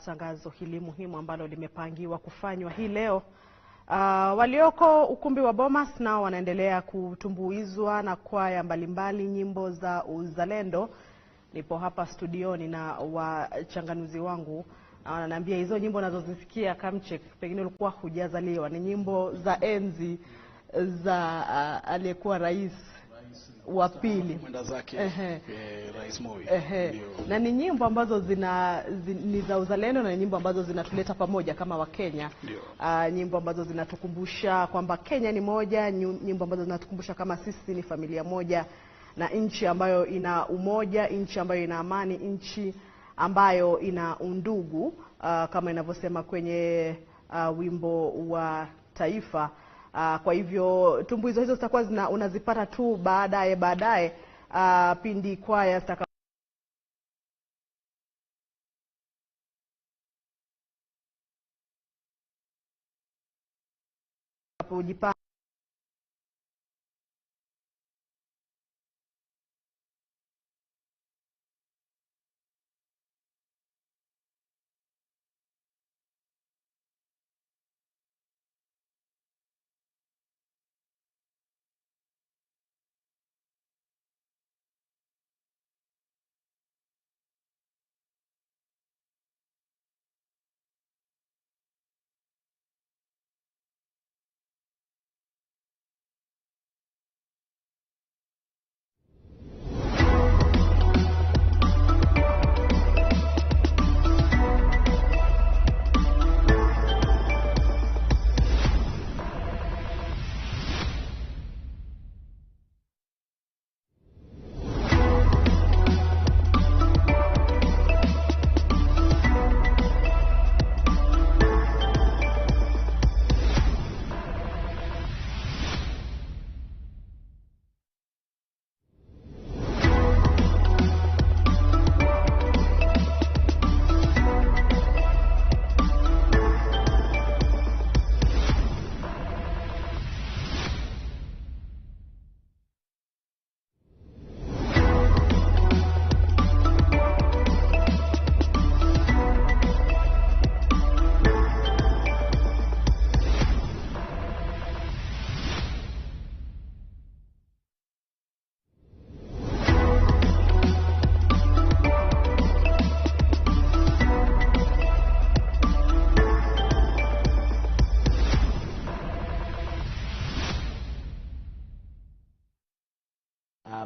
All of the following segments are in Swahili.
tangazo hili muhimu ambalo limepangiwa kufanywa hii leo. Walioko ukumbi wa Bomas nao wanaendelea kutumbuizwa na kwaya mbalimbali nyimbo za uzalendo. Nipo hapa studioni na wachanganuzi wangu wananiambia hizo nyimbo nazozisikia Kamchek, pengine ulikuwa hujazaliwa, ni nyimbo za enzi za aliyekuwa rais wa pili mwenda zake, Rais Moi. Na ni nyimbo ambazo ni za uzalendo na ni nyimbo ambazo zinatuleta pamoja kama Wakenya. Nyimbo ambazo zinatukumbusha kwamba Kenya ni moja, nyimbo ambazo zinatukumbusha kama sisi ni familia moja na nchi ambayo ina umoja, nchi ambayo ina amani, nchi ambayo ina undugu, kama inavyosema kwenye wimbo wa taifa. Kwa hivyo tumbuizo hizo zitakuwa unazipata tu baadaye pindi kwaya zitakapojipanga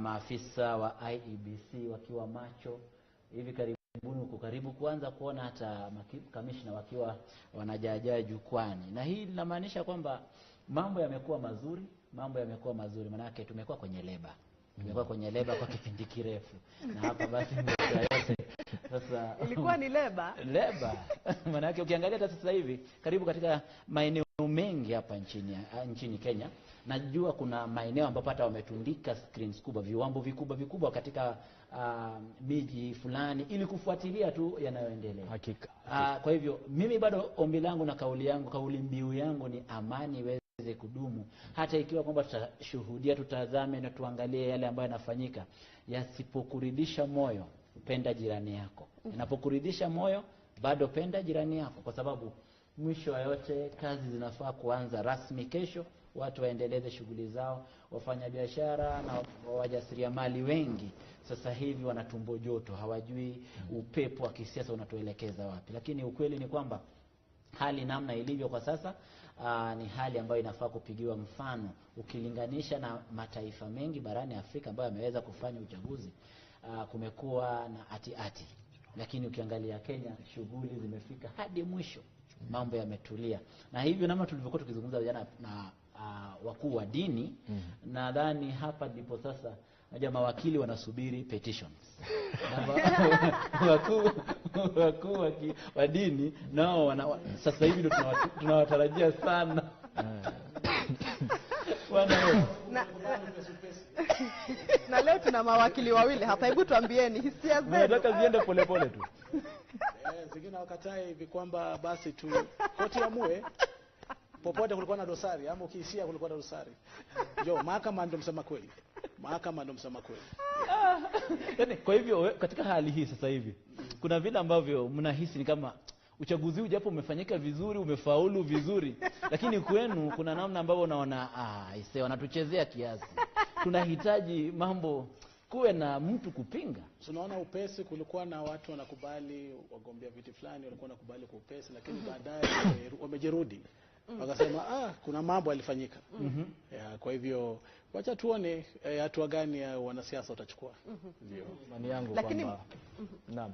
Maafisa wa IEBC wakiwa macho hivi karibuni, uko karibu kuanza kuona hata kamishna wakiwa wanajaajaa jukwani, na hii inamaanisha kwamba mambo yamekuwa mazuri, mambo yamekuwa mazuri, manake tumekuwa kwenye leba, tumekuwa kwenye leba kwa kipindi kirefu, na hapa basi yote sasa ilikuwa ni leba leba manake ukiangalia hata sasa hivi karibu katika maeneo mengi hapa nchini Kenya, najua kuna maeneo ambapo hata wametundika screens kubwa, viwambo vikubwa vikubwa katika miji fulani ili kufuatilia tu yanayoendelea. Hakika. Kwa hivyo mimi bado ombi langu na kauli yangu, kauli mbiu yangu ni amani iweze kudumu, hata ikiwa kwamba tutashuhudia, tutazame na tuangalie yale ambayo yanafanyika. Yasipokuridhisha moyo, penda jirani yako. Inapokuridhisha moyo, bado penda jirani yako, kwa sababu mwisho wa yote kazi zinafaa kuanza rasmi kesho. Watu waendeleze shughuli zao. Wafanyabiashara na wajasiriamali wengi sasa hivi wana tumbo joto, hawajui upepo wa kisiasa unatuelekeza wapi. Lakini ukweli ni kwamba hali namna ilivyo kwa sasa ni hali ambayo inafaa kupigiwa mfano ukilinganisha na mataifa mengi barani Afrika ambayo yameweza kufanya uchaguzi. Kumekuwa na ati-ati, lakini ukiangalia Kenya shughuli zimefika hadi mwisho, mambo yametulia. Na hivyo namna tulivyokuwa tukizungumza jana na wakuu wa dini, nadhani hapa ndipo sasa najua mawakili wanasubiri petitions. Wakuu wa dini nao sasa hivi ndio tunawatarajia sana. Na leo tuna mawakili wawili hapa, hebu tuambieni hisia zenu. Nataka ziende polepole tu. Zingine wakatae hivi kwamba basi tu koti amue. Popote kulikuwa na dosari ama ukiishia kulikuwa na dosari. Jo, mahakama ndio msema kweli. Mahakama ndio msema kweli. Yaani kwa hivyo katika hali hii sasa hivi Kuna vile ambavyo mnahisi ni kama uchaguzi huu japo umefanyika vizuri, umefaulu vizuri, lakini kwenu kuna namna ambavyo unaona ise wanatuchezea kiasi. Tunahitaji mambo kuwe na mtu kupinga. Tunaona upesi, kulikuwa na watu wanakubali wagombea viti fulani walikuwa wanakubali kwa upesi, lakini baadaye wamejerudi wakasema kuna mambo yalifanyika. Ya, kwa hivyo wacha tuone hatua gani ya wanasiasa watachukua. Ndio imani yangu kwamba naam,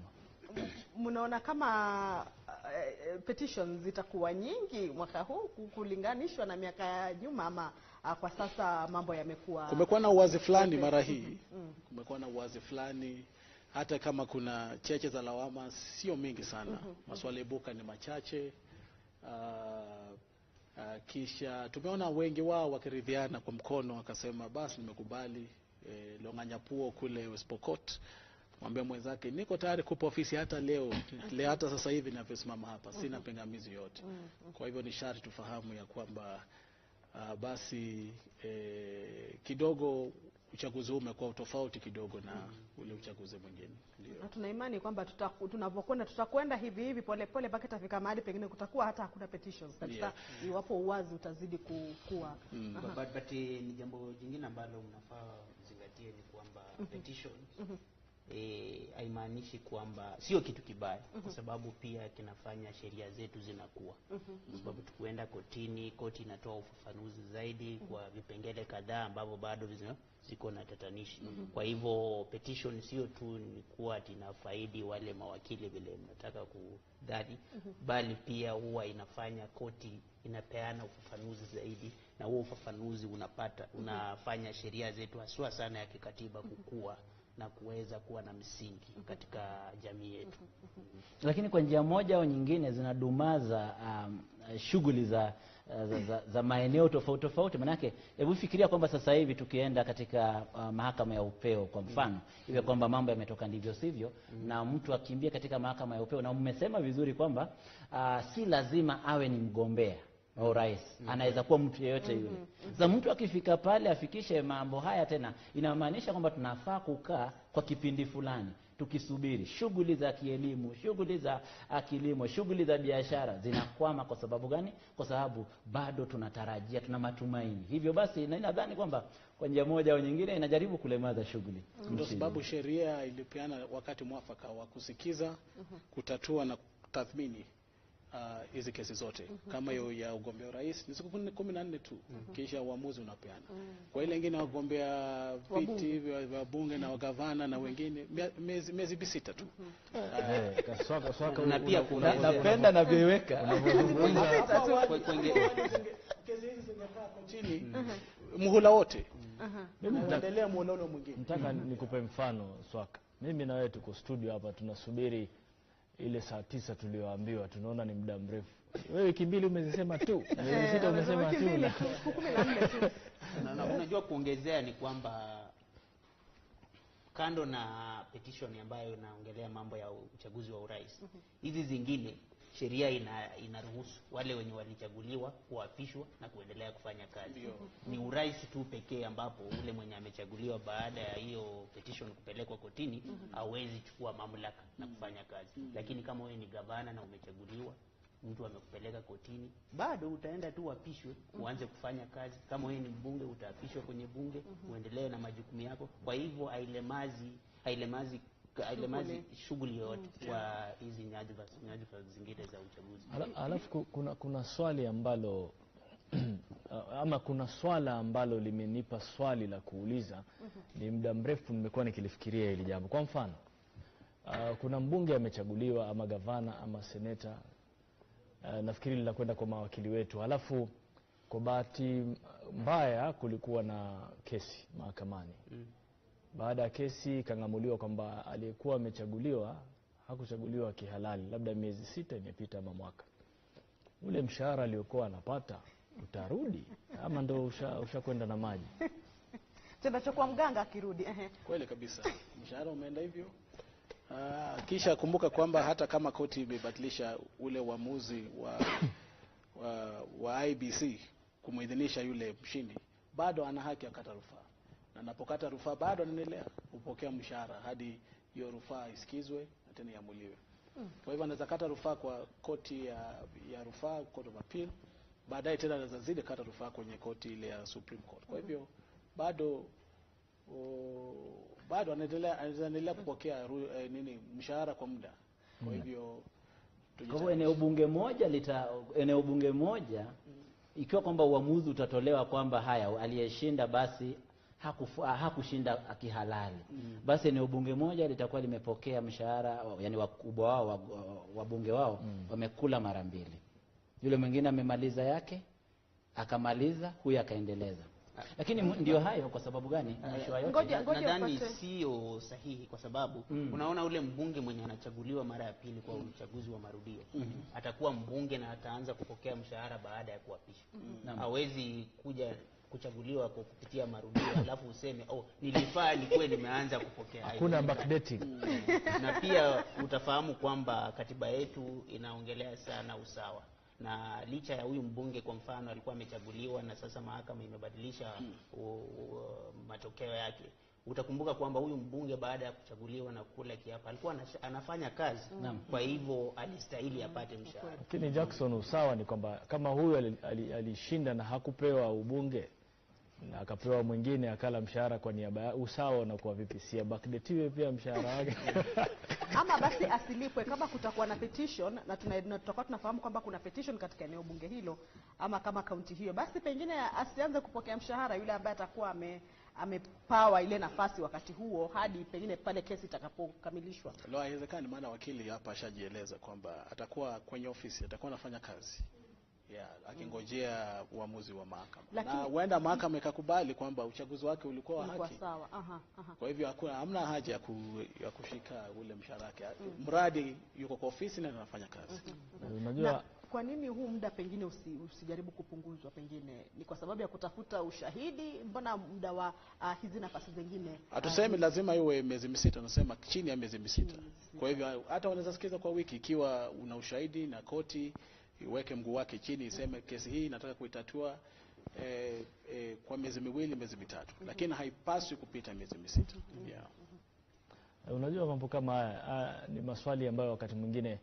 mnaona kama petitions zitakuwa nyingi mwaka huu kulinganishwa na miaka ya nyuma, ama kwa sasa mambo yamekuwa, kumekuwa na uwazi fulani mara hii. Kumekuwa na uwazi fulani, hata kama kuna cheche za lawama sio mingi sana. Maswali ibuka ni machache. Kisha tumeona wengi wao wakiridhiana kwa mkono, wakasema basi nimekubali. Longanyapuo kule West Pokot mwambia mwenzake niko tayari kupa ofisi hata leo, leo hata sasa hivi ninavyosimama hapa sina pingamizi yote. Kwa hivyo ni sharti tufahamu ya kwamba basi kidogo uchaguzi huu umekuwa tofauti kidogo na ule uchaguzi mwingine. Ndio. Na tuna imani kwamba tunavyokwenda tutakwenda hivi hivi polepole mpaka itafika mahali pengine kutakuwa hata hakuna petitions kabisa, iwapo uwazi utazidi kukua. But ni jambo jingine ambalo mnafaa mzingatie ni kwamba petitions haimaanishi kwamba sio kitu kibaya, kwa sababu pia kinafanya sheria zetu zinakuwa. Kwa sababu tukienda kotini, koti inatoa ufafanuzi zaidi kwa vipengele kadhaa ambavyo bado ziko na tatanishi. Kwa hivyo petition sio tu ni kuwa inafaidi wale mawakili vile mnataka kudhani, bali pia huwa inafanya koti inapeana ufafanuzi zaidi, na huo ufafanuzi unapata unafanya sheria zetu haswa sana ya kikatiba kukua na kuweza kuwa na msingi katika jamii yetu. Lakini kwa njia moja au nyingine zinadumaza shughuli za maeneo tofauti tofauti. Manake hebu fikiria kwamba sasa hivi tukienda katika mahakama ya upeo kwa mfano, iwe kwamba mambo yametoka ndivyo sivyo, na mtu akimbia katika mahakama ya upeo, na mmesema vizuri kwamba si lazima awe ni mgombea wa urais, anaweza kuwa mtu yeyote yule. Sasa mtu akifika pale afikishe mambo haya tena, inamaanisha kwamba tunafaa kukaa kwa kipindi fulani tukisubiri shughuli za kielimu, shughuli za kilimo, shughuli za biashara zinakwama. Kwa sababu gani? Kwa sababu bado tunatarajia, tuna matumaini. Hivyo basi nadhani kwamba kwa njia moja au nyingine inajaribu kulemaza shughuli. Ndio sababu sheria ilipeana wakati mwafaka wa kusikiza, kutatua na kutathmini hizi kesi zote. Kama hiyo ya ugombea urais ni siku 14 tu, kisha uamuzi unapeana. Kwa ile nyingine wagombea viti vya bunge na wagavana na wengine miezi 6 tu. Na pia napenda na viweka kesi hizi zingekaa kotini muhula wote. Mimi nitaendelea muhula ule mwingine. Nataka nikupe mfano Swaka. Mimi na wewe tuko studio hapa tunasubiri ile saa 9 tulioambiwa, tunaona ni muda mrefu. Wewe wiki mbili umezisema tu, miezi 6 umesema tu. 14 tu. Na unajua kuongezea ni kwamba kando na petition ambayo inaongelea mambo ya uchaguzi wa urais, hizi zingine sheria inaruhusu wale wenye walichaguliwa kuapishwa na kuendelea kufanya kazi. Ni urais tu pekee ambapo ule mwenye amechaguliwa baada ya hiyo petition kupelekwa kotini hawezi chukua mamlaka na kufanya kazi. Lakini kama wewe ni gavana na umechaguliwa, mtu amekupeleka kotini, bado utaenda tu uapishwe uanze kufanya kazi. Kama wewe ni mbunge utaapishwa kwenye bunge, uendelee na majukumu yako. Kwa hivyo hailemazi shughuli yoyote kwa hizi nyadhifa zingine za uchaguzi. Alafu kuna swali ambalo ama kuna swala ambalo limenipa swali la kuuliza. Ni muda mrefu nimekuwa nikilifikiria hili jambo. Kwa mfano, kuna mbunge amechaguliwa ama gavana ama seneta, nafikiri linakwenda kwa mawakili wetu. Alafu kwa bahati mbaya kulikuwa na kesi mahakamani. Baada ya kesi kangamuliwa kwamba aliyekuwa amechaguliwa hakuchaguliwa kihalali, labda miezi 6 imepita ama mwaka. Ule mshahara aliyokuwa anapata utarudi ama ndo ushakwenda na maji? Tena chokuwa mganga akirudi. Kweli kabisa, mshahara umeenda hivyo. Kisha kumbuka kwamba hata kama koti imebadilisha ule uamuzi wa IBC kumuidhinisha yule mshindi, bado ana haki ya kukata rufaa. Na anapokata rufaa bado anaendelea kupokea mshahara hadi hiyo rufaa isikizwe tena iamuliwe. Kwa hivyo anaweza kata rufaa kwa koti ya rufaa, Court of Appeal, baadaye tena anaweza zidi kata rufaa kwenye koti ile ya Supreme Court. Kwa hivyo bado bado anaendelea kupokea mshahara kwa muda. Kwa hivyo eneo bunge moja ikiwa kwamba uamuzi utatolewa kwamba haya aliyeshinda basi hakushinda kihalali, basi eneo bunge moja litakuwa limepokea mshahara, yani wakubwa wao wabunge wao wamekula mara mbili. Yule mwingine amemaliza yake, akamaliza, huyu akaendeleza. Lakini ndio hayo. Kwa sababu gani? Nadhani sio sahihi, kwa sababu unaona ule mbunge mwenye anachaguliwa mara ya pili kwa uchaguzi wa marudio atakuwa mbunge na ataanza kupokea mshahara baada ya kuapishwa. Hawezi kuja kuchaguliwa kwa kupitia marudio alafu useme oh, nilifaa nikuwe nimeanza kupokea. Hakuna backdating. Na pia utafahamu kwamba katiba yetu inaongelea sana usawa. Na licha ya huyu mbunge kwa mfano alikuwa amechaguliwa na sasa mahakama imebadilisha matokeo yake, utakumbuka kwamba huyu mbunge baada ya kuchaguliwa na kula kiapo alikuwa anafanya kazi. Kwa hivyo alistahili apate mshahara. Lakini Jackson, usawa ni kwamba kama huyu alishinda na hakupewa ubunge na akapewa mwingine akala mshahara kwa niaba, usawa unakuwa vipi? Si backdatiwe pia mshahara wake? Ama basi asilipwe kama kutakuwa na petition, na tutakuwa tunafahamu kwamba kuna petition katika eneo bunge hilo ama kama kaunti hiyo, basi pengine asianze kupokea mshahara yule ambaye atakuwa amepawa ile nafasi wakati huo hadi pengine pale kesi itakapokamilishwa. Leo haiwezekani, maana wakili hapa ashajieleza kwamba atakuwa kwenye ofisi, atakuwa anafanya kazi akingojea uamuzi wa mahakama. Na huenda mahakama ikakubali kwamba uchaguzi wake ulikuwa wa haki. Sawa. Kwa hivyo hamna haja ya kushika ule mshahara wake. Mradi yuko kwa ofisi na anafanya kazi. Unajua kwa nini huu muda pengine usijaribu kupunguzwa? Pengine ni kwa sababu ya kutafuta ushahidi? Mbona muda wa hizi nafasi zingine hatusemi lazima iwe miezi misita, nasema chini ya miezi misita. Kwa hivyo hata unaweza sikiza kwa wiki ikiwa una ushahidi na koti iweke mguu wake chini iseme kesi hii nataka kuitatua kwa miezi miwili, miezi mitatu, lakini haipaswi kupita miezi misita. Unajua mambo kama haya ni maswali ambayo wakati mwingine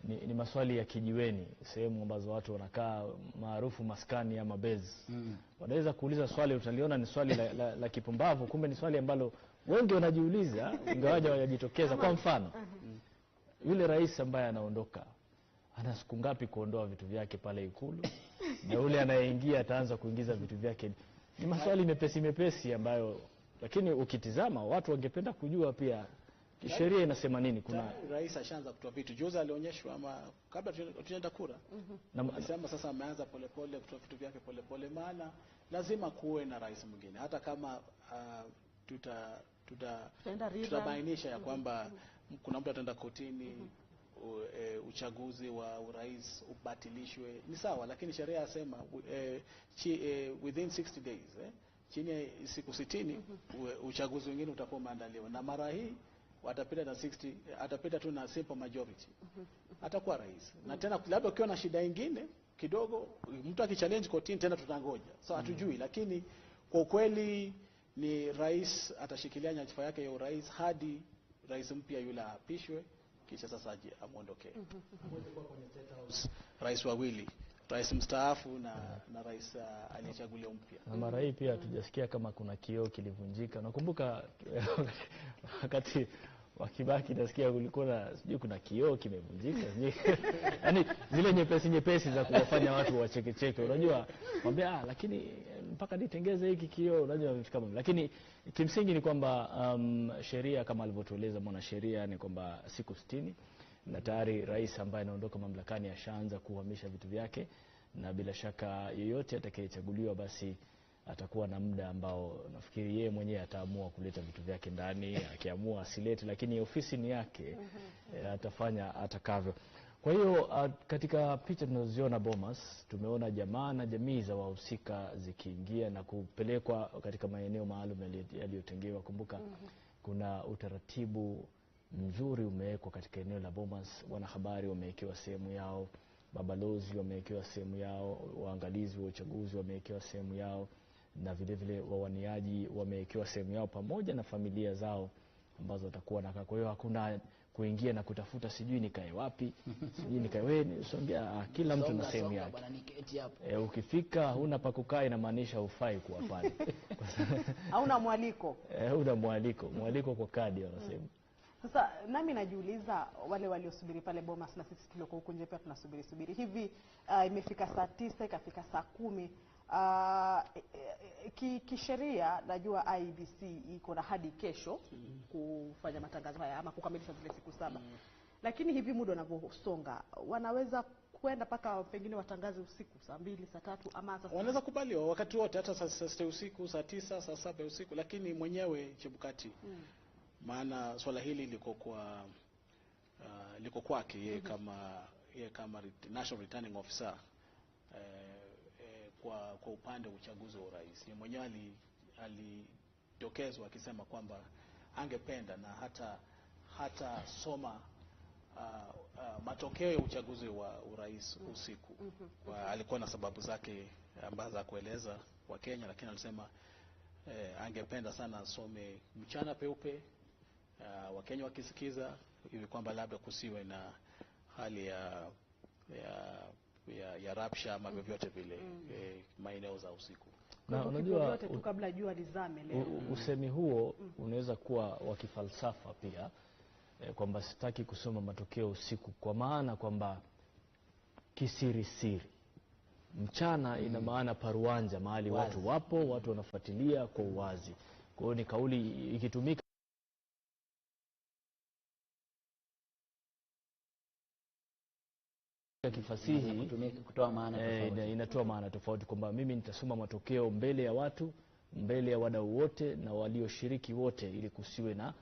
ni maswali ya kijiweni, sehemu ambazo watu wanakaa maarufu maskani ama base. Wanaweza kuuliza swali utaliona ni swali la kipumbavu, kumbe ni swali ambalo wengi wanajiuliza ingawaje hawajajitokeza. Kwa mfano, yule rais ambaye anaondoka ana siku ngapi kuondoa vitu vyake pale Ikulu? Na yule anayeingia ataanza kuingiza vitu vyake. Ni maswali mepesi mepesi ambayo, lakini ukitizama watu wangependa kujua pia sheria inasema nini. Kuna rais ashaanza kutoa vitu. Juzi alionyeshwa ama kabla tunaenda kura. Alisema sasa ameanza polepole kutoa vitu vyake polepole, maana lazima kuwe na rais mwingine hata kama tutabainisha ya kwamba kuna mtu ataenda kotini, uchaguzi wa urais ubatilishwe, ni sawa, lakini sheria yasema within 60 days, chini ya siku 60 uchaguzi mwingine utakuwa umeandaliwa, na mara hii watapita na 60, atapita tu na simple majority, atakuwa rais. Na tena labda ukiwa na shida nyingine kidogo, mtu akichallenge kotini tena tutangoja. So hatujui, lakini kwa kweli ni rais atashikilia nyadhifa yake ya urais hadi rais mpya yule aapishwe, kisha sasa aje amuondokee. Rais wawili, rais mstaafu na rais aliyechaguliwa mpya. Na mara hii pia hatujasikia kama kuna kioo kilivunjika. Nakumbuka wakati wa Kibaki nasikia kulikuwa na sijui kuna kioo kimevunjika. Yaani zile nyepesi nyepesi za kuwafanya watu wachekecheke. Unajua mwambia lakini mpaka nitengeze hiki kioo, unajua vitu kama. Lakini kimsingi ni kwamba sheria kama alivyotueleza mwanasheria ni kwamba siku 60, na tayari rais ambaye anaondoka mamlakani ashaanza kuhamisha vitu vyake, na bila shaka yeyote atakayechaguliwa basi atakuwa na muda ambao nafikiri yeye mwenyewe ataamua kuleta vitu vyake ndani, akiamua asilete, lakini ofisi ni yake, atafanya atakavyo. Kwa hiyo katika picha tunazoziona Bomas, tumeona jamaa na jamii za wahusika zikiingia na kupelekwa katika maeneo maalum yaliyotengewa. Kumbuka kuna utaratibu mzuri umewekwa katika eneo la Bomas. Wanahabari wamewekewa sehemu yao, mabalozi wamewekewa sehemu yao, waangalizi wa uchaguzi wamewekewa sehemu yao, na vile vile wawaniaji wamewekewa sehemu yao pamoja na familia zao ambazo watakuwa nakaa. Kwa hiyo hakuna kuingia na kutafuta sijui nikae wapi, sijui nikae wewe, songea, kila mtu na sehemu yake. Bwana niketi hapo. Ukifika huna pa kukaa inamaanisha hufai kuwa pale. Hauna mwaliko. Huna mwaliko, mwaliko kwa kadi wanasema. Sasa nami najiuliza wale waliosubiri pale Bomas na sisi tulioko huku nje pia tunasubiri subiri. Hivi imefika saa 9 ikafika saa 10. Kisheria najua IEBC iko na hadi kesho kufanya matangazo haya ama kukamilisha zile siku 7. Lakini hivi muda unavyosonga wanaweza kwenda paka pengine watangaze usiku saa 2, saa 3 ama saa wanaweza kubaliwa wakati wote, hata saa 6 usiku, saa 9, saa 7 usiku, lakini mwenyewe Chebukati maana swala hili liko kwa liko kwake yeye kama National Returning Officer kwa upande wa uchaguzi wa urais. Yeye mwenyewe alidokezwa akisema kwamba angependa na hata soma matokeo ya uchaguzi wa urais usiku. Alikuwa na sababu zake ambazo za kueleza wa Kenya, lakini alisema angependa sana asome mchana peupe, Wakenya wakisikiza, hivi kwamba labda kusiwe na hali ya rapsha ama vyovyote vile maeneo za usiku. Na unajua tu kabla jua lizame leo. Usemi huo unaweza kuwa wa kifalsafa pia, kwamba sitaki kusoma matokeo usiku kwa maana kwamba kisiri siri. Mchana ina maana paruanja, mahali watu wapo, watu wanafuatilia kwa uwazi. Kwa hiyo ni kauli ikitumika kifasihi kutoa maana tofauti. Inatoa maana tofauti kwamba mimi nitasoma matokeo mbele ya watu, mbele ya wadau wote na walioshiriki wote, ili kusiwe na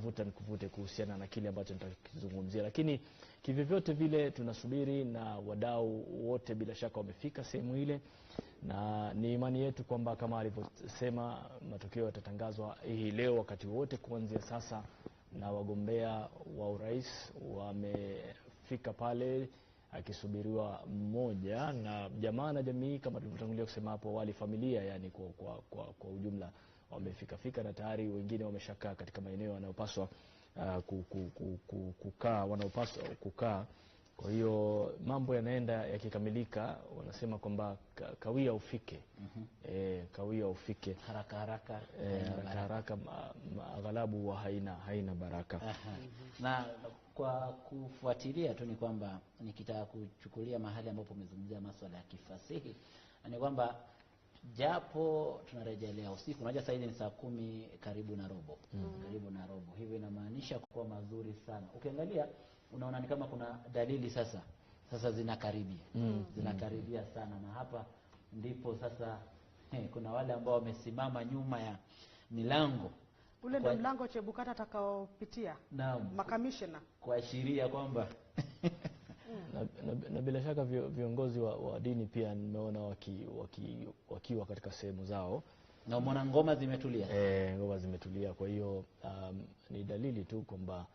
vuta nikuvute kuhusiana na kile ambacho nitakizungumzia. Lakini kivyovyote vile tunasubiri na wadau wote bila shaka wamefika sehemu ile, na ni imani yetu kwamba kama alivyosema matokeo yatatangazwa hii leo wakati wote kuanzia sasa, na wagombea wa urais wamefika pale akisubiriwa mmoja, na jamaa na jamii kama tulivyotangulia kusema hapo awali, familia yani kwa ujumla wamefika fika, na tayari wengine wameshakaa katika maeneo wanayopaswa kukaa, wanaopaswa kukaa. Kwa hiyo mambo yanaenda yakikamilika, wanasema kwamba kawia ufike. Kawia ufike haraka haraka, haraka haraka aghalabu wa haina baraka. Na kwa kufuatilia tu ni kwamba nikitaka kuchukulia mahali ambapo umezungumzia masuala ya kifasihi ni kwamba japo tunarejelea usiku, unajua sasa hivi ni saa 10 karibu na robo. Karibu na robo. Hivyo inamaanisha kuwa mazuri sana. Ukiangalia unaona ni kama kuna dalili sasa zinakaribia. Zinakaribia sana, na hapa ndipo sasa kuna wale ambao wamesimama nyuma ya milango. Ule ndio mlango Chebukati atakaopitia. Naam. Makamishna kuashiria kwamba na bila shaka viongozi wa dini pia nimeona wakiwa katika sehemu zao, na umeona ngoma zimetulia. Ngoma zimetulia. Kwa hiyo ni dalili tu kwamba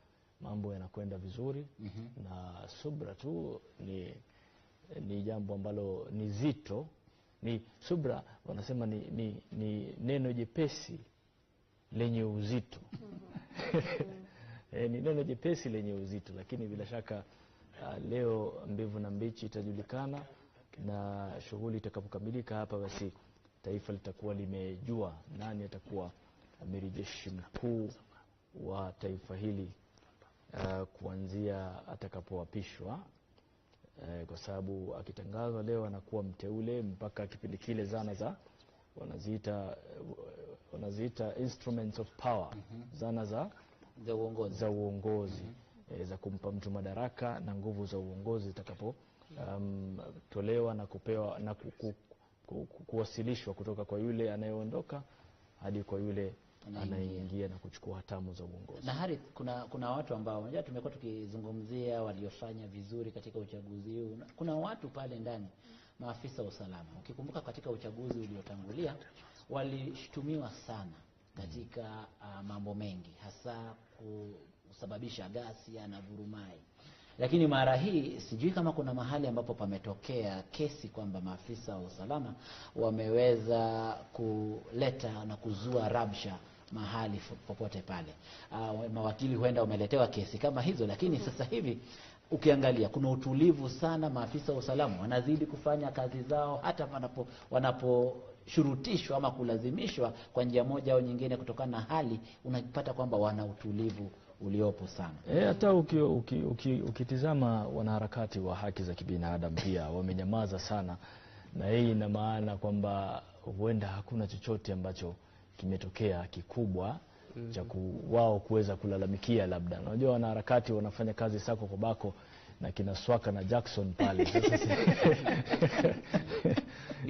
mambo yanakwenda vizuri. Na subra tu ni jambo ambalo ni zito. Ni subra wanasema ni neno jepesi lenye uzito. Ni neno jepesi lenye uzito, lakini bila shaka leo mbivu na mbichi itajulikana, na shughuli itakapokamilika hapa basi taifa litakuwa limejua nani atakuwa amiri jeshi mkuu wa taifa hili kuanzia atakapoapishwa, kwa sababu akitangazwa leo anakuwa mteule mpaka kipindi kile zana za wanaziita instruments of power, zana za uongozi, za kumpa mtu madaraka na nguvu za uongozi zitakapo tolewa na kupewa na kuwasilishwa kutoka kwa yule anayeondoka hadi kwa yule anaingia na kuchukua hatamu za uongozi. Na Harith, kuna watu ambao unajua tumekuwa tukizungumzia waliofanya vizuri katika uchaguzi huu. Kuna watu pale ndani maafisa wa usalama. Ukikumbuka katika uchaguzi uliotangulia walishtumiwa sana katika mambo mengi, hasa kusababisha ghasia na vurumai. Lakini mara hii sijui kama kuna mahali ambapo pametokea kesi kwamba maafisa wa usalama wameweza kuleta na kuzua rabsha mahali popote pale. Mawakili huenda wameletewa kesi kama hizo, lakini sasa hivi ukiangalia kuna utulivu sana. Maafisa wa usalama wanazidi kufanya kazi zao hata wanaposhurutishwa ama kulazimishwa kwa njia moja au nyingine kutokana na hali, unapata kwamba wana utulivu uliopo sana. Hata ukitizama wanaharakati wa haki za kibinadamu pia wamenyamaza sana, na hii ina maana kwamba huenda hakuna chochote ambacho kimetokea kikubwa cha wao kuweza kulalamikia. Labda unajua wanaharakati wanafanya kazi sako kwa bako na kina Swaka na Jackson pale. Sasa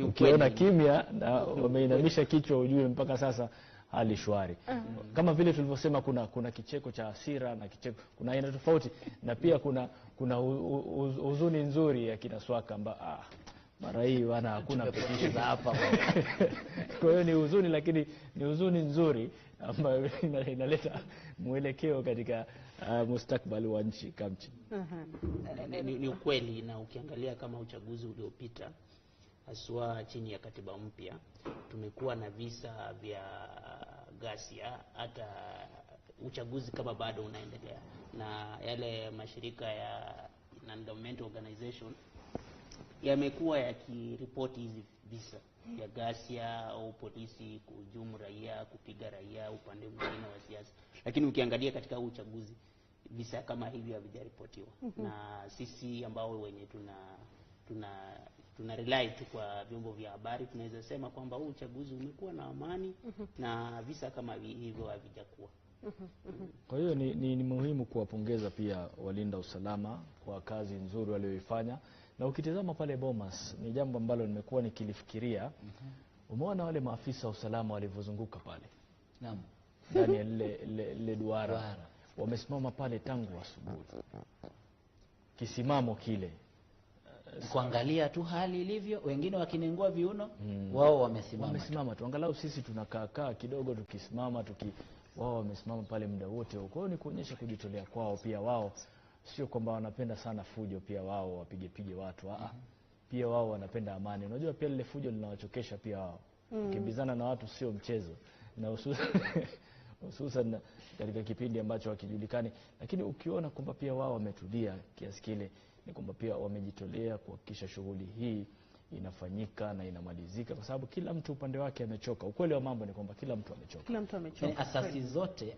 ukiona kimya na wameinamisha kichwa, ujue mpaka sasa hali shwari. Kama vile tulivyosema, kuna kicheko cha hasira na kicheko, kuna aina tofauti, na pia kuna huzuni nzuri ya kina Swaka amba mara hii wana hakuna petition hapa. Kwa hiyo ni huzuni, lakini ni huzuni nzuri ambayo inaleta mwelekeo katika mustakabali wa nchi kamchi. Ni ukweli, na ukiangalia kama uchaguzi uliopita haswa chini ya katiba mpya tumekuwa na visa vya ghasia hata uchaguzi kama bado unaendelea, na yale mashirika ya non-governmental organization yamekuwa yakiripoti hizi visa vya ghasia au polisi kuhujumu raia, kupiga raia upande mwingine wa siasa. Lakini ukiangalia katika huu uchaguzi visa kama hivi havijaripotiwa. Na sisi ambao wenye tuna rely tu kwa vyombo vya habari tunaweza sema kwamba huu uchaguzi umekuwa na amani na visa kama hivyo havijakuwa. Kwa hiyo ni muhimu kuwapongeza pia walinda usalama kwa kazi nzuri walioifanya. Na ukitizama pale Bomas, ni jambo ambalo nimekuwa nikilifikiria. Umeona wale maafisa wa usalama walivyozunguka pale. Naam. Ndani ya lile duara. Wamesimama pale tangu asubuhi. Kisimamo kile. Kuangalia tu hali ilivyo, wengine wakinengua viuno, wao wamesimama. Wamesimama tu. Angalau sisi tunakaa kidogo tukisimama, wao wamesimama pale muda wote. Kwa hiyo ni kuonyesha kujitolea kwao pia wao. Sio kwamba wanapenda sana fujo pia wao wapige watu. Pia wao wanapenda amani. Unajua pia lile fujo linawachokesha pia wao. Kukimbizana na watu sio mchezo. Na hususan katika kipindi ambacho hakijulikani. Lakini ukiona kwamba pia wao wametulia kiasi kile, ni kwamba pia wamejitolea kuhakikisha shughuli hii inafanyika na inamalizika, kwa sababu kila mtu upande wake amechoka. Ukweli wa mambo ni kwamba kila mtu amechoka. Kila mtu amechoka. Asasi zote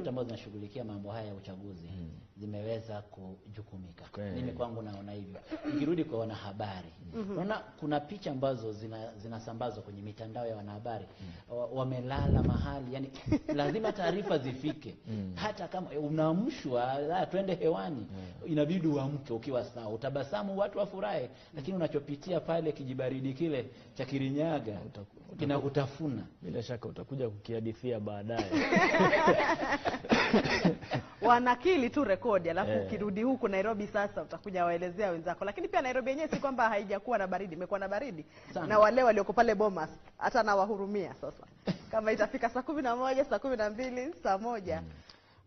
ambazo zinashughulikia mambo haya ya uchaguzi zimeweza kujukumika. Mimi kwangu naona hivyo. Nikirudi kwa wanahabari, unaona kuna picha ambazo zinasambazwa kwenye mitandao ya wanahabari. Wamelala mahali, yani lazima taarifa zifike. Hata kama unaamshwa twende hewani, inabidi uamke ukiwa sawa, utabasamu, watu wafurahi, lakini unachopitia pale kijibaridi kile cha Kirinyaga kinakutafuna. Bila shaka utakuja kukihadithia baadaye. Wanakili tu rekodi, alafu ukirudi huku Nairobi sasa utakuja waelezea wenzako. Lakini pia Nairobi yenyewe si kwamba haijakuwa na baridi, imekuwa na baridi sana. Na wale walioko pale Bomas hata nawahurumia sasa. Kama itafika saa 11, saa 12, saa 1.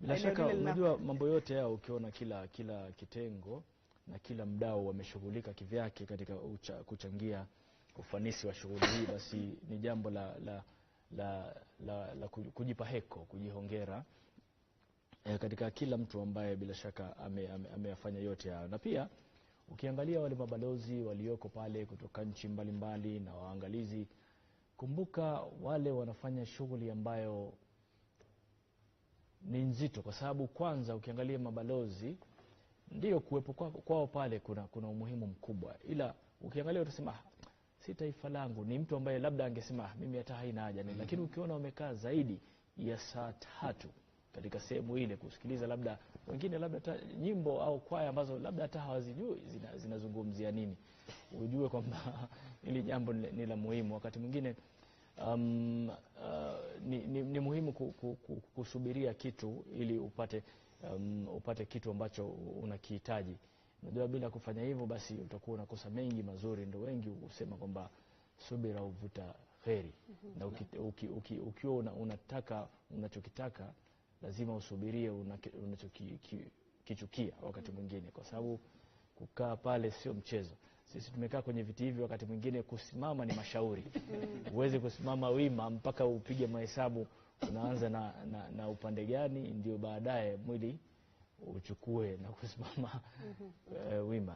Bila shaka unajua mambo yote haya ukiona kila kitengo na kila mdau wameshughulika kivyake katika kuchangia ufanisi wa shughuli hii, basi ni jambo la kujipa heko, kujihongera katika kila mtu ambaye bila shaka ameyafanya yote hayo. Na pia ukiangalia wale mabalozi walioko pale kutoka nchi mbalimbali na waangalizi, kumbuka wale wanafanya shughuli ambayo ni nzito, kwa sababu kwanza ukiangalia mabalozi ndio kuwepo kwao pale kuna umuhimu mkubwa, ila ukiangalia utasema si taifa langu, ni mtu ambaye labda angesema mimi hata haina haja. Lakini ukiona wamekaa zaidi ya saa 3 katika sehemu ile kusikiliza labda wengine labda nyimbo au kwaya ambazo labda hata hawazijui zinazungumzia nini, ujue kwamba hili jambo ni la muhimu. Wakati mwingine ni muhimu kusubiria kitu ili upate kitu ambacho unakihitaji. Unajua bila kufanya hivyo basi utakuwa unakosa mengi mazuri. Ndio wengi husema kwamba subira huvuta kheri. Na ukiwa unataka unachokitaka lazima usubirie unachokichukia wakati mwingine, kwa sababu kukaa pale sio mchezo. Sisi tumekaa kwenye viti hivi, wakati mwingine kusimama ni mashauri. Huwezi kusimama wima mpaka upige mahesabu Unaanza na upande gani ndio baadaye mwili uchukue na kusimama wima.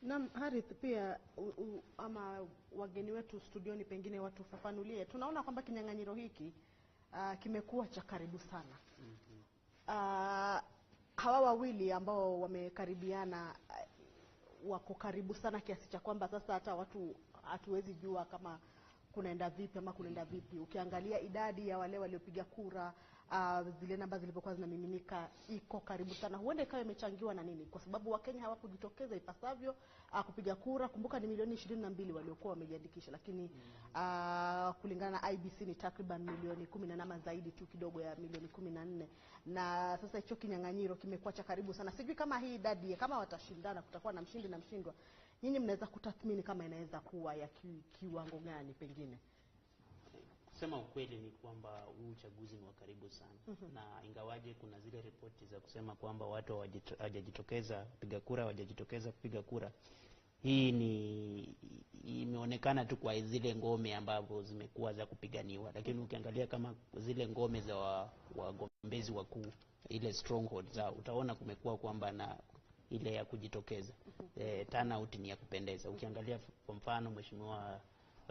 Naam, Harith, pia ama wageni wetu studioni pengine watufafanulie. Tunaona kwamba kinyang'anyiro hiki kimekuwa cha karibu sana. Hawa wawili ambao wamekaribiana wako karibu sana kiasi cha kwamba sasa hata watu hatuwezi jua kama kunaenda vipi ama kunaenda vipi. Ukiangalia idadi ya wale waliopiga kura, zile namba zilivyokuwa zinamiminika iko karibu sana. Huenda ikawa imechangiwa na nini? Kwa sababu Wakenya hawakujitokeza ipasavyo kupiga kura. Kumbuka ni milioni 22 waliokuwa wamejiandikisha, lakini kulingana na IBC ni takriban milioni 18 zaidi tu kidogo ya milioni 14. Na sasa hicho kinyang'anyiro kimekuwa cha karibu sana. Sijui kama hii idadi, kama watashindana, kutakuwa na mshindi na mshindwa. Nyinyi mnaweza kutathmini kama inaweza kuwa ya kiwango gani pengine? Kusema ukweli ni kwamba huu uchaguzi ni wa karibu sana. Na ingawaje kuna zile ripoti za kusema kwamba watu hawajajitokeza kupiga kura, hawajajitokeza kupiga kura, hii ni imeonekana tu kwa zile ngome ambazo zimekuwa za kupiganiwa. Lakini ukiangalia kama zile ngome za wagombezi wakuu, ile stronghold zao, utaona kumekuwa kwamba na ile ya kujitokeza. Turnout ni ya kupendeza. Ukiangalia kwa mfano Mheshimiwa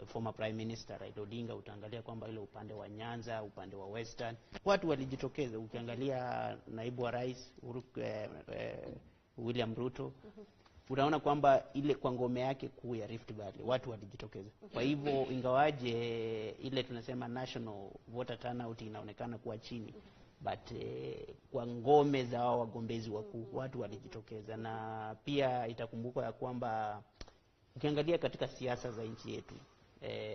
former Prime Minister Raila Odinga, utaangalia kwamba ile upande wa Nyanza, upande wa Western watu walijitokeza. Ukiangalia naibu wa rais William Ruto, unaona kwamba ile kwa ngome yake kuu ya Rift Valley watu walijitokeza. Kwa hivyo ingawaje ile tunasema national voter turnout inaonekana kuwa chini, but kwa ngome za hao wagombezi wakuu watu walijitokeza. Na pia itakumbukwa ya kwamba ukiangalia katika siasa za nchi yetu,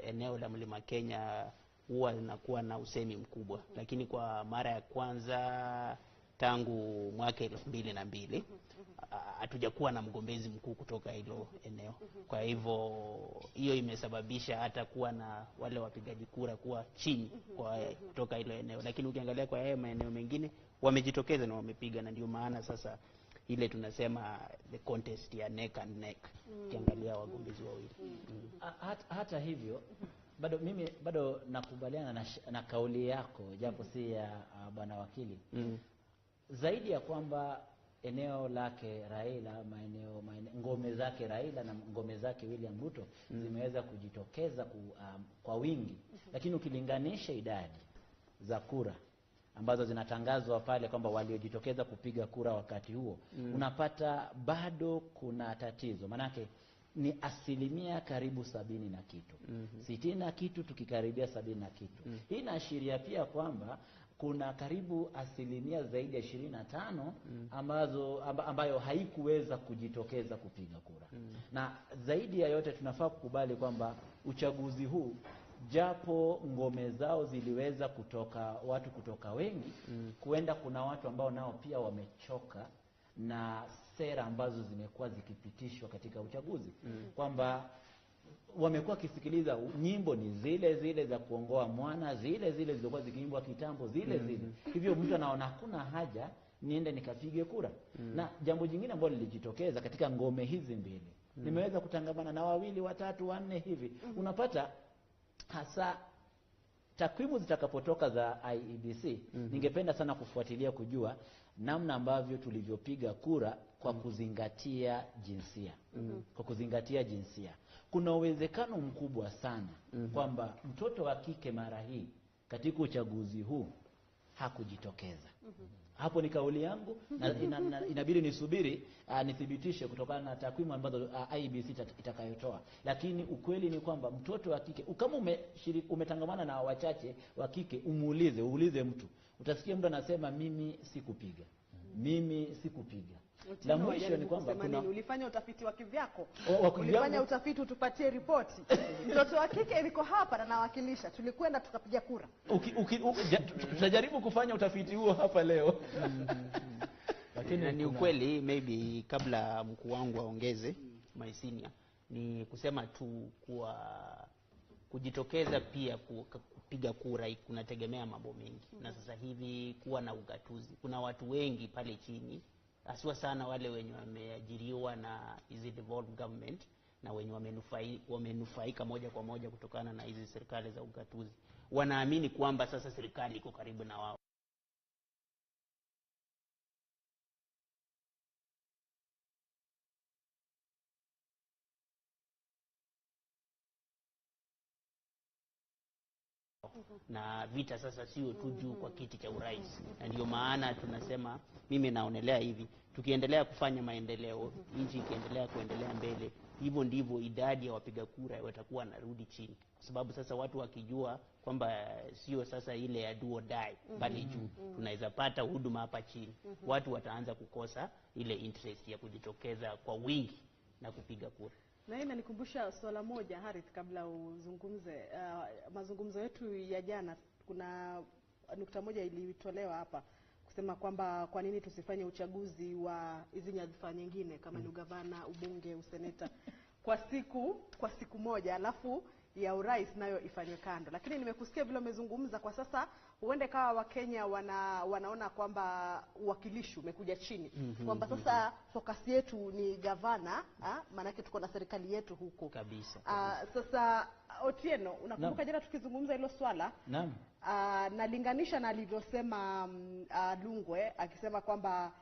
eneo la Mlima Kenya huwa linakuwa na usemi mkubwa, lakini kwa mara ya kwanza tangu mwaka 2002 hatujakuwa na mgombezi mkuu kutoka hilo eneo. Kwa hivyo hiyo imesababisha hata kuwa na wale wapigaji kura kuwa chini kwa kutoka hilo eneo. Lakini ukiangalia kwa haya maeneo mengine wamejitokeza na wamepiga, na ndio maana sasa ile tunasema the contest ya neck and neck ukiangalia wagombezi wawili. Hata hivyo bado mimi bado nakubaliana na kauli yako, japo si ya bwana wakili. Zaidi ya kwamba eneo lake Raila, maeneo ngome zake Raila na ngome zake William Ruto zimeweza kujitokeza kwa wingi. Lakini ukilinganisha idadi za kura ambazo zinatangazwa pale kwamba waliojitokeza kupiga kura wakati huo, unapata bado kuna tatizo. Manake ni asilimia karibu 70 na kitu, 60 na kitu, tukikaribia 70 na kitu. Hii inaashiria pia kwamba kuna karibu asilimia zaidi ya 25 ambayo haikuweza kujitokeza kupiga kura. Na zaidi ya yote tunafaa kukubali kwamba uchaguzi huu, japo ngome zao ziliweza kutoka watu kutoka wengi, kuenda kuna watu ambao nao pia wamechoka na sera ambazo zimekuwa zikipitishwa katika uchaguzi. Kwamba wamekuwa kisikiliza nyimbo ni zile zile za kuongoa mwana, zile zile zilizokuwa zikiimbwa kitambo, zile zile. Hivyo mtu anaona hakuna haja niende nikapige kura. Na jambo jingine ambalo lilijitokeza katika ngome hizi mbili, nimeweza kutangamana na wawili, watatu, wanne hivi. Unapata hasa takwimu zitakapotoka za IEBC, ningependa sana kufuatilia kujua namna ambavyo tulivyopiga kura kwa kuzingatia jinsia. Kwa kuzingatia jinsia, kuna uwezekano mkubwa sana kwamba mtoto wa kike mara hii katika uchaguzi huu hakujitokeza. Hapo ni kauli yangu na inabidi nisubiri nithibitishe kutokana na takwimu ambazo IEBC itakayotoa. Lakini ukweli ni kwamba mtoto wa kike, kama umetangamana na wachache wa kike, uulize mtu, utasikia mtu anasema mimi sikupiga. Mimi sikupiga. La mwisho ni kwamba kuna ulifanya utafiti wa kivyako. Ulifanya utafiti utupatie ripoti. Mtoto wa kike niko hapa na nawakilisha. Tulikwenda tukapiga kura. Tutajaribu kufanya utafiti huo hapa leo. Lakini ni ukweli, maybe kabla mkuu wangu aongeze, my senior, ni kusema tu kuwa kujitokeza pia kupiga kura kunategemea mambo mengi. Na sasa hivi kuwa na ugatuzi, kuna watu wengi pale chini, haswa sana wale wenye wameajiriwa na hizi devolved government na wenye wamenufaika moja kwa moja kutokana na hizi serikali za ugatuzi. Wanaamini kwamba sasa serikali iko karibu na wao. Na vita sasa sio tu juu kwa kiti cha urais, na ndio maana tunasema, mimi naonelea hivi, tukiendelea kufanya maendeleo, nchi ikiendelea kuendelea mbele, hivyo ndivyo idadi ya wapiga kura watakuwa wanarudi chini, kwa sababu sasa watu wakijua kwamba sio sasa ile ya do or die pale juu, tunaweza pata huduma hapa chini, watu wataanza kukosa ile interest ya kujitokeza kwa wingi na kupiga kura. Na hii inanikumbusha swala moja Harith, kabla uzungumze. Mazungumzo yetu ya jana, kuna nukta moja ilitolewa hapa kusema kwamba kwa nini tusifanye uchaguzi wa hizi nyadhifa nyingine kama ni ugavana, ubunge, useneta kwa siku moja, alafu ya urais nayo ifanywe kando. Lakini nimekusikia vile umezungumza kwa sasa, huenda ikawa Wakenya wanaona kwamba uwakilishi umekuja chini, kwamba sasa focus yetu ni gavana, maanake tuko na serikali yetu huko. Kabisa. Sasa Otieno, unakumbuka jana tukizungumza hilo swala? Naam. Nalinganisha na alivyosema Lungwe akisema kwamba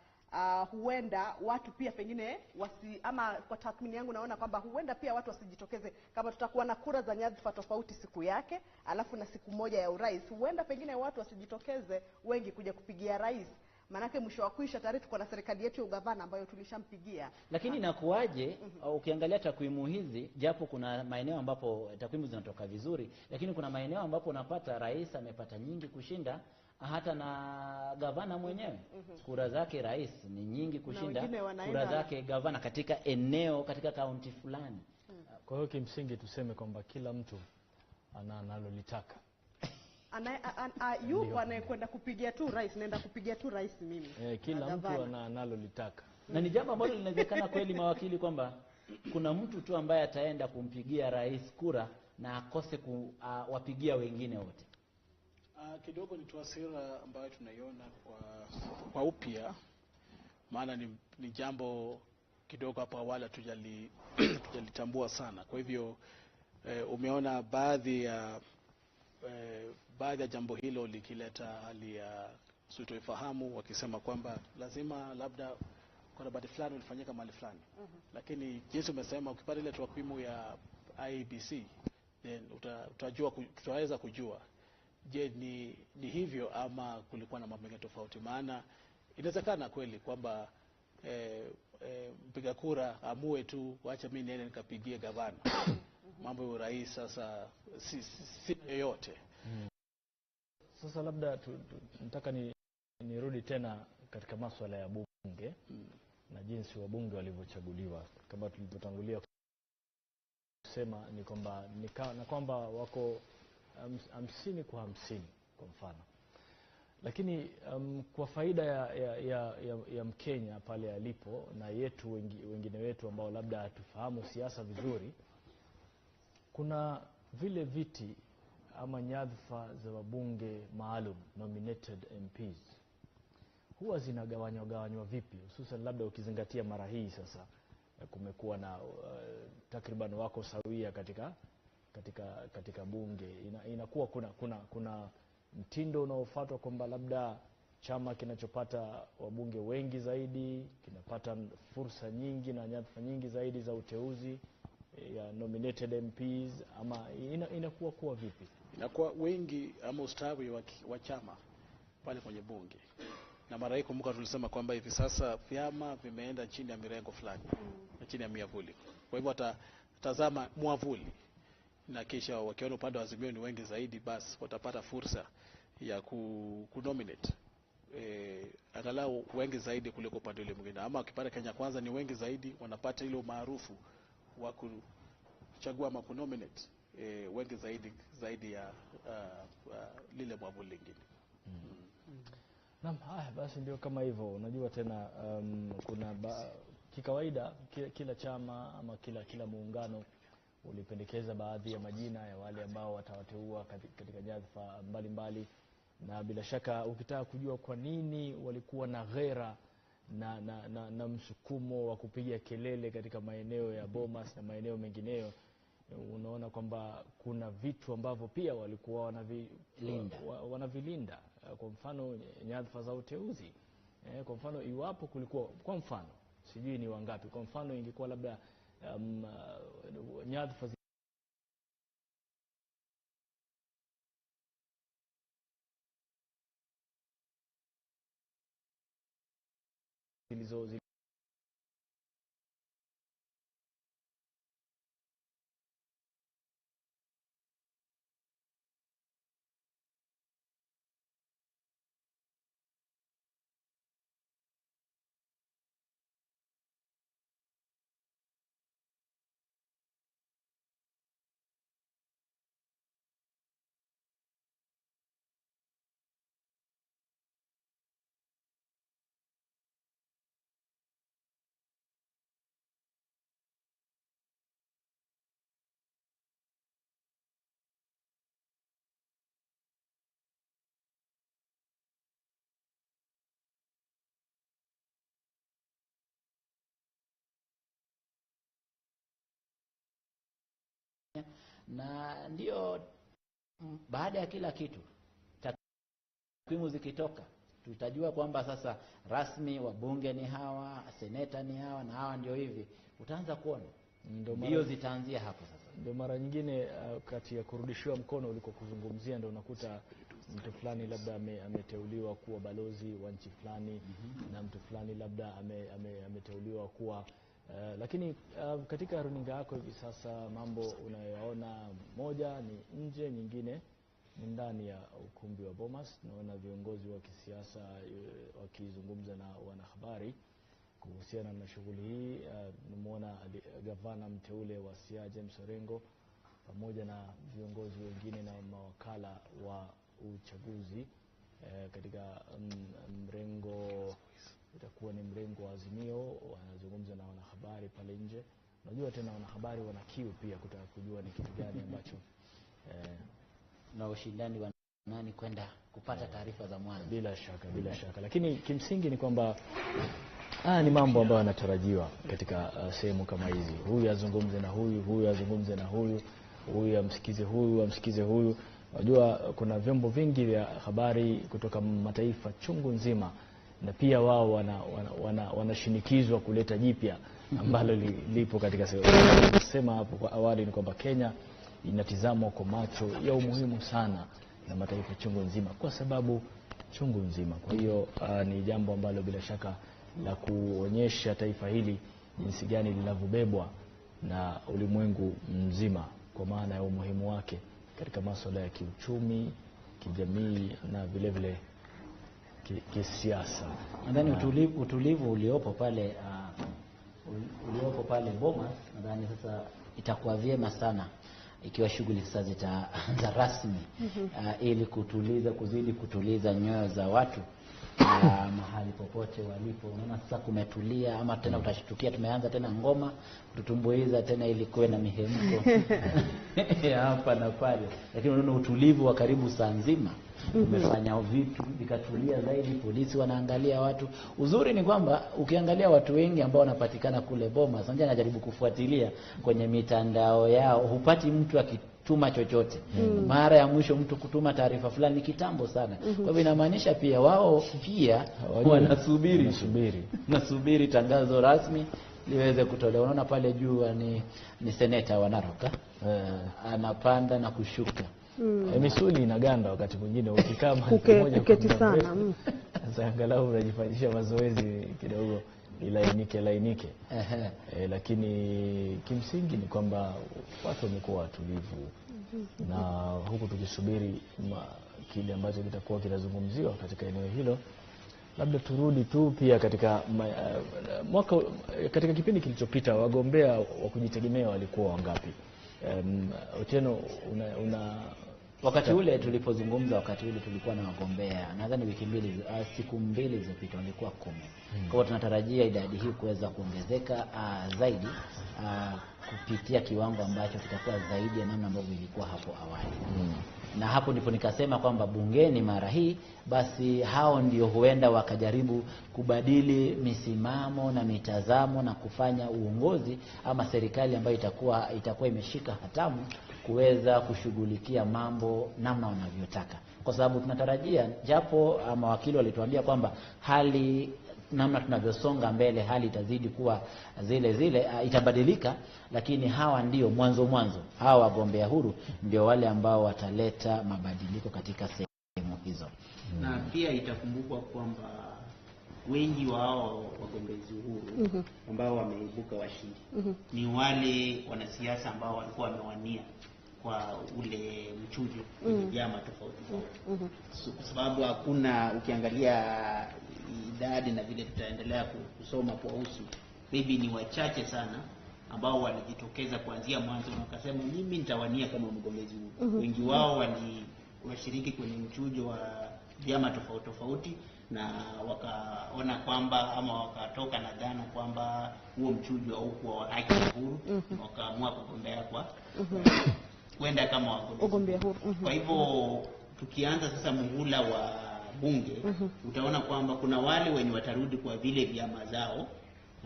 huenda watu pia pengine wasi, ama kwa tathmini yangu naona kwamba huenda pia watu wasijitokeze kama tutakuwa na kura za nyadhifa tofauti siku yake, alafu na siku moja ya urais, huenda pengine watu wasijitokeze wengi kuja kupigia rais, maanake mwisho wa kuisha tayari tuko na serikali yetu ya ugavana ambayo tulishampigia. Lakini inakuwaje ukiangalia takwimu hizi, japo kuna maeneo ambapo takwimu zinatoka vizuri, lakini kuna maeneo ambapo unapata rais amepata nyingi kushinda hata na gavana mwenyewe. Kura zake rais ni nyingi kushinda wengine wanaenda kura zake gavana katika eneo, katika kaunti fulani. Kwa hiyo kimsingi tuseme kwamba kila mtu ana analolitaka. Yupo anayekwenda kupigia tu rais, naenda kupigia tu rais mimi. Kila Na mtu gavana. ana analolitaka. Na ni jambo ambalo linawezekana kweli, mawakili, kwamba kuna mtu tu ambaye ataenda kumpigia rais kura na akose kuwapigia wengine wote. Kidogo ni taswira ambayo tunaiona kwa upya, maana ni jambo kidogo hapo awali hatujalitambua sana. Kwa hivyo umeona baadhi ya jambo hilo likileta hali ya sitoifahamu, wakisema kwamba lazima labda ukarabati fulani ulifanyika mahali fulani, lakini jinsi umesema, ukipata ile takwimu ya IEBC then tutaweza kujua je, ni hivyo ama kulikuwa na mambo mengine tofauti. Maana inawezekana kweli kwamba mpiga kura amue tu, wacha mimi niende nikapigie gavana, mambo ya urais sasa si yoyote. Sasa labda nataka nirudi tena katika maswala ya bunge na jinsi wabunge walivyochaguliwa. Kama tulivyotangulia kusema ni kwamba na kwamba wako 50 kwa 50 kwa mfano, lakini kwa faida ya Mkenya pale alipo na yetu wengine wetu ambao labda hatufahamu siasa vizuri, kuna vile viti ama nyadhifa za wabunge maalum, nominated MPs, huwa zinagawanywa gawanywa vipi, hususan labda ukizingatia mara hii sasa kumekuwa na takriban wako sawia katika bunge. Inakuwa kuna mtindo unaofuatwa kwamba labda chama kinachopata wabunge wengi zaidi kinapata fursa nyingi na nyadhifa nyingi zaidi za uteuzi ya nominated MPs, ama inakuwa kuwa vipi? Inakuwa wengi ama ustawi wa chama pale kwenye bunge. Na mara hii kumbuka, tulisema kwamba hivi sasa vyama vimeenda chini ya mirengo fulani na chini ya miavuli. Kwa hivyo watatazama mwavuli na kisha wakiona upande wa Azimio ni wengi zaidi, basi watapata fursa ya kunominate angalau wengi zaidi kuliko upande ule mwingine, ama wakipata Kenya Kwanza ni wengi zaidi, wanapata ile umaarufu wa kuchagua ama kunominate wengi zaidi ya lile mwavuli lingine. Naam, haya basi ndio kama hivyo. Unajua tena kuna kikawaida kila chama ama kila muungano ulipendekeza baadhi ya majina ya wale ambao watawateua katika nyadhifa mbalimbali, na bila shaka ukitaka kujua kwa nini walikuwa na ghera na msukumo wa kupiga kelele katika maeneo ya Bomas na maeneo mengineyo Unaona kwamba kuna vitu ambavyo pia walikuwa wanavilinda. Kwa mfano nyadhifa za uteuzi. Kwa mfano iwapo kulikuwa, kwa mfano sijui ni wangapi, kwa mfano ingekuwa labda nyadhifa zilizo na ndio baada ya kila kitu takwimu zikitoka tutajua kwamba sasa rasmi wabunge ni hawa, seneta ni hawa na hawa ndio hivi. Utaanza kuona ndio zitaanzia hapo sasa. Ndio mara nyingine kati ya kurudishiwa mkono uliko kuzungumzia, ndio unakuta mtu fulani labda ameteuliwa kuwa balozi wa nchi fulani, na mtu fulani labda ameteuliwa kuwa lakini katika runinga yako hivi sasa mambo unayoona, moja ni nje, nyingine ni ndani ya ukumbi wa Bomas. Naona viongozi wa kisiasa wakizungumza na wanahabari kuhusiana na shughuli hii. Nimeona gavana mteule wa Siaya James Orengo pamoja na viongozi wengine na mawakala wa uchaguzi katika mrengo, itakuwa ni mrengo wa Azimio, wanazungumza na wanahabari pale nje. Unajua tena wanahabari wana kiu pia kutaka kujua ni kitu gani ambacho na ushindani wa nani kwenda kupata taarifa za mwanzo. Bila shaka, bila shaka. Lakini kimsingi ni kwamba haya ni mambo ambayo yanatarajiwa katika sehemu kama hizi. Huyu azungumze na huyu, huyu azungumze na huyu, huyu amsikize huyu, amsikize huyu. Unajua kuna vyombo vingi vya habari kutoka mataifa chungu nzima, na pia wao wanashinikizwa kuleta jipya ambalo lipo katika sehemu. Sema hapo kwa awali ni kwamba Kenya inatizamwa kwa macho ya umuhimu sana na mataifa chungu nzima kwa sababu chungu nzima. Kwa hiyo ni jambo ambalo bila shaka la kuonyesha taifa hili jinsi gani linavyobebwa na ulimwengu mzima kwa maana ya umuhimu wake katika masuala ya kiuchumi, kijamii na vile vile kisiasa. Nadhani utulivu uliopo pale uliopo pale Bomas, nadhani sasa itakuwa vyema sana ikiwa shughuli sasa zitaanza rasmi ili kutuliza, kuzidi kutuliza nyoyo za watu mahali popote walipo. Unaona sasa kumetulia, ama tena utashtukia tumeanza tena ngoma kututumbuiza tena ili kuwe na mihemko hapa na pale, lakini unaona utulivu wa karibu saa nzima umefanya vitu vikatulia zaidi. Polisi wanaangalia watu. Uzuri ni kwamba ukiangalia watu wengi ambao wanapatikana kule Bomas, sasa anajaribu kufuatilia kwenye mitandao yao, hupati mtu akituma chochote. Mara ya mwisho mtu kutuma taarifa fulani ni kitambo sana. Kwa hivyo inamaanisha pia wao pia wanasubiri nasubiri tangazo rasmi liweze kutolewa. Unaona pale juu ni seneta wa Narok anapanda na kushuka. Misuli inaganda wakati mwingine ukikaa mahali moja kuketi sana. Sasa angalau unajifanyisha mazoezi kidogo ilainike lainike. Lakini kimsingi ni kwamba watu wamekuwa watulivu na huku tukisubiri kile ambacho kitakuwa kinazungumziwa katika eneo hilo. Labda turudi tu pia katika mwaka, katika kipindi kilichopita wagombea wa kujitegemea walikuwa wangapi? Otieno, una Wakati ule tulipozungumza, wakati ule tulikuwa na wagombea nadhani wiki mbili, siku mbili zilizopita walikuwa 10. Kwa hiyo tunatarajia idadi hii kuweza kuongezeka zaidi kupitia kiwango ambacho kitakuwa zaidi ya namna ambavyo ilikuwa hapo awali. Na hapo ndipo nikasema kwamba bungeni mara hii basi hao ndio huenda wakajaribu kubadili misimamo na mitazamo na kufanya uongozi ama serikali ambayo itakuwa imeshika hatamu kuweza kushughulikia mambo namna wanavyotaka. Kwa sababu tunatarajia, japo mawakili walituambia kwamba hali namna tunavyosonga mbele hali itazidi kuwa zile zile, itabadilika, lakini hawa ndio mwanzo hawa wagombea huru ndio wale ambao wataleta mabadiliko katika sehemu hizo. Na pia itakumbukwa kwamba wengi wa hao wagombezi huru ambao wameibuka washindi ni wale wanasiasa ambao walikuwa wamewania kwa ule mchujo kwenye vyama tofauti tofauti. So, kwa sababu hakuna, ukiangalia idadi na vile tutaendelea kusoma kuhusu, maybe ni wachache sana ambao walijitokeza kuanzia mwanzo na wakasema mimi nitawania kama mgombezi huru. Wengi wao washiriki kwenye mchujo wa vyama tofauti tofauti na wakaona kwamba ama wakatoka na dhana kwamba huo mchujo haukuwa wa haki na huru, na wakaamua kugombea kwa kwenda kama wagombea huru. Kwa hivyo tukianza sasa muhula wa bunge, utaona kwamba kuna wale wenye watarudi kwa vile vyama zao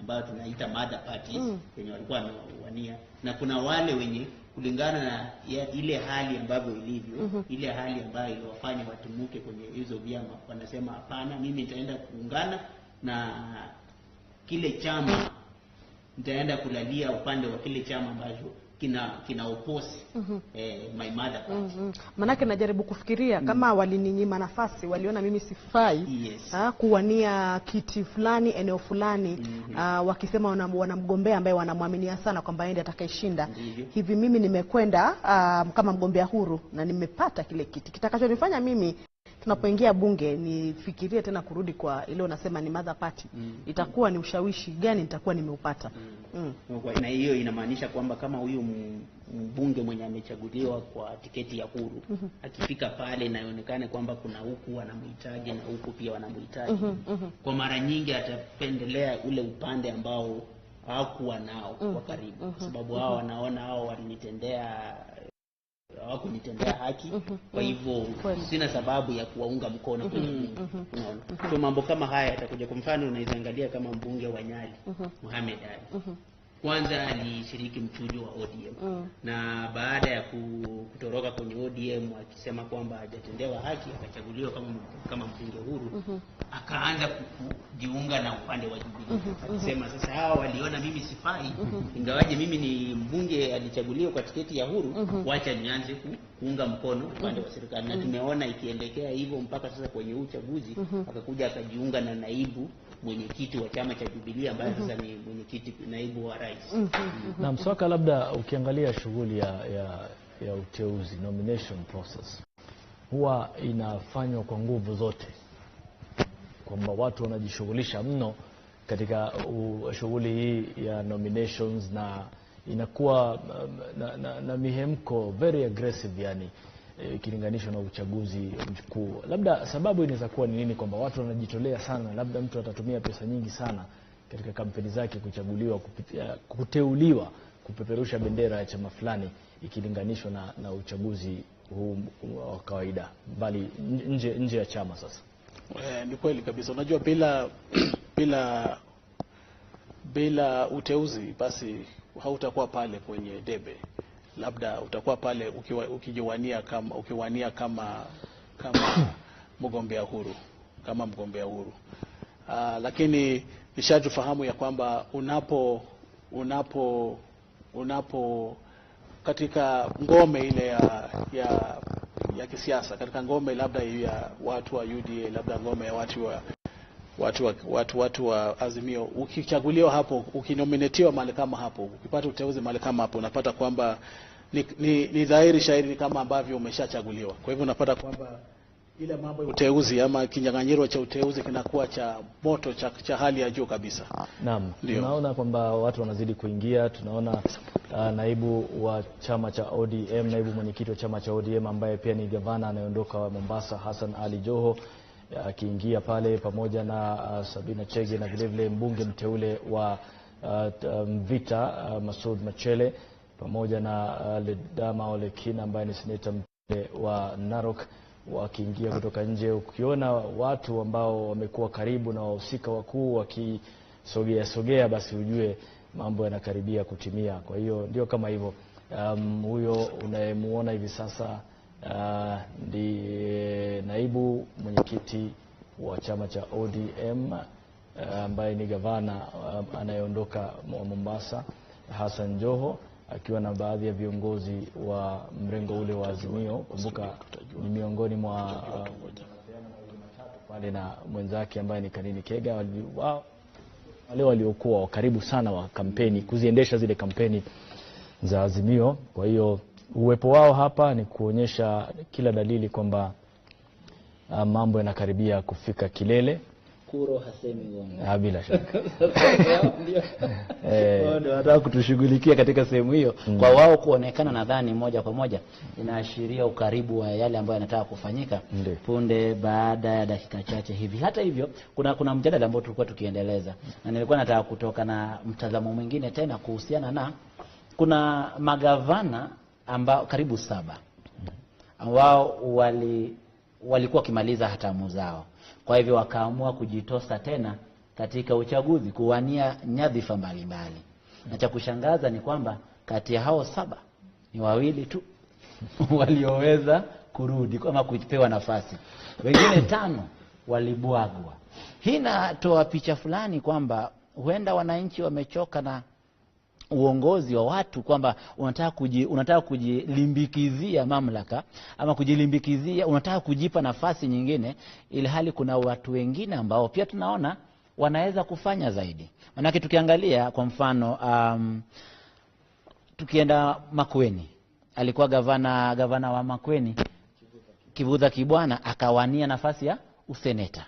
ambayo tunaita mother parties wenye walikuwa wamewania, na kuna wale wenye kulingana na ile hali ambavyo ilivyo, ile hali ambayo iliwafanya watumuke kwenye hizo vyama, wanasema hapana, mimi nitaenda kuungana na kile chama, nitaenda kulalia upande wa kile chama ambacho kina oposi my mother party. Manake najaribu kufikiria kama walininyima nafasi, waliona mimi sifai kuwania kiti fulani eneo fulani, wakisema wanamgombea ambaye wanamwaminia sana kwamba yeye ndiye atakayeshinda. Hivi mimi nimekwenda kama mgombea huru na nimepata kile kiti, kitakachonifanya mimi tunapoingia bunge nifikirie tena kurudi kwa ile unasema ni mother party, itakuwa ni ushawishi gani nitakuwa nimeupata? Na hiyo inamaanisha kwamba kama huyu mbunge mwenye amechaguliwa kwa tiketi ya huru akifika pale inaonekana kwamba kuna huku wanamhitaji na huku pia wanamhitaji, kwa mara nyingi atapendelea ule upande ambao hawakuwa nao kwa karibu, kwa sababu hao wanaona hao walinitendea, hawakunitendea haki, kwa hivyo sina sababu ya kuwaunga mkono kwenye bunge. Unaona? So mambo kama haya yatakuja. Kwa mfano unaweza angalia kama mbunge wa Nyali Mohamed Ali, kwanza alishiriki mchujo wa ODM, na baada ya kutoroka kwenye ODM akisema kwamba hajatendewa haki, akachaguliwa kama mbunge huru, akaanza kujiunga na upande wa Jubilee, akisema sasa hawa waliona mimi sifai, ingawaje mimi ni mbunge alichaguliwa kwa tiketi ya huru, wacha nianze kuunga mkono upande wa serikali. Na tumeona ikielekea hivyo mpaka sasa kwenye uchaguzi, akakuja akajiunga na naibu mwenyekiti wa chama cha Jubilee ambaye sasa ni mwenyekiti naibu wa rais. Na Mswaka, labda ukiangalia shughuli ya uteuzi, nomination process, huwa inafanywa kwa nguvu zote, kwamba watu wanajishughulisha mno katika shughuli hii ya nominations, na inakuwa na mihemko very aggressive, yani ikilinganishwa na uchaguzi mkuu. Labda sababu inaweza kuwa ni nini kwamba watu wanajitolea sana, labda mtu atatumia pesa nyingi sana katika kampeni zake kuchaguliwa, kuteuliwa kupeperusha bendera ya chama fulani ikilinganishwa na uchaguzi huu wa kawaida bali nje ya chama sasa? Ni kweli kabisa. Unajua bila uteuzi basi hautakuwa pale kwenye debe. Labda utakuwa pale ukiwania kama mgombea huru, kama mgombea huru. Lakini nishajufahamu ya kwamba unapo katika ngome ile ya kisiasa, katika ngome labda ya watu wa UDA, labda ngome ya watu wa Azimio, ukichaguliwa hapo, ukinominatiwa mahali kama hapo, ukipata uteuzi mahali kama hapo, unapata kwamba ni dhahiri shahiri ni kama ambavyo umeshachaguliwa. Kwa hivyo unapata kwamba Ile mambo ya uteuzi ama kinyang'anyiro cha uteuzi kinakuwa cha moto cha hali ya juu kabisa. Naam, tunaona kwamba watu wanazidi kuingia. Tunaona naibu wa chama cha ODM, naibu mwenyekiti wa chama cha ODM ambaye pia ni gavana anayeondoka wa Mombasa, Hassan Ali Joho akiingia pale pamoja na Sabina Chege na vile vile mbunge mteule wa Mvita Masud Machele pamoja na Ledama Olekina ambaye ni seneta mteule wa Narok wakiingia kutoka nje. Ukiona watu ambao wamekuwa karibu na wahusika wakuu wakisogea sogea, basi ujue mambo yanakaribia kutimia. Kwa hiyo ndio kama hivyo. Huyo unayemuona hivi sasa ndiye naibu mwenyekiti wa chama cha ODM ambaye ni gavana anayeondoka wa Mombasa, Hassan Joho, akiwa na baadhi ya viongozi wa mrengo ule wa Azimio. Kumbuka ni miongoni mwa pale na mwenzake ambaye ni Kanini Kega, wale waliokuwa karibu sana wa kampeni, kuziendesha zile kampeni za Azimio. Kwa hiyo uwepo wao hapa ni kuonyesha kila dalili kwamba mambo yanakaribia kufika kilele. Kuro hasemi uongo. Bila shaka. Ndio wanataka kutushughulikia katika sehemu hiyo. Kwa wao kuonekana nadhani moja kwa moja inaashiria ukaribu wa yale ambayo yanataka kufanyika punde baada ya dakika chache hivi. Hata hivyo kuna mjadala ambao tulikuwa tukiendeleza, na nilikuwa nataka kutoka na mtazamo mwingine tena kuhusiana na kuna magavana ambao karibu 7 ambao walikuwa wakimaliza hatamu zao. Kwa hivyo wakaamua kujitosa tena katika uchaguzi kuwania nyadhifa mbalimbali. Na cha kushangaza ni kwamba kati ya hao 7 ni 2 tu walioweza kurudi ama kupewa nafasi. Wengine 5 walibwagwa. Hii inatoa picha fulani kwamba huenda wananchi wamechoka na uongozi wa watu, kwamba unataka kujilimbikizia mamlaka ama kujilimbikizia, unataka kujipa nafasi nyingine, ilhali kuna watu wengine ambao pia tunaona wanaweza kufanya zaidi. Manake tukiangalia kwa mfano tukienda Makueni, alikuwa gavana wa Makueni Kivutha Kibwana, akawania nafasi ya useneta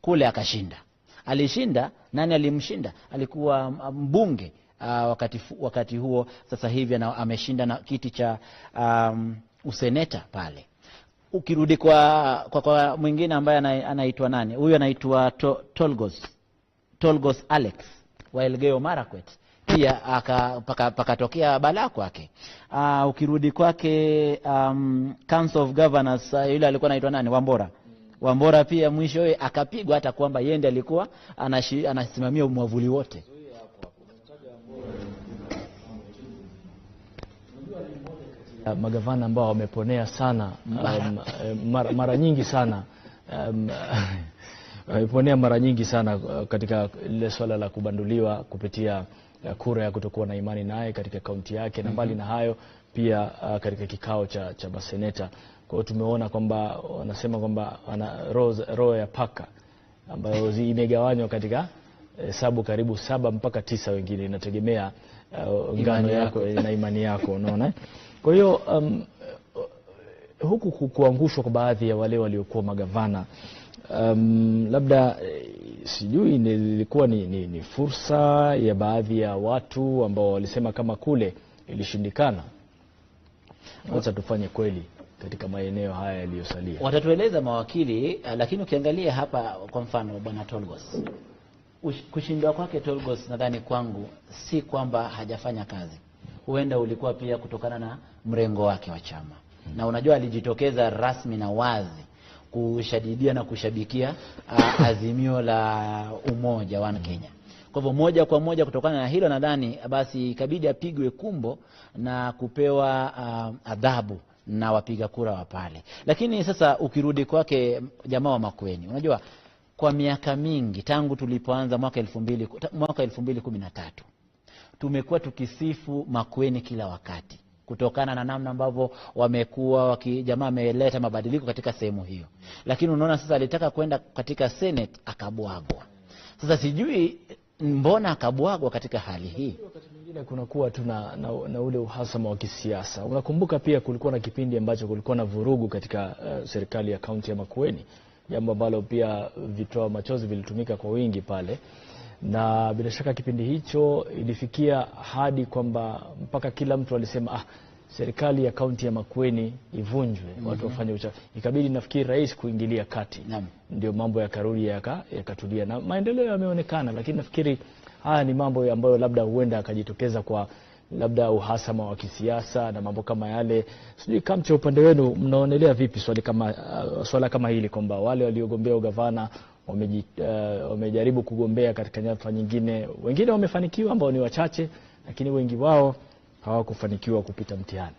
kule akashinda. Alishinda, nani alimshinda? Alikuwa mbunge wakati huo, sasa hivi ameshinda na kiti cha useneta pale. Ukirudi kwa mwingine ambaye anaitwa nani? Huyu anaitwa Tolgos Alex wa Elgeyo Marakwet, pia pakatokea balaa kwake. Ukirudi kwake Council of Governors, yule alikuwa anaitwa nani? Wambora. Wambora pia mwishowe akapigwa, hata kwamba yeye ndiye alikuwa anasimamia mwavuli wote. Magavana ambao wameponea sana mara nyingi sana wameponea mara nyingi sana katika lile swala la kubanduliwa kupitia kura ya kutokuwa na imani naye katika kaunti yake, na mbali na hayo pia katika kikao cha maseneta. Kwa hiyo tumeona kwamba wanasema kwamba ana roho ya paka ambayo imegawanywa katika hesabu karibu 7 mpaka 9, wengine inategemea ngano yako na imani yako, unaona. Kwa hiyo huku kuangushwa kwa baadhi ya wale waliokuwa magavana, labda sijui ilikuwa ni fursa ya baadhi ya watu ambao walisema kama kule ilishindikana, wacha tufanye kweli katika maeneo haya yaliyosalia. Watatueleza mawakili, lakini ukiangalia hapa kwa mfano bwana Tolgos, kushindwa kwake Tolgos nadhani kwangu si kwamba hajafanya kazi, huenda ulikuwa pia kutokana na mrengo wake wa chama. Na unajua alijitokeza rasmi na wazi kushadidia na kushabikia azimio la umoja wa Kenya. Kwa hivyo moja kwa moja kutokana na hilo nadhani basi ikabidi apigwe kumbo na kupewa adhabu na wapiga kura wa pale. Lakini sasa ukirudi kwake jamaa wa Makueni, unajua kwa miaka mingi tangu tulipoanza mwaka 2013 tumekuwa tukisifu Makueni kila wakati kutokana na namna ambavyo wamekuwa jamaa ameleta mabadiliko katika sehemu hiyo. Lakini unaona sasa alitaka kwenda katika Senate akabwagwa. Sasa sijui mbona akabwagwa katika hali hii. Wakati mwingine Ingine kunakuwa tu na ule uhasama wa kisiasa. Unakumbuka pia kulikuwa na kipindi ambacho kulikuwa na vurugu katika serikali ya kaunti ya Makueni, jambo ambalo pia vitoa machozi vilitumika kwa wingi pale, na bila shaka kipindi hicho ilifikia hadi kwamba mpaka kila mtu alisema serikali ya kaunti ya Makueni ivunjwe, watu wafanye uchaguzi. Ikabidi nafikiri rais kuingilia kati. Ndio mambo yakarudi yakatulia na maendeleo yameonekana, lakini nafikiri haya ni mambo ambayo labda huenda akajitokeza kwa labda uhasama wa kisiasa na mambo kama yale. Sijui Kamche, upande wenu mnaonelea vipi swali kama swala kama hili kwamba wale waliogombea ugavana wamejaribu kugombea katika nyadhifa nyingine, wengine wamefanikiwa ambao ni wachache, lakini wengi wao hawakufanikiwa kupita mtihani?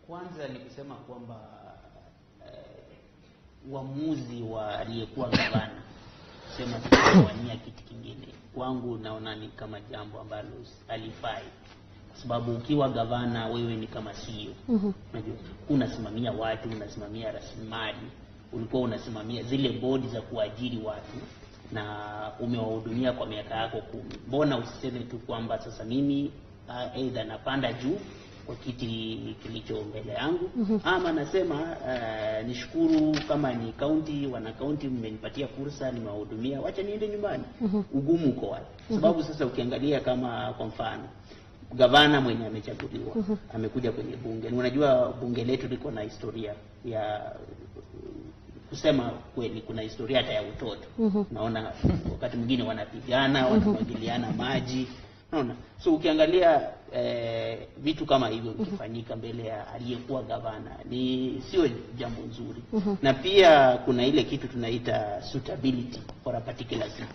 Kwanza ni kusema kwamba uamuzi wa aliyekuwa gavana kusema tutawania kiti kingine, kwangu naona ni kama jambo ambalo alifai, kwa sababu ukiwa gavana wewe ni kama CEO. Unajua unasimamia watu, unasimamia rasilimali, ulikuwa unasimamia zile bodi za kuajiri watu na umewahudumia kwa miaka yako 10. Mbona usiseme tu kwamba sasa mimi aidha napanda juu kwa kiti kilicho mbele yangu, ama nasema nishukuru kama ni county, wana county mmenipatia fursa, nimewahudumia, wacha niende nyumbani. Ugumu uko wapi? Sababu sasa ukiangalia kama kwa mfano gavana mwenye amechaguliwa amekuja kwenye bunge. Unajua bunge letu liko na historia ya kusema kweli, kuna historia hata ya utoto. Naona wakati mwingine wanapigana, wanamwagiliana maji. Unaona? So ukiangalia vitu kama hivyo vikifanyika mbele ya aliyekuwa gavana ni sio jambo nzuri. Na pia kuna ile kitu tunaita suitability for a particular seat.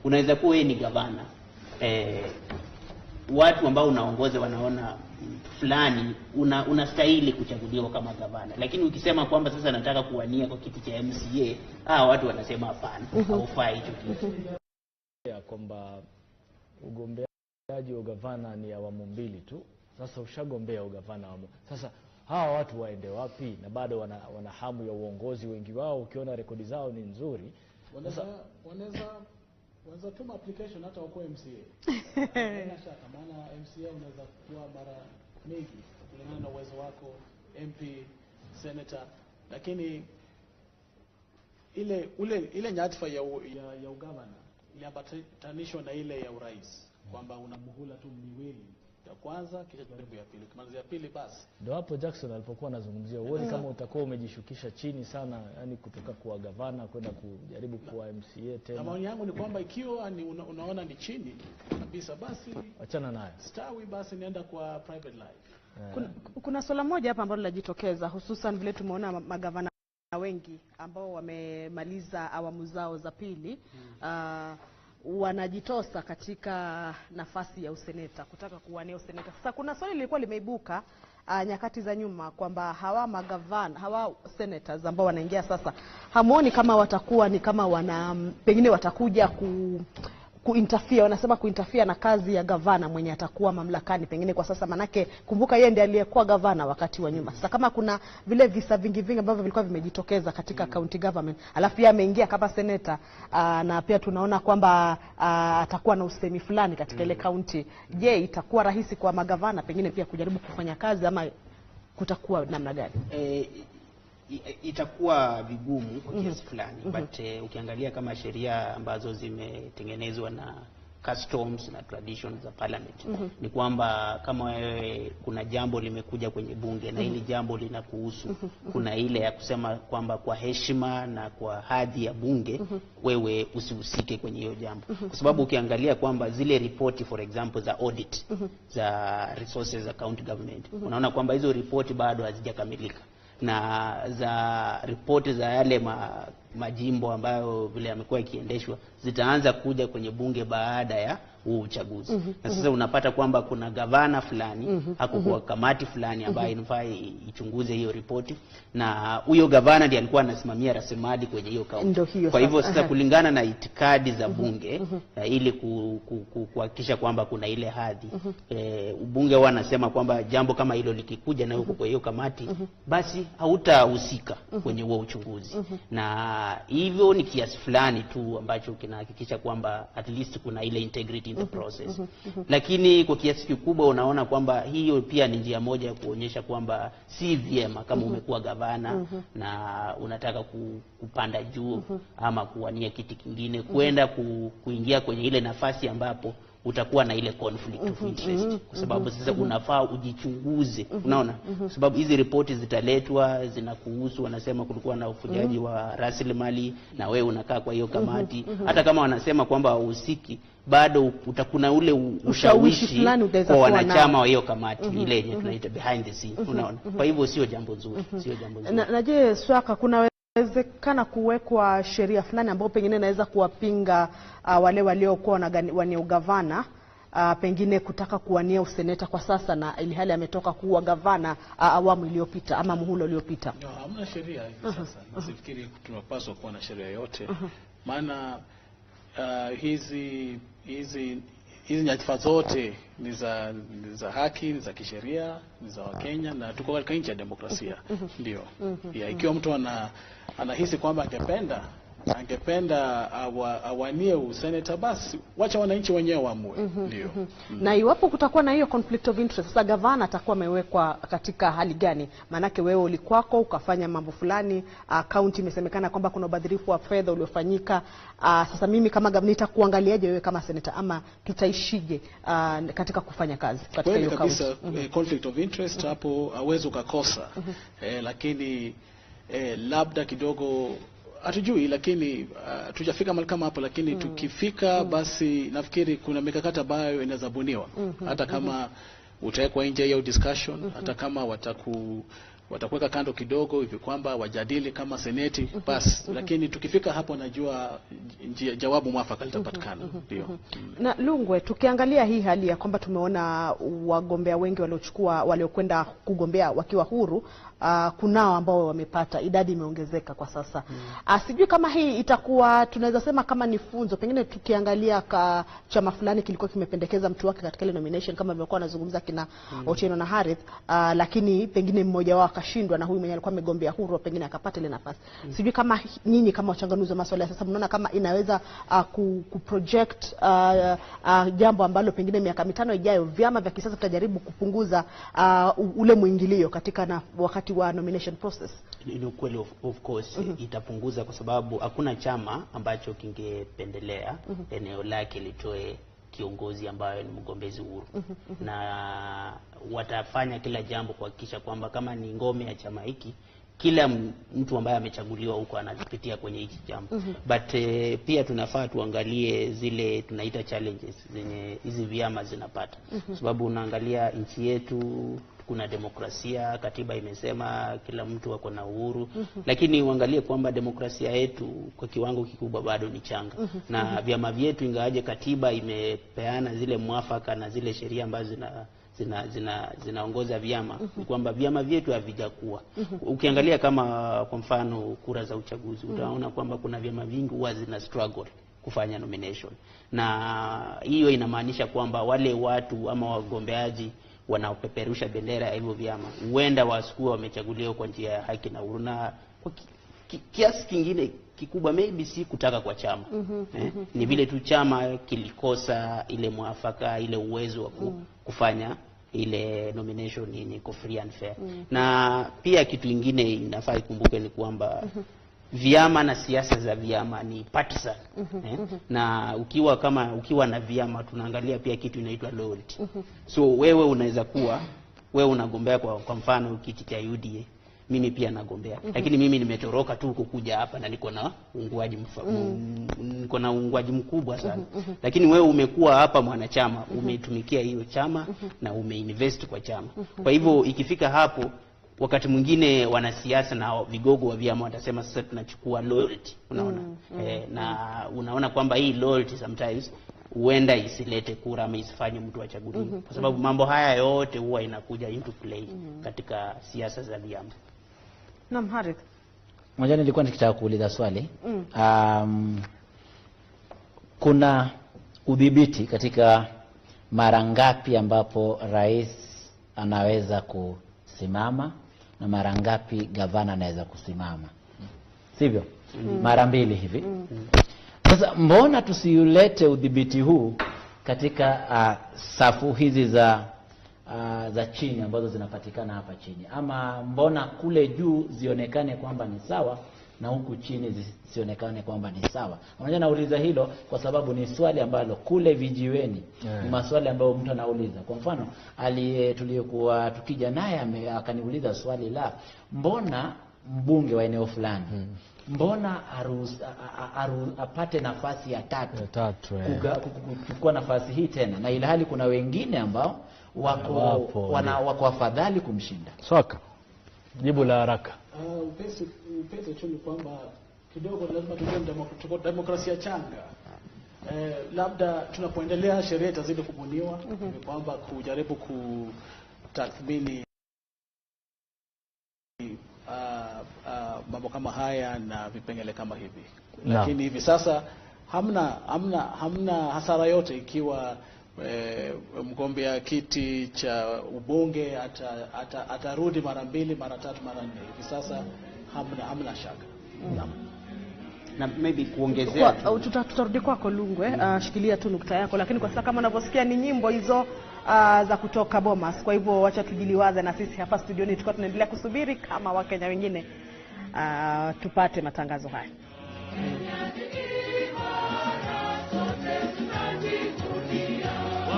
Unaweza kuwa wewe ni gavana, watu ambao unaongoza wanaona fulani unastahili kuchaguliwa kama gavana, lakini ukisema kwamba sasa nataka kuwania kwa kiti cha MCA, watu wanasema hapana, haufai hicho kitu. Ya kwamba ugombeaji wa gavana ni awamu mbili tu. Sasa ushagombea ugavana awamu. Sasa hawa watu waende wapi? Na bado wana hamu ya uongozi wengi wao, ukiona rekodi zao ni nzuri. Wanaweza tuma application hata wakuwe MCA. Haina shaka, maana MCA unaweza kuwa mara mingi kulingana na uwezo wako, MP, senator, lakini ile nyadhifa ya ugavana iliambatanishwa na ile ya urais, kwamba una muhula tu miwili, ya kwanza kisha jaribu ya pili, ukimaliza ya pili basi. Ndio hapo Jackson alipokuwa anazungumzia, uone kama utakuwa umejishukisha chini sana, yani kutoka kuwa gavana kwenda kujaribu kuwa MCA tena. Na maoni yangu ni kwamba ikiwa ni unaona ni chini kabisa, basi achana nayo, stawi, basi nienda kwa private life. Kuna swala moja hapa ambalo linajitokeza, hususan vile tumeona magavana wengi ambao wamemaliza awamu zao za pili wanajitosa katika nafasi ya useneta, kutaka kuwania useneta. Sasa kuna swali lilikuwa limeibuka nyakati za nyuma kwamba hawa magavana, hawa senators ambao wanaingia sasa, hamuoni kama watakuwa ni kama wana pengine watakuja kuinterfere, wanasema kuinterfere na kazi ya gavana mwenye atakuwa mamlakani pengine kwa sasa, manake kumbuka yeye ndiye aliyekuwa gavana wakati wa nyuma. Sasa kama kuna vile visa vingi vingi ambavyo vilikuwa vimejitokeza katika county government, alafu yeye ameingia kama senator, na pia tunaona kwamba atakuwa na usemi fulani katika ile county. Je, itakuwa rahisi kwa magavana pengine pia kujaribu kufanya kazi ama kutakuwa namna gani? Itakuwa vigumu kwa kiasi fulani, but ukiangalia kama sheria ambazo zimetengenezwa na customs na traditions za parliament, ni kwamba kama wewe kuna jambo limekuja kwenye bunge na hili jambo linakuhusu, kuna ile ya kusema kwamba kwa heshima na kwa hadhi ya bunge wewe usihusike kwenye hiyo jambo, kwa sababu ukiangalia kwamba zile ripoti for example za audit za resources za county government, unaona kwamba hizo ripoti bado hazijakamilika, na za ripoti za yale majimbo ambayo vile yamekuwa ikiendeshwa zitaanza kuja kwenye bunge baada ya huu uchaguzi. Na sasa unapata kwamba kuna gavana fulani hakukuwa kamati fulani ambayo inafaa ichunguze hiyo ripoti, na huyo gavana ndiye alikuwa anasimamia rasilimali kwenye hiyo kaunti. Kwa hivyo sasa kulingana na itikadi za bunge ili kuhakikisha kwamba kuna ile hadhi, ubunge huwa anasema kwamba jambo kama hilo likikuja na huko kwa hiyo kamati, basi hautahusika kwenye huo uchunguzi. Na Na hivyo ni kiasi fulani tu ambacho kinahakikisha kwamba at least kuna ile integrity in the process. Lakini kwa kiasi kikubwa unaona kwamba hiyo pia ni njia moja ya kuonyesha kwamba si vyema kama umekuwa gavana na unataka kupanda juu ama kuwania kiti kingine, kwenda kuingia kwenye ile nafasi ambapo utakuwa na ile conflict of interest, kwa sababu sasa unafaa ujichunguze, unaona, kwa sababu hizi ripoti zitaletwa zinakuhusu, wanasema kulikuwa na ufujaji wa rasilimali na wewe unakaa kwa hiyo kamati. Hata kama wanasema kwamba hauhusiki, bado utakuna ule Ushawishi ushawishi fulani utaweza kwa kuwa nao. wanachama wa hiyo kamati ile yenye tunaita behind the scene, unaona. Kwa hivyo sio jambo nzuri, sio jambo nzuri. Na je, Swaka, kunawezekana kuwekwa sheria fulani ambayo pengine inaweza kuwapinga wale waliokuwa wania ugavana, pengine kutaka kuwania useneta kwa sasa, na ilihali ametoka kuwa gavana awamu iliyopita ama muhula uliopita? No, hamna sheria hivi sasa. Na sifikiri tunapaswa kuwa na sheria yote, maana hizi nyadhifa zote ni za haki, ni za kisheria, ni za Wakenya na tuko katika nchi ya demokrasia. Ndio. Ya, ikiwa mtu anahisi kwamba angependa awanie useneta, basi wacha wananchi wenyewe waamue. Ndio. Na iwapo kutakuwa na hiyo conflict of interest, sasa gavana atakuwa amewekwa katika hali gani? Maanake wewe ulikwako ukafanya mambo fulani, kaunti imesemekana kwamba kuna ubadhirifu wa fedha uliofanyika. Sasa mimi kama gavana nitakuangaliaje wewe kama seneta, ama tutaishije katika kufanya kazi katika Kweli hiyo kaunti? kabisa, conflict of interest hapo hauwezi ukakosa, lakini labda kidogo hatujui, lakini tujafika mahali kama hapo, lakini tukifika basi nafikiri kuna mikakati ambayo inaweza buniwa, hata kama utawekwa nje hiyo discussion, hata kama watakuweka kando kidogo hivi kwamba wajadili kama seneti basi, lakini tukifika hapo najua njia, jawabu mwafaka litapatikana. Ndio. Na Lungwe, tukiangalia hii hali ya kwamba tumeona wagombea wengi waliochukua waliokwenda kugombea wakiwa huru, kunao ambao wamepata, idadi imeongezeka kwa sasa. Sijui kama hii itakuwa tunaweza sema kama ni funzo, pengine tukiangalia chama fulani kilikuwa kimependekeza mtu wake katika ile nomination kama vilivyokuwa wanazungumza kina Otieno na Harith, lakini pengine mmoja wao akashindwa na huyu mwenye alikuwa amegombea huru pengine akapata ile nafasi. Sijui kama nyinyi kama wachanganuzi wa masuala ya sasa mnaona kama inaweza kuproject jambo ambalo pengine miaka 5 ijayo vyama vya kisiasa vitajaribu kupunguza ule mwingilio katika na wakati wa nomination process. Ni ukweli, of course itapunguza, kwa sababu hakuna chama ambacho kingependelea eneo lake litoe kiongozi ambayo ni mgombezi huru, na watafanya kila jambo kuhakikisha kwamba kama ni ngome ya chama hiki, kila mtu ambaye amechaguliwa huko anapitia kwenye hiki chama. But pia tunafaa tuangalie zile tunaita challenges zenye hizi vyama zinapata, sababu unaangalia nchi yetu kuna demokrasia, katiba imesema kila mtu ako na uhuru, lakini uangalie kwamba demokrasia yetu kwa kiwango kikubwa bado ni changa, na vyama vyetu, ingawaje katiba imepeana zile mwafaka na zile sheria ambazo zinaongoza vyama, ni kwamba vyama vyetu havijakuwa. Ukiangalia kama kwa mfano kura za uchaguzi, utaona kwamba kuna vyama vingi huwa zina struggle kufanya nomination, na hiyo inamaanisha kwamba wale watu ama wagombeaji wanaopeperusha bendera ya hivyo vyama huenda wasikuwa wamechaguliwa kwa njia ya haki na uhuru, na kwa kiasi kingine kikubwa maybe si kutaka kwa chama, ni vile tu chama kilikosa ile mwafaka, ile uwezo wa kufanya ile nomination yenye iko free and fair. Na pia kitu ingine inafaa ikumbuke ni kwamba vyama na siasa za vyama ni partisan, Na ukiwa kama ukiwa na vyama, tunaangalia pia kitu inaitwa loyalty. So wewe unaweza kuwa wewe unagombea kwa mfano kiti cha UDA, mimi pia nagombea, lakini mimi nimetoroka tu kukuja hapa na niko na uungwaji mkubwa sana, lakini wewe umekuwa hapa mwanachama, umeitumikia hiyo chama na umeinvest kwa chama. Kwa hivyo ikifika hapo, wakati mwingine wanasiasa na vigogo wa vyama watasema sasa tunachukua loyalty, unaona, na unaona kwamba hii loyalty sometimes huenda isilete kura ama isifanye mtu achaguliwe, kwa sababu mambo haya yote huwa inakuja into play katika siasa za vyama. Naam, Harith. Moja, nilikuwa nikitaka kuuliza swali. Kuna udhibiti katika mara ngapi ambapo rais anaweza kusimama na mara ngapi gavana anaweza kusimama, sivyo? Mara mbili hivi. Sasa mbona tusiulete udhibiti huu katika safu hizi za chini ambazo zinapatikana hapa chini? Ama mbona kule juu zionekane kwamba ni sawa na huku chini zisionekane kwamba ni sawa? Unajua nauliza hilo kwa sababu ni swali ambalo kule vijiweni ni maswali ambayo mtu anauliza. Kwa mfano tuliyekuwa tukija naye akaniuliza swali la mbona mbunge wa eneo fulani mbona apate nafasi ya tatu, kuchukua nafasi hii tena, na ilhali kuna wengine ambao wako afadhali kumshinda. Swaka, jibu la haraka. Upesi tu ni kwamba kidogo lazima tujue tuko demokrasia changa. Labda tunapoendelea sheria itazidi kubuniwa, ni kwamba kujaribu kutathmini mambo kama haya na vipengele kama hivi. Lakini hivi sasa hamna hasara yote ikiwa mgombea kiti cha ubunge atarudi mara mbili, mara tatu, mara nne. Hivi sasa hamna shaka. Na maybe kuongezea tutarudi kwako Lungwe, shikilia tu nukta yako, lakini kwa sasa kama unavyosikia ni nyimbo hizo za kutoka Bomas. Kwa hivyo wacha tujiliwaze na sisi hapa studioni tukiwa tunaendelea kusubiri kama Wakenya wengine tupate matangazo haya.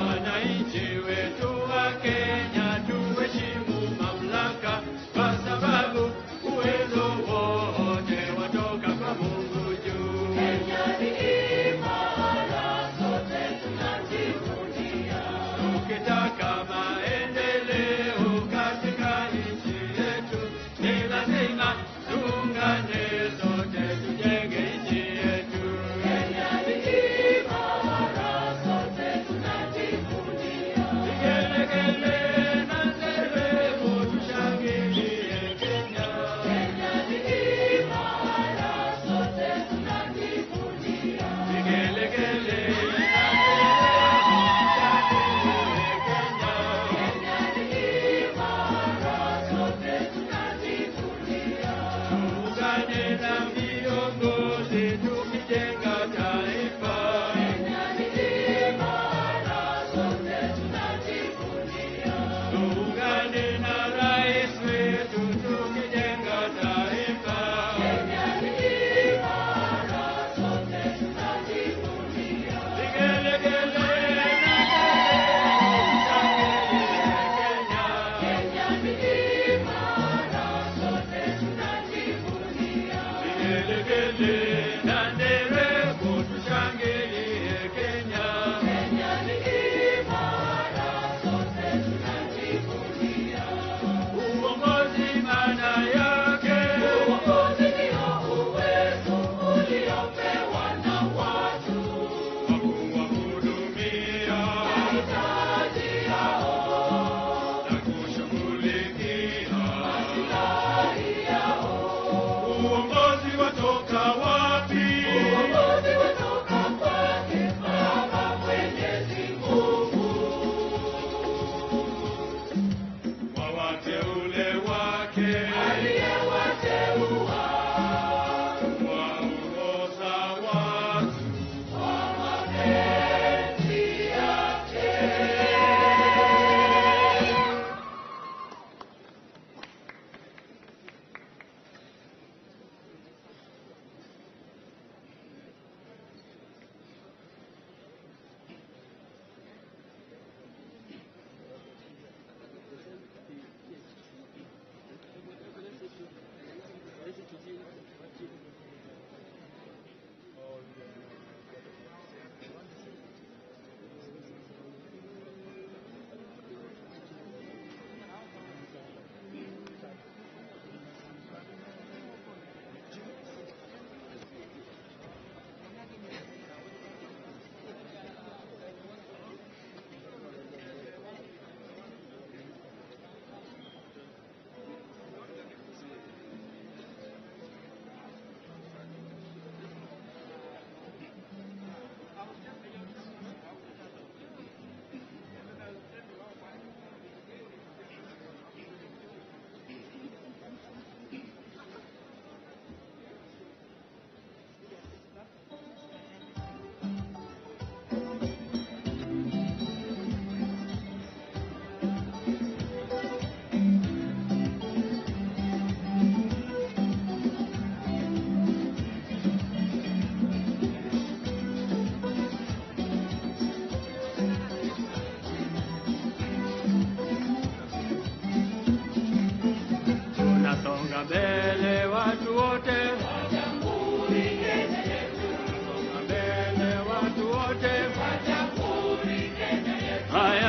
Wananchi wetu wa Kenya tuheshimu mamlaka, kwa sababu uwezo wote watoka kwa Mungu juu. Kenya ni imara, sote tunajivunia. Tukitaka maendeleo katika nchi yetu, ni lazima tuungane sote tujenge nchi yetu. Kenya ni imara.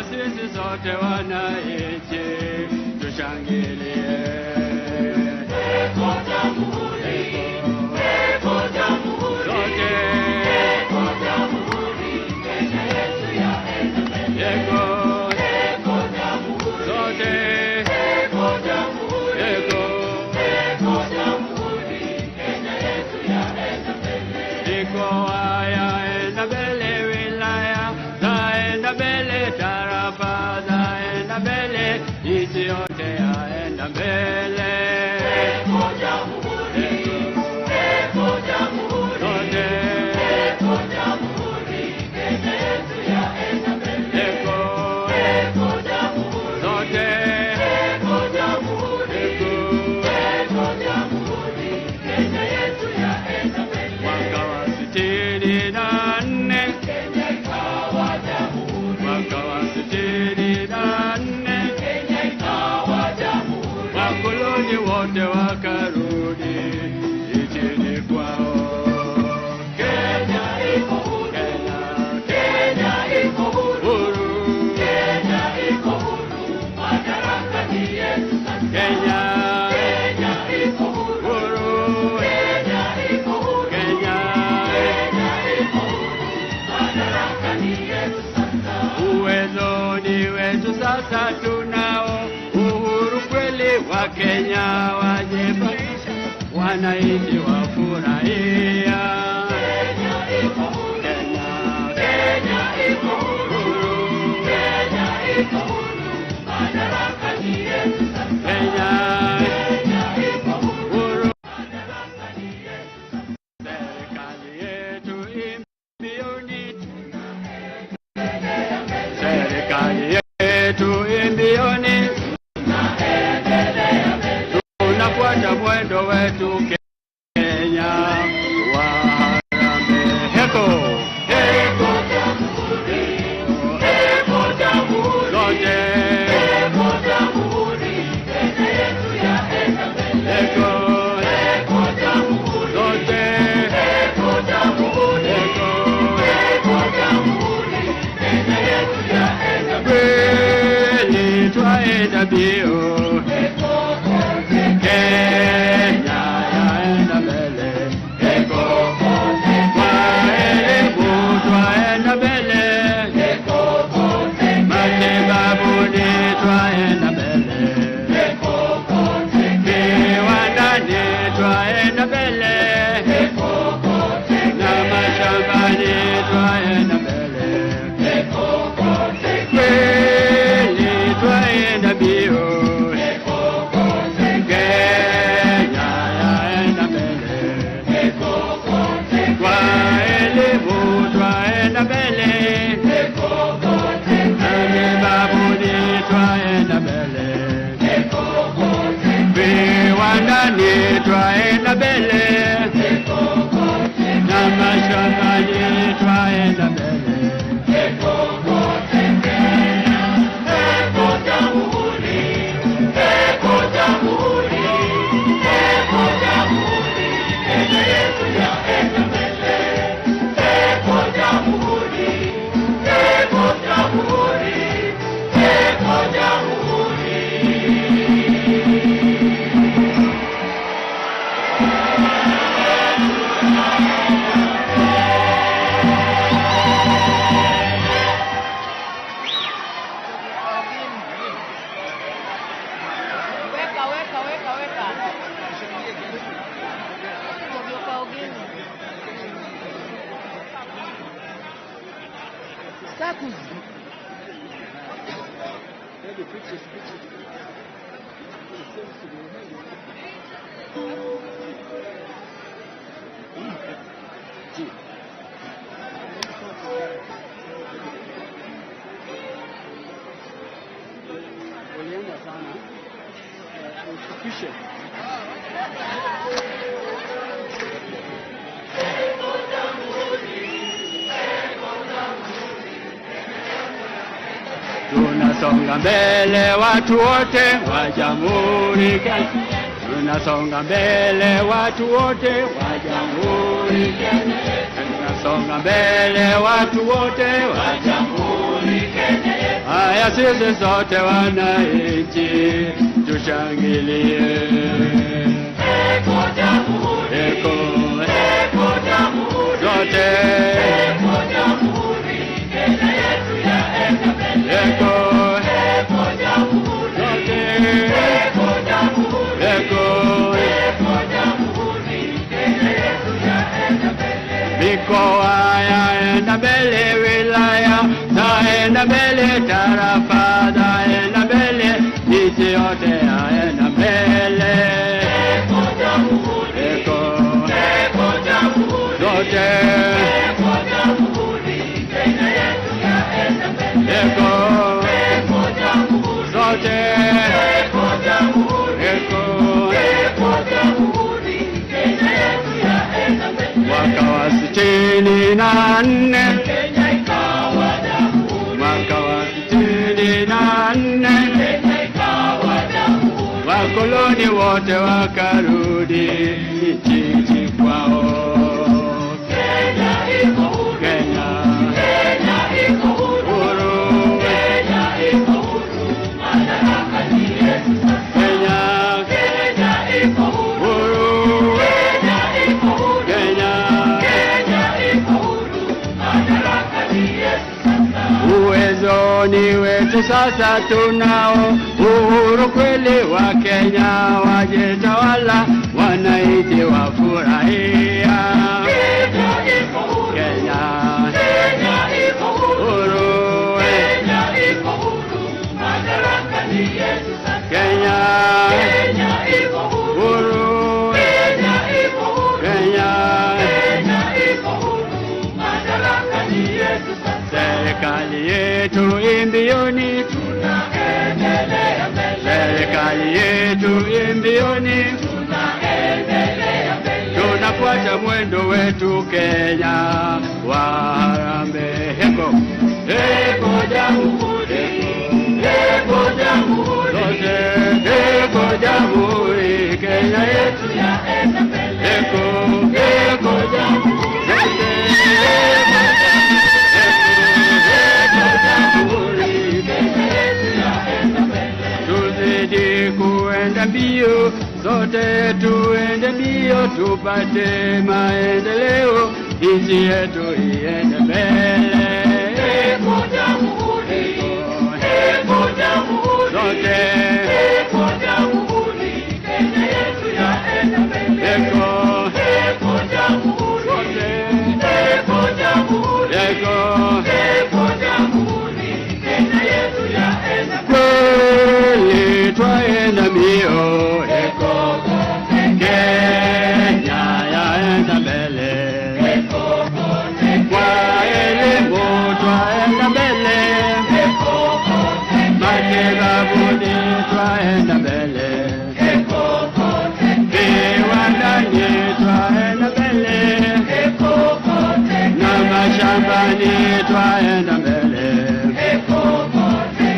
Sisi sote wananchi tushangilie. Eko Jamhuri, Eko Jamhuri, sote. Eko Jamhuri, Kenya yetu yaenda mbele. Eko, Eko Jamhuri, sote. Eko Jamhuri, Eko, Eko Jamhuri, Kenya yetu yaenda mbele. Mikoa yaenda mbele, wilaya zaenda mbele, tarafa zaenda mbele, nchi yote yaenda mbele. Eko Jamhuri, Eko Jamhuri, sote. Eko Jamhuri, Kenya yetu yaenda mbele. Eko, Eko Jamhuri, sote. Eko Jamhuri, Eko, Eko Jamhuri, Kenya yetu yaenda mbele. Mwaka wa 64 Kenya ikawa jamhuri. Mwaka wa 64 Kenya ikawa jamhuri. Wakoloni wote wakarudi nchini kwao. Kenya iko huru. Kenya, Kenya iko huru. Kenya iko huru. Madaraka ni yetu sasa. Kenya, Kenya iko huru. Kenya iko huru. Kenya, Kenya iko huru. Madaraka ni yetu sasa. Uwezo ni wetu sasa, tunao uhuru kweli. Wa Kenya wajipaisha, wananchi wafurahia. Kenya iko huru. Kenya, Kenya iko huru. Kenya iko huru. Madaraka ni yetu sasa. Kenya, Kenya iko huru. Madaraka ni yetu sasa. Serikali yetu imbioni, serikali yetu imbioni, tunafuata mwendo wetu Kenya wa harambee. Heko, heko Jamhuri, heko Jamhuri, sote. Heko Jamhuri, Kenya yetu yaenda mbele. Heko, heko Jamhuri, sote. Heko Jamhuri, heko, heko Jamhuri, Kenya yetu yaenda mbele. Kweli twaenda mbio, Kenya yaenda mbele. Heko, kwa elimu twaenda mbele, matibabuni twaenda mbele, viwandani twaenda mbele, na mashambani twaenda mbele. Kweli twaenda mbio, Kenya yaenda mbele. Kwa elimu twaenda mbele, mababuni twaenda mbele, viwandani twaenda mbele, na mashambani twaenda mbele. Eko Jamhuri, Eko Jamhuri, Eko Jamhuri, Kenya yetu yaenda mbele. Eko Jamhuri, Eko Jamhuri, Eko Jamhuri. Weka, weka, weka, weka. Ogioka ogini. Sakuzi. Ulienda sana. Ushukishe. Tunasonga mbele watu wote wa Jamhuri Kenya. Tunasonga mbele watu wote wa Jamhuri Kenya. Tunasonga mbele watu wote wa Jamhuri Kenya. Haya sisi sote wananchi tushangilie. Eko jamhuri, eko, eko jamhuri, zote, eko jamhuri, Kenya yetu yaenda mbele. Eko, eko jamhuri, zote, eko jamhuri, eko, eko jamhuri, Kenya yetu yaenda mbele. Mikoa yaenda mbele, wilaya zaenda mbele, tarafa zaenda mbele, nchi yote yaenda mbele. Eko jamhuri, eko, eko jamhuri, zote, eko jamhuri, Kenya yetu yaenda mbele. Eko, eko jamhuri, zote, eko jamhuri, eko, eko jamhuri, Kenya yetu yaenda mbele. Mwaka wa 64 Kenya ikawa jamhuri. Mwaka wa 64 Kenya ikawa jamhuri. Wakoloni wote wakarudi nchini kwao. Kenya iko huru. Kenya, Kenya iko huru. Kenya iko huru. Madaraka ni yetu sasa. Kenya, Kenya iko huru. Kenya iko huru. Kenya, Kenya iko huru. Madaraka ni yetu sasa. Uwezo ni wetu sasa, tunao uhuru kweli. Wa Kenya wajitawala, wananchi wafurahia. Kenya iko huru. Kenya, Kenya iko huru. Kenya iko huru. Madaraka ni yetu sasa. Kenya, Kenya iko huru. Kenya iko huru. Kenya, Kenya iko huru. Madaraka ni yetu sasa. Serikali yetu imbioni, tunaendelea mbele. Serikali yetu imbioni, tunaendelea mbele. Tunafuata mwendo wetu Kenya wa harambee. Eko, eko jamhuri, eko jamhuri, zote, eko jamhuri, Kenya yetu yaenda mbele. Eko, eko jamhuri, zote, eko jamhuri, Kenya yetu yaenda mbele. Tuzidi kuenda mbio, zote tuende mbio, tupate maendeleo, nchi yetu iende mbele. Eko jamhuri, eko jamhuri, zote, eko jamhuri, Kenya yetu yaenda mbele. Eko, eko jamhuri, zote, eko jamhuri, eko, eko jamhuri, Kenya yetu yaenda mbele. Kweli twaenda mbio, eko, Kenya yaenda mbele. Kwa elimu twaenda mbele, matibabuni twaenda mbele, viwandani twaenda mbele, na mashambani twaenda mbele.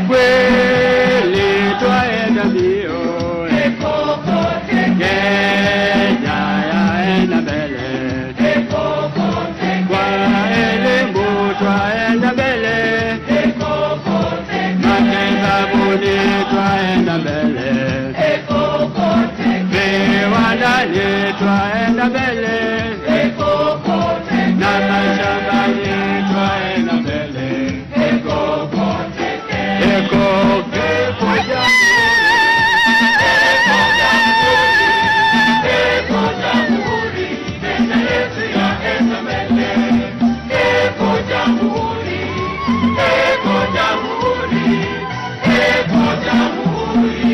Kweli twaenda mbio, Kenya yaenda mbele. Kwa elimu twaenda mbele, matibabuni twaenda mbele, viwandani twaenda mbele, na mashambani twaenda mbele. Eko, eko jamhuri, Kenya yetu yaenda mbele. Eko jamhuri, eko jamhuri, eko jamhuri.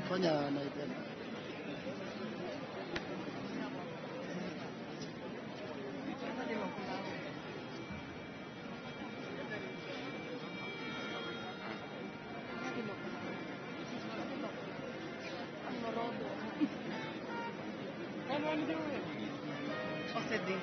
Fanya naipenda. Osedhi.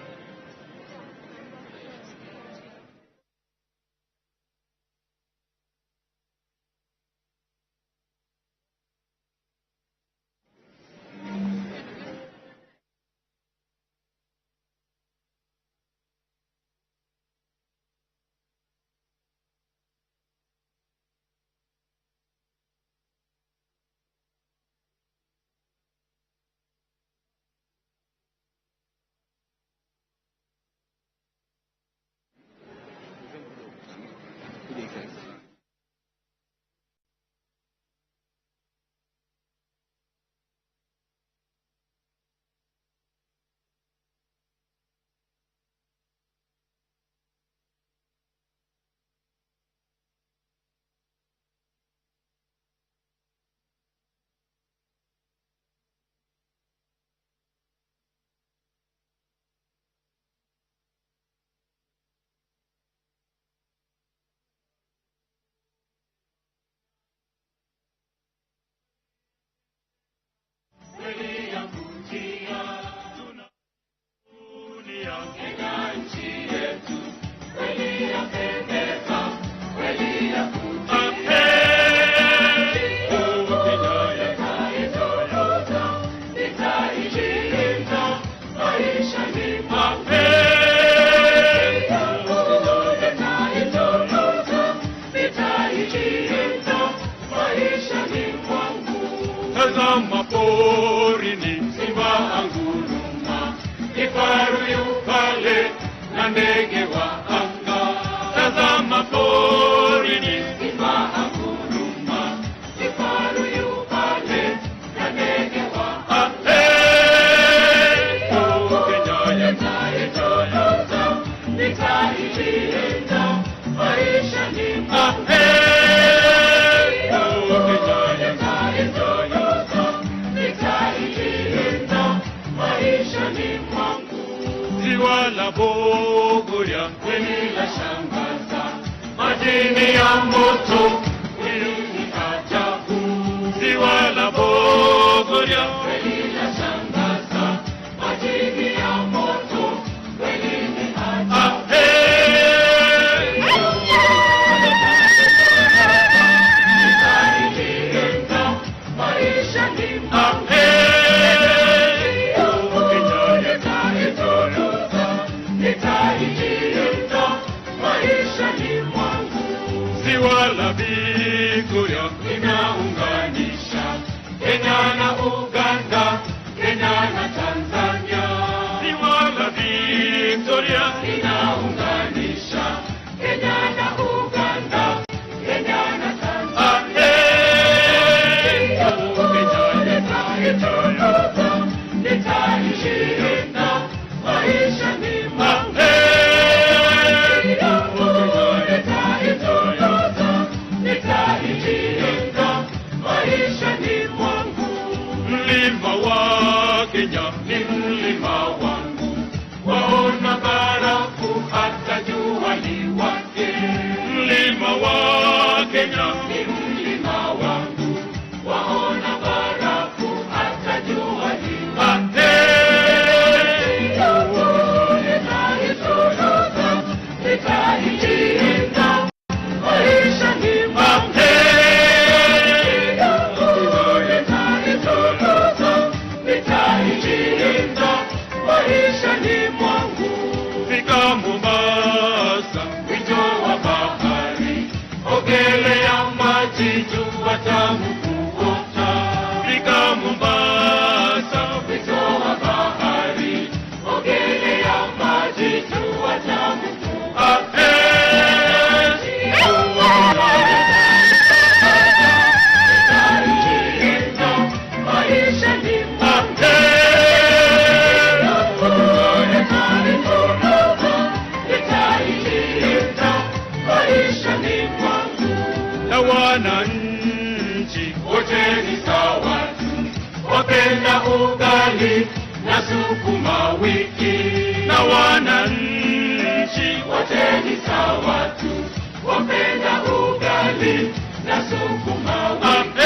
Tazama porini, simba anguruma, kifaru yu pale na ndege wa anga. Tazama porini, simba anguruma, kifaru yu pale na ndege wa anga. Oh, Kenya yetu, nitailinda maisha ni mwangu. Oh, Kenya yetu, nitailinda maisha ni mwangu. Ziwa la Bogoria kweli la shangaza, majini ya moto kweli ni ajabu. Ziwa la Bogoria kweli la shangaza, majini ya moto kweli ni ajabu. Nitailinda maisha ni mwangu. Nitailinda maisha ni mwangu. Ziwa la Victoria linaunganisha Kenya na Uganda, Kenya na Tanzania. Ziwa la Victoria linaunganisha Kenya na Uganda, Kenya na Tanzania. Nitailinda maisha ni mwangu. Nitailinda maisha ni mwangu. Mlima wa Kenya ni mlima wangu, waona barafu hata jua liwake. Mlima wa Kenya ni mlima wangu, waona barafu hata jua liwake. Nitailinda maisha ni mwangu. Nitailinda maisha ni mwangu. Fika Mombasa, wito wa bahari, ogelea maji jua tamu kuota. Fika Mombasa, wito wa bahari, ogelea maji jua tamu kuota. Nitailinda maisha ni mwangu. Nitailinda maisha ni mwangu. Na wananchi wote ni sawa tu, wapenda ugali na sukuma wiki. Na wananchi wote ni sawa tu, wapenda ugali na sukuma wiki.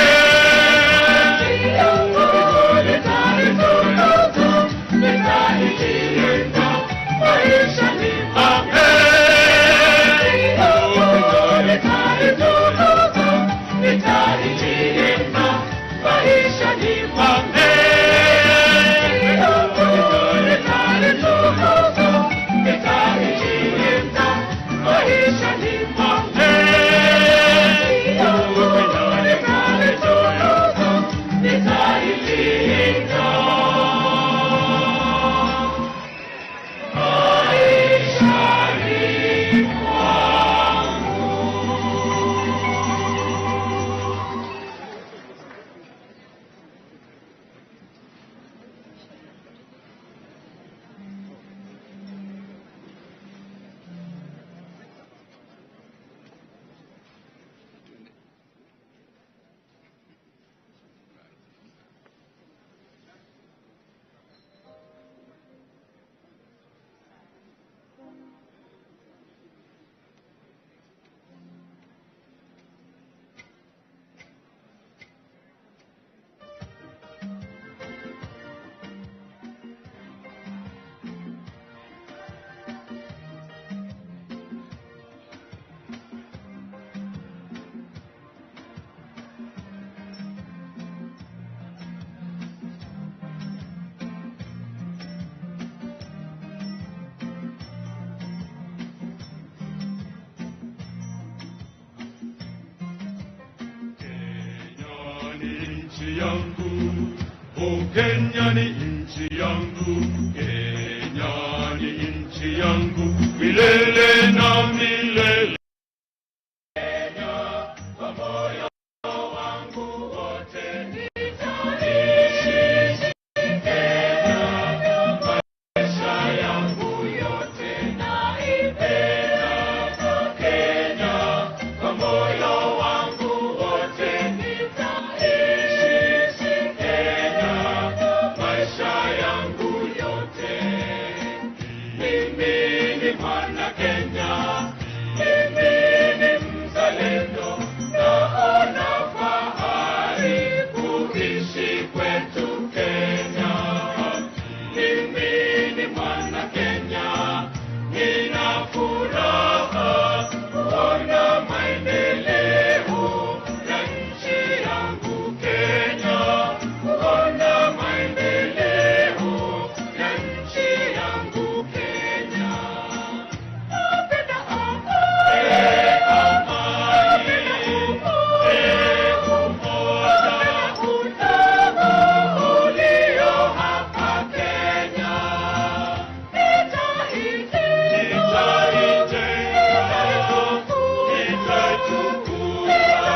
ni nchi yangu, oh Kenya ni nchi yangu, Kenya ni nchi yangu, milele na milele. Kenya kwa moyo wangu wote nitaishi Kenya, maisha yangu yote naipenda Kenya, kwa moyo wangu wote nitaishi Kenya, maisha yangu yote. Mimi ni mwana Kenya, mimi ni mzalendo, naona fahari kuishi kwetu Kenya. Mimi ni mwana Kenya, nina furaha kuona maendeleo ya nchi yangu Kenya, kuona maendeleo ya nchi yangu Kenya. Napenda amani, umoja, udogo ulio hapa Kenya.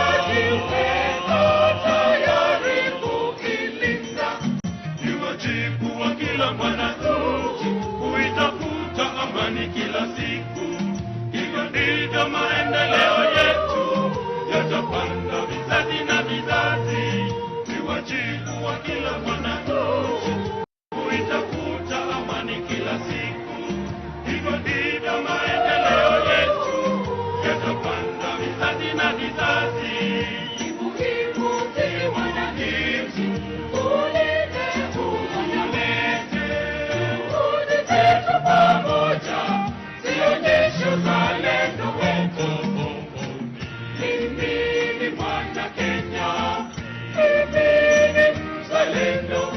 Nitaijenga, tayari kuilinda. Ni wajibu wa kila mwananchi kuitafuta amani kila siku. Hivyo ndivyo maendeleo yetu yatapanda vizazi na vizazi. Ni wajibu wa kila mwananchi kuitafuta amani kila siku. Hivyo ndivyo maendeleo yetu yatapanda vizazi na vizazi. Ni muhimu kila mwananchi tulinde umoja, juhudi zetu pamoja zionyeshe uzalendo wetu. Mimi ni mwana Kenya, mimi ni mzalendo.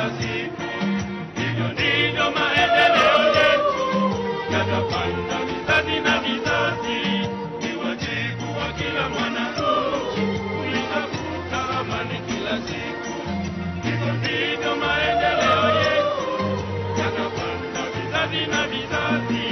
kila siku. Hivyo ndivyo maendeleo yetu yatapanda vizazi na vizazi. Ni wajibu wa kila mwananchi kuitafuta amani kila siku. Hivyo ndivyo maendeleo yetu yatapanda vizazi na vizazi.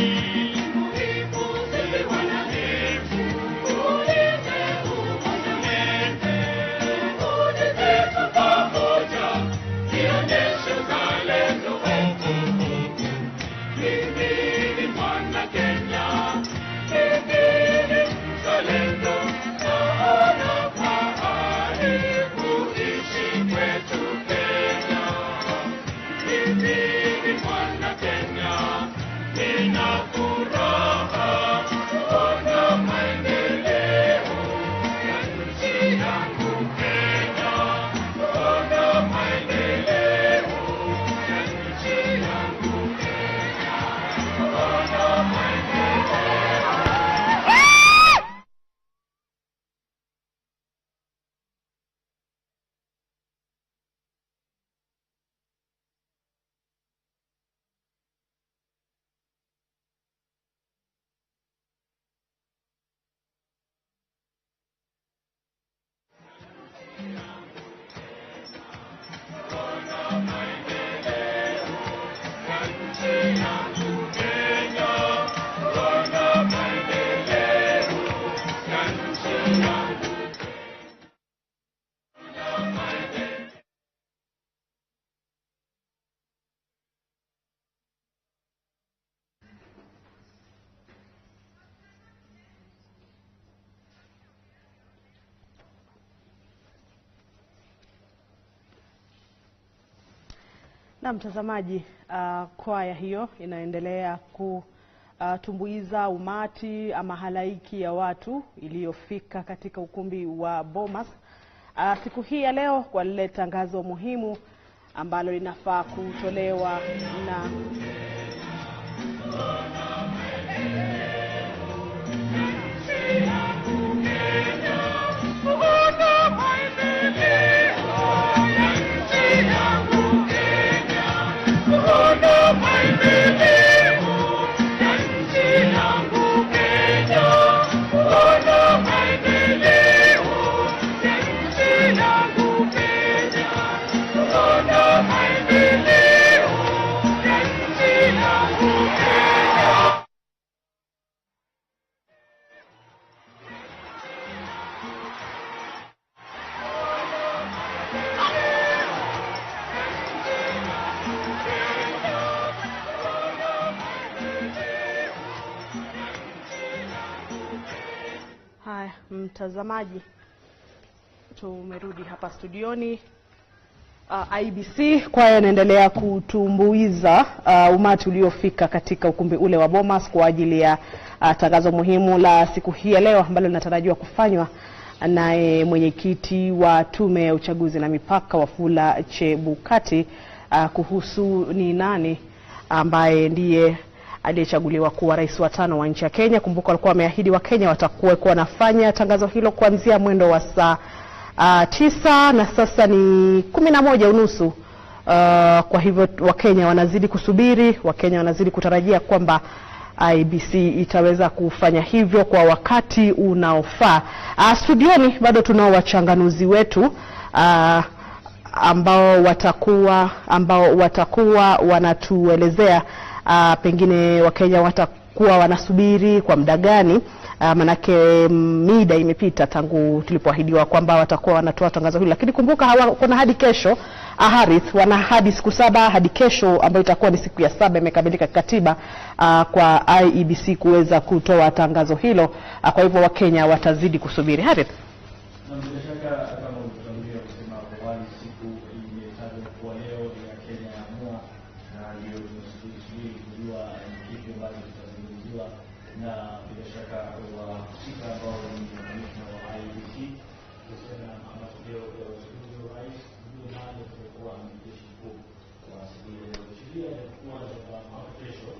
Na mtazamaji, kwaya hiyo inaendelea kutumbuiza umati ama halaiki ya watu iliyofika katika ukumbi wa Bomas siku hii ya leo kwa lile tangazo muhimu ambalo linafaa kutolewa na Haya, mtazamaji, tumerudi hapa studioni. IEBC kwaya inaendelea kutumbuiza umati uliofika katika ukumbi ule wa Bomas kwa ajili ya tangazo muhimu la siku hii ya leo ambalo linatarajiwa kufanywa naye mwenyekiti wa Tume ya Uchaguzi na Mipaka Wafula Chebukati kuhusu ni nani ambaye ndiye aliyechaguliwa kuwa rais wa 5 wa nchi ya Kenya. Kumbuka walikuwa wameahidi wa Kenya watakuwa wanafanya tangazo hilo kuanzia mwendo wa saa 9 na sasa ni 11:15. Kwa hivyo Wakenya wanazidi kusubiri, Wakenya wanazidi kutarajia kwamba IEBC itaweza kufanya hivyo kwa wakati unaofaa. Studioni bado tunao wachanganuzi wetu ambao watakuwa wanatuelezea pengine Wakenya watakuwa wanasubiri kwa muda gani. Manake mida imepita tangu tulipoahidiwa kwamba watakuwa wanatoa tangazo hili, lakini kumbuka kuna hadi kesho. Harith, wana hadi siku 7 hadi kesho ambayo itakuwa ni siku ya 7 imekamilika katiba kwa IEBC kuweza kutoa tangazo hilo. Kwa hivyo Wakenya watazidi kusubiri. Harith, na bila shaka kama ulivyotangulia kusema hapo awali, siku imetajwa kuwa leo ya Kenya ya amua, na ndio tunasubiri kujua ni kipi ambacho kitazungumziwa, na bila shaka wahusika ambao ni makamishna wa IEBC kuhusiana na matokeo ya uchaguzi wa rais, ndio nani atakuwa amiri jeshi mkuu kwa siku hiyo ya leo. Sheria itakuwa hapo kesho.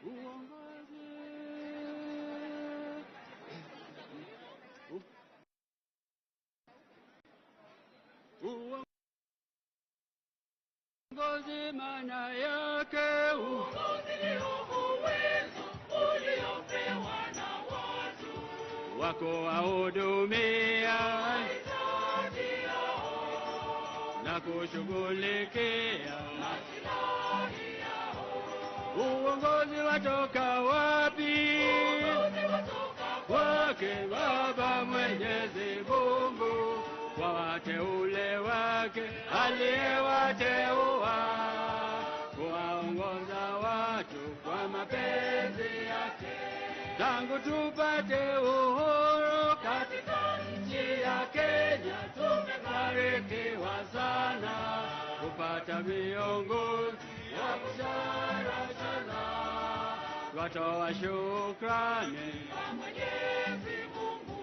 Uongozi. Uongozi maana yake, uongozi ni uwezo uliopewa na watu wako wahudumia mahitaji yao na kushughulikia maslahi yao. Uongozi watoka wapi? Uongozi watoka kwake Baba Mwenyezi Mungu, kwa wateule wake aliyewateua kuwaongoza watu kwa mapenzi yake. Tangu tupate uhuru katika nchi ya Kenya, tumebarikiwa sana kupata viongozi wa busara sana. Twatoa shukrani kwa Mwenyezi Mungu,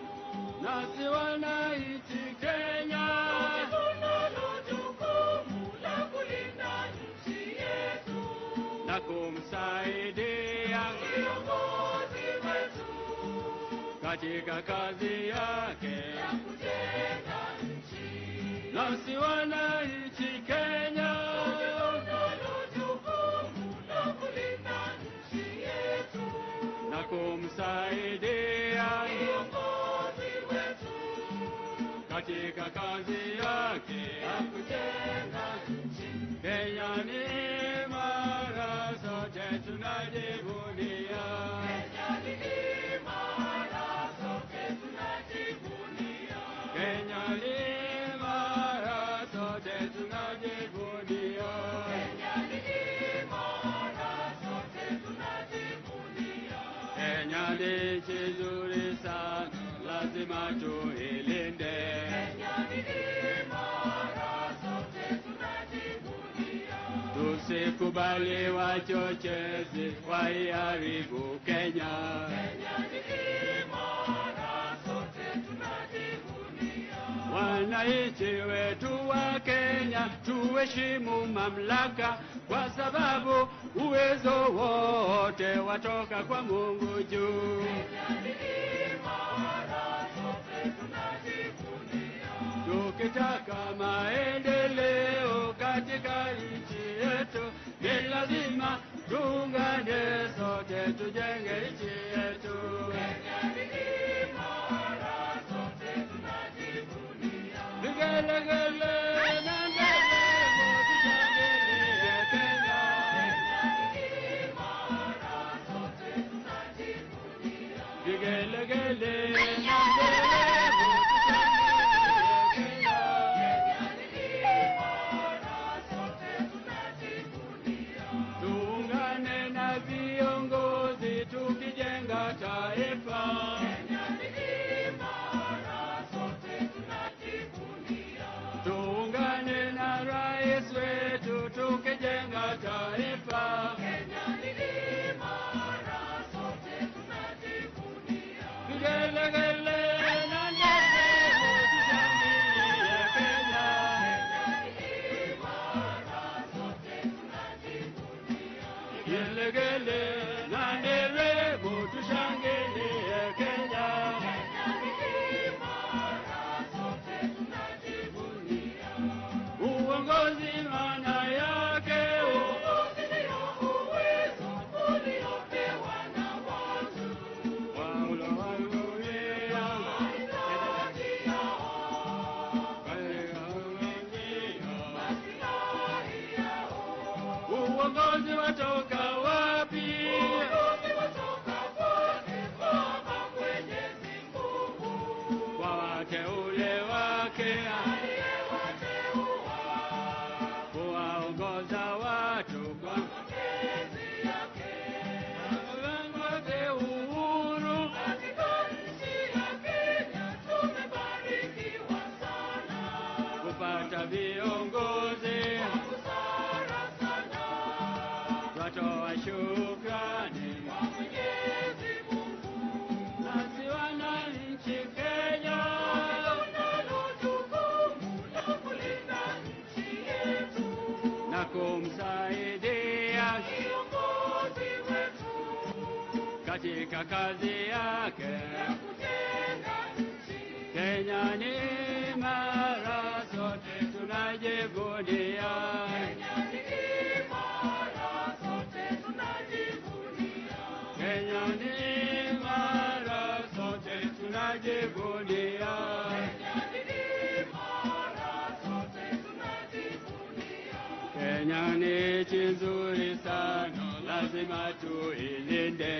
nasi wananchi Kenya tunalo jukumu la kulinda nchi yetu na kumsaidia kiongozi wetu katika kazi yake ya kujenga nchi. Nasi wananchi Kenya tunalo jukumu la kulinda nchi yetu na kumsaidia kiongozi wetu katika kazi yake ya kujenga nchi. Kenya ni imara, sote tunajivunia. Kenya ni imara, sote tunajivunia. Kenya ni imara, sote tunajivunia. Kenya ni imara, sote tunajivunia. Kenya ni nchi nzuri sana, lazima tuilinde. Kenya ni imara, sote tunajivunia. Tusikubali wachochezi waiharibu Kenya. Kenya ni imara, sote tunajivunia. Wananchi wetu wa Kenya tuheshimu mamlaka, kwa sababu uwezo wote watoka kwa Mungu juu. Kenya ni imara, sote tunajivunia. Tukitaka maendeleo katika nchi yetu, ni lazima tuungane sote tujenge nchi yetu. Kenya ni imara, sote tunajivunia. Vigelegele na nderemo tushangilie Kenya. Kenya ni imara, sote tunajivunia. Vigelegele na nderemo tushangilie Kenya. Kenya ni imara, sote tunajivunia. Tuungane na viongozi tukijenga taifa. Kenya ni imara, sote tunajivunia. Tuungane na rais wetu tukijenga taifa. Kenya ni imara, sote tunajivunia. Vigelegele na nderemo tushangilie Kenya. Kenya ni imara, sote tunajivunia. Vigelegele na nderemo tushangilie Kenya. Kenya ni imara, sote tunajivunia. Uongozi maana yake, uongozi ndio uwezo uliopewa na watu waulowalulia mahitaji yao, maslahi yao. Uongozi watoka wapi? Uongozi watoka kwake Baba Mwenyezi Mungu, kwa wateule wake aliyewateua kuwaongoza watu kwa mapenzi yake. Wapate uhuru katika nchi ya Kenya, tumebarikiwa sana kupata viongozi wa busara sana. Twatoa shukrani kwa Mwenyezi Mungu, nasi wananchi Kenya tunalo jukumu la kulinda nchi yetu na kumsaidia kiongozi wetu katika kazi yake ya kujenga nchi. Kenya ni imara, sote tunajivunia. Kenya ni tunajivunia. Kenya ni nchi nzuri sana, lazima tuilinde.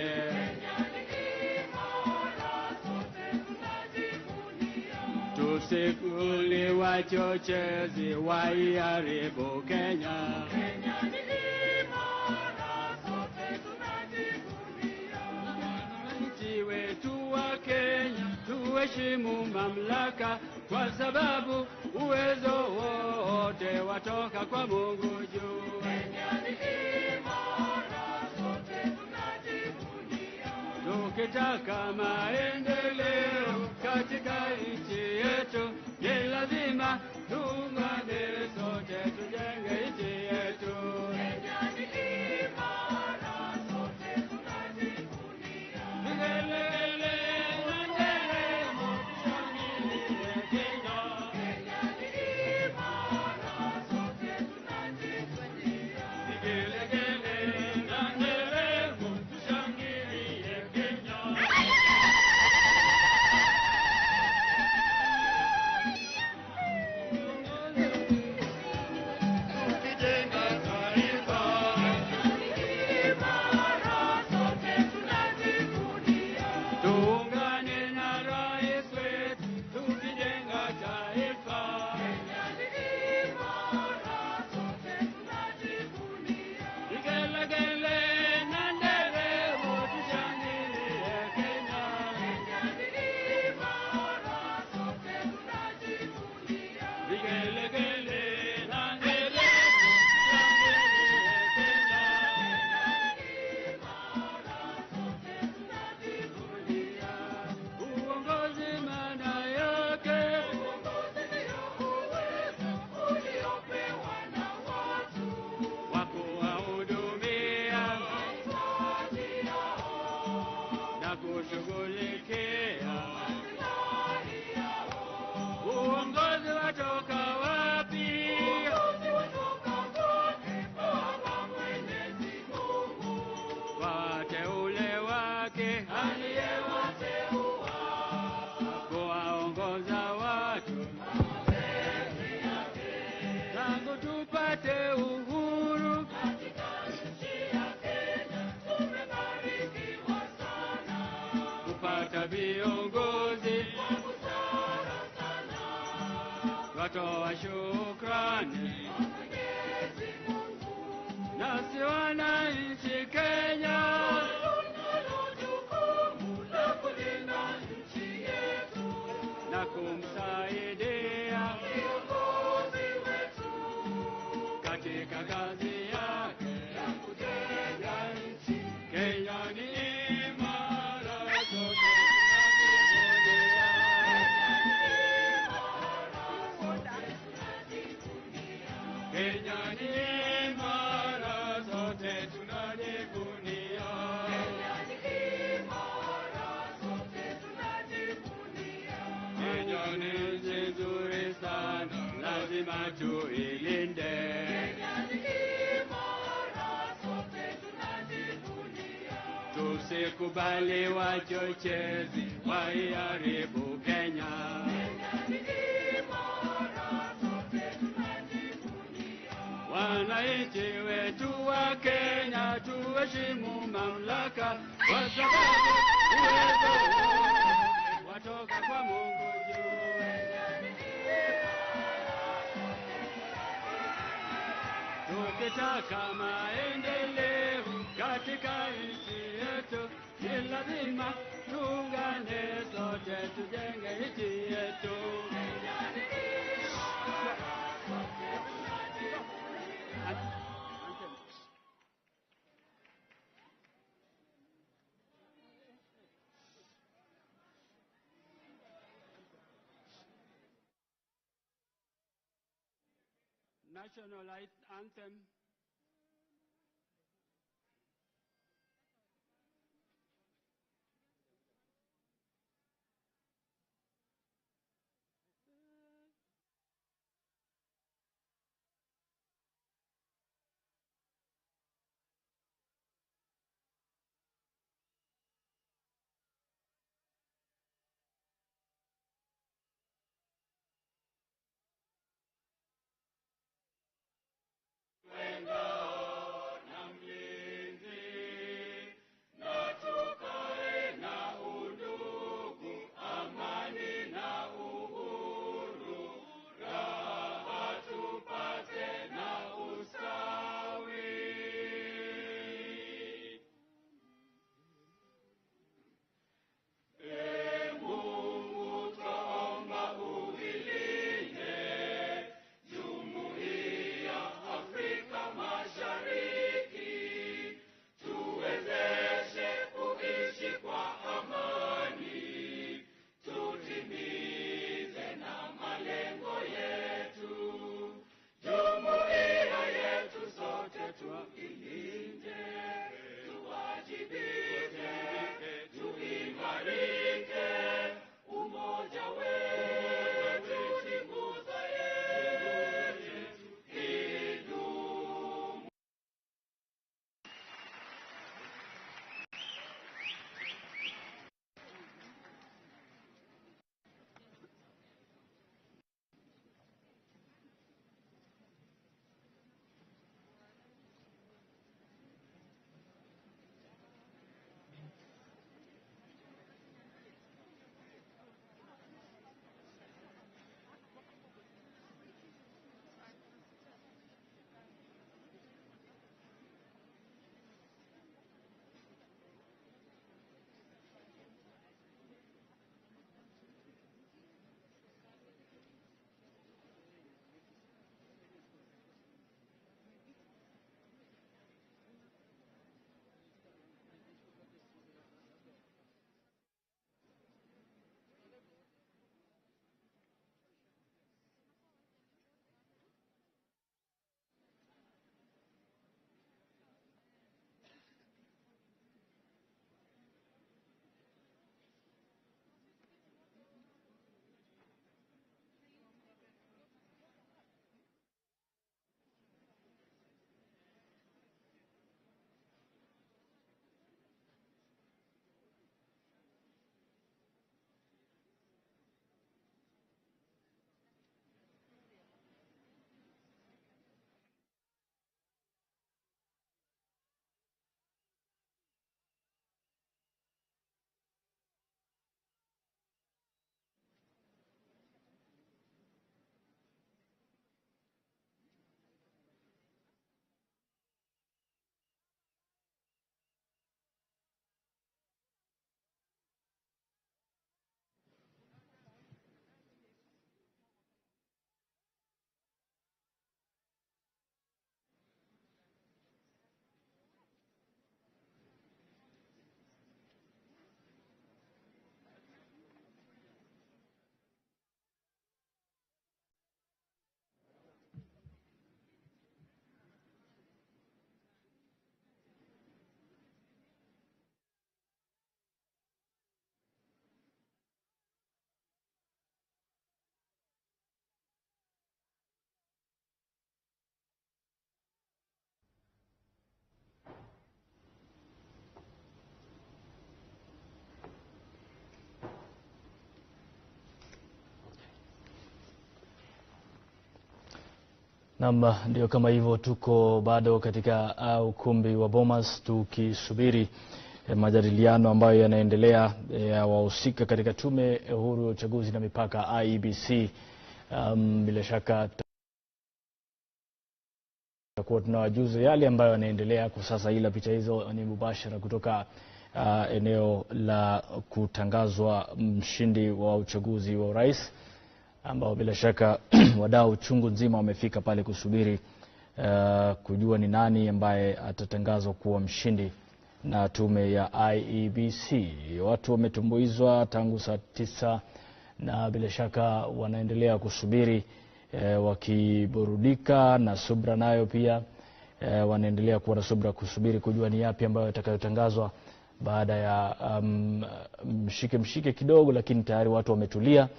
Tusikuli wachochezi waiharibu Kenya. Kenya ni imara, sote tunajivunia. Wananchi wetu wa Kenya tuheshimu mamlaka, kwa sababu uwezo wote watoka kwa Mungu juu. Kenya ni imara, sote tunajivunia. Tukitaka maendeleo katika nchi yetu, ni lazima tuungane sote tujenge nchi yetu. Kenya ni imara, sote tunajivunia. Vigelegele na nderemo tushangilie Kenya. Kenya ni imara, sote tunajivunia. Vigelegele na nderemo tushangilie Kenya. Tukijenga taifa, tuungane na rais wetu, tukijenga taifa. Vigelegele na nderemo tushangilie Kenya. Vigelegele na nderemo tushangilie Kenya. Uongozi maana yake wa kuwahudumia na kushughulikia. Uongozi watoka wapi? Kwa wateule wake aliyewateua kuwaongoza watu tangu tupate uhuru. Kupata viongozi watoa shukrani, nasi wananchi Kenya na kumsaidia katika kazi yake ya kujenga nchi. Kenya ni imara, sote tunajivunia. Kenya ni imara, sote tunajivunia. Kenya ni nchi nzuri sana, lazima tuilinde. Tusikubali wachochezi waiharibu Kenya. Wananchi wetu wa Kenya tuheshimu mamlaka, kwa sababu uwezo wote watoka kwa Mungu juu. Tukitaka maendeleo katika nchi yetu, ni lazima tuungane sote tujenge nchi yetu. National Anthem. Naam, ndio kama hivyo, tuko bado katika ukumbi wa Bomas tukisubiri majadiliano ambayo yanaendelea ya wahusika katika Tume Huru ya Uchaguzi na Mipaka IEBC. Bila shaka tutakuwa tunawajuza yale ambayo yanaendelea kwa sasa, ila picha hizo ni mubashara kutoka eneo la kutangazwa mshindi wa uchaguzi wa urais, ambao bila shaka wadau chungu nzima wamefika pale kusubiri kujua ni nani ambaye atatangazwa kuwa mshindi na tume ya IEBC. Watu wametumbuizwa tangu saa 9 na bila shaka wanaendelea kusubiri wakiburudika na subra nayo pia wanaendelea kuwa na subra kusubiri kujua ni yapi ambayo yatakayotangazwa baada ya mshike kidogo, lakini tayari watu wametulia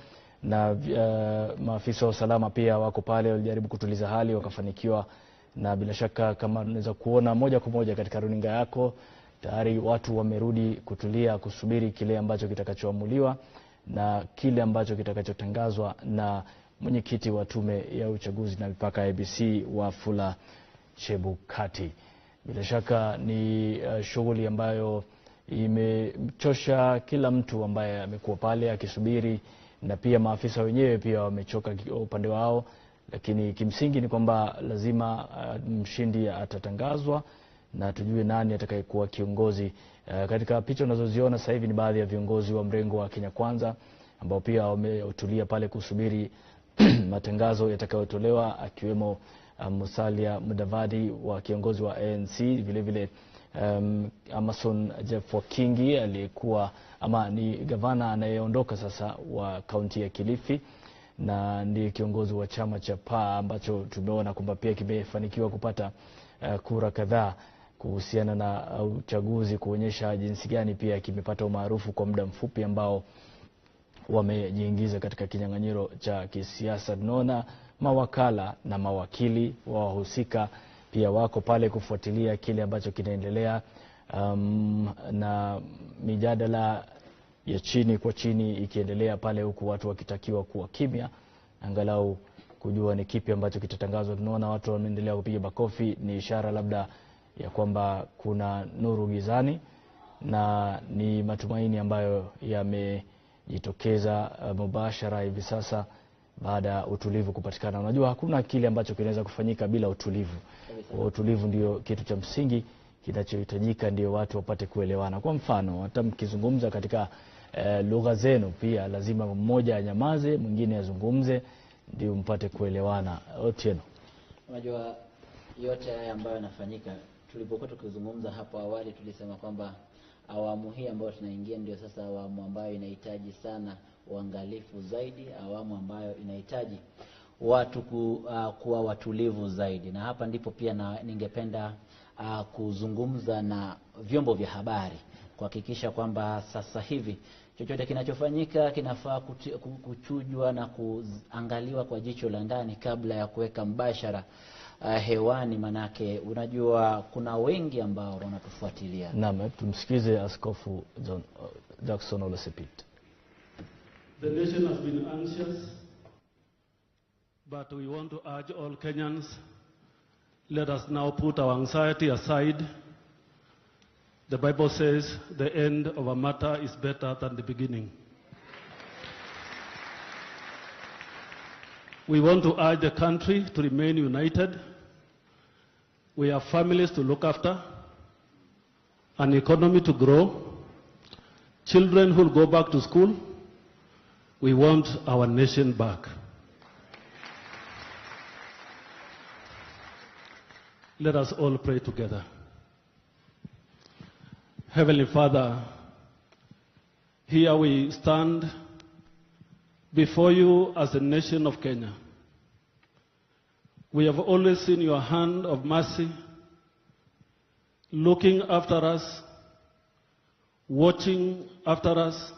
na maafisa wa usalama pia wako pale, walijaribu kutuliza hali wakafanikiwa. Na bila shaka kama unaweza kuona moja kwa moja katika runinga yako, tayari watu wamerudi kutulia kusubiri kile ambacho kitakachoamuliwa na kile ambacho kitakachotangazwa na mwenyekiti wa Tume ya Uchaguzi na Mipaka IEBC Wafula Chebukati. Bila shaka ni shughuli ambayo imemchosha kila mtu ambaye amekuwa pale akisubiri, na pia maafisa wenyewe pia wamechoka upande wao, lakini kimsingi ni kwamba lazima mshindi atatangazwa na tujue nani atakayekuwa kiongozi. Katika picha unazoziona sasa hivi ni baadhi ya viongozi wa mrengo wa Kenya Kwanza ambao pia wametulia pale kusubiri matangazo yatakayotolewa, akiwemo Musalia Mudavadi wa kiongozi wa ANC, vile vile Amason Jeff Wakingi aliyekuwa ama ni gavana anayeondoka sasa wa kaunti ya Kilifi na ndiye kiongozi wa chama cha PAA ambacho tumeona kwamba pia kimefanikiwa kupata kura kadhaa kuhusiana na uchaguzi, kuonyesha jinsi gani pia kimepata umaarufu kwa muda mfupi ambao wamejiingiza katika kinyang'anyiro cha kisiasa. Tunaona mawakala na mawakili wa wahusika pia wako pale kufuatilia kile ambacho kinaendelea, na mijadala ya chini kwa chini ikiendelea pale, huku watu wakitakiwa kuwa kimya angalau kujua ni kipi ambacho kitatangazwa. Tunaona watu wameendelea kupiga makofi, ni ishara labda ya kwamba kuna nuru gizani na ni matumaini ambayo yamejitokeza mubashara hivi sasa baada ya utulivu kupatikana. Unajua hakuna kile ambacho kinaweza kufanyika bila utulivu. Kwa utulivu ndio kitu cha msingi kinachohitajika, ndio watu wapate kuelewana. Kwa mfano, hata mkizungumza katika lugha zenu pia lazima mmoja anyamaze, mwingine azungumze, ndio mpate kuelewana. Otieno, unajua yote haya ambayo yanafanyika, tulipokuwa tukizungumza hapo awali tulisema kwamba awamu hii ambayo tunaingia ndio sasa awamu ambayo inahitaji sana uangalifu zaidi, awamu ambayo inahitaji watu kuwa watulivu zaidi. Na hapa ndipo pia na ningependa kuzungumza na vyombo vya habari kuhakikisha kwamba sasa hivi chochote kinachofanyika kinafaa kuchujwa na kuangaliwa kwa jicho la ndani kabla ya kuweka mbashara hewani, manake unajua kuna wengi ambao wanatufuatilia. Naam, tumsikize Askofu John Jackson Ole Sapit. The nation has been anxious, but we want to urge all Kenyans, let us now put our anxiety aside. The Bible says the end of a matter is better than the beginning. We want to urge the country to remain united. We have families to look after, an economy to grow, children who will go back to school. We want our nation back. Let us all pray together. Heavenly Father, here we stand before you as a nation of Kenya. We have always seen your hand of mercy looking after us, watching after us.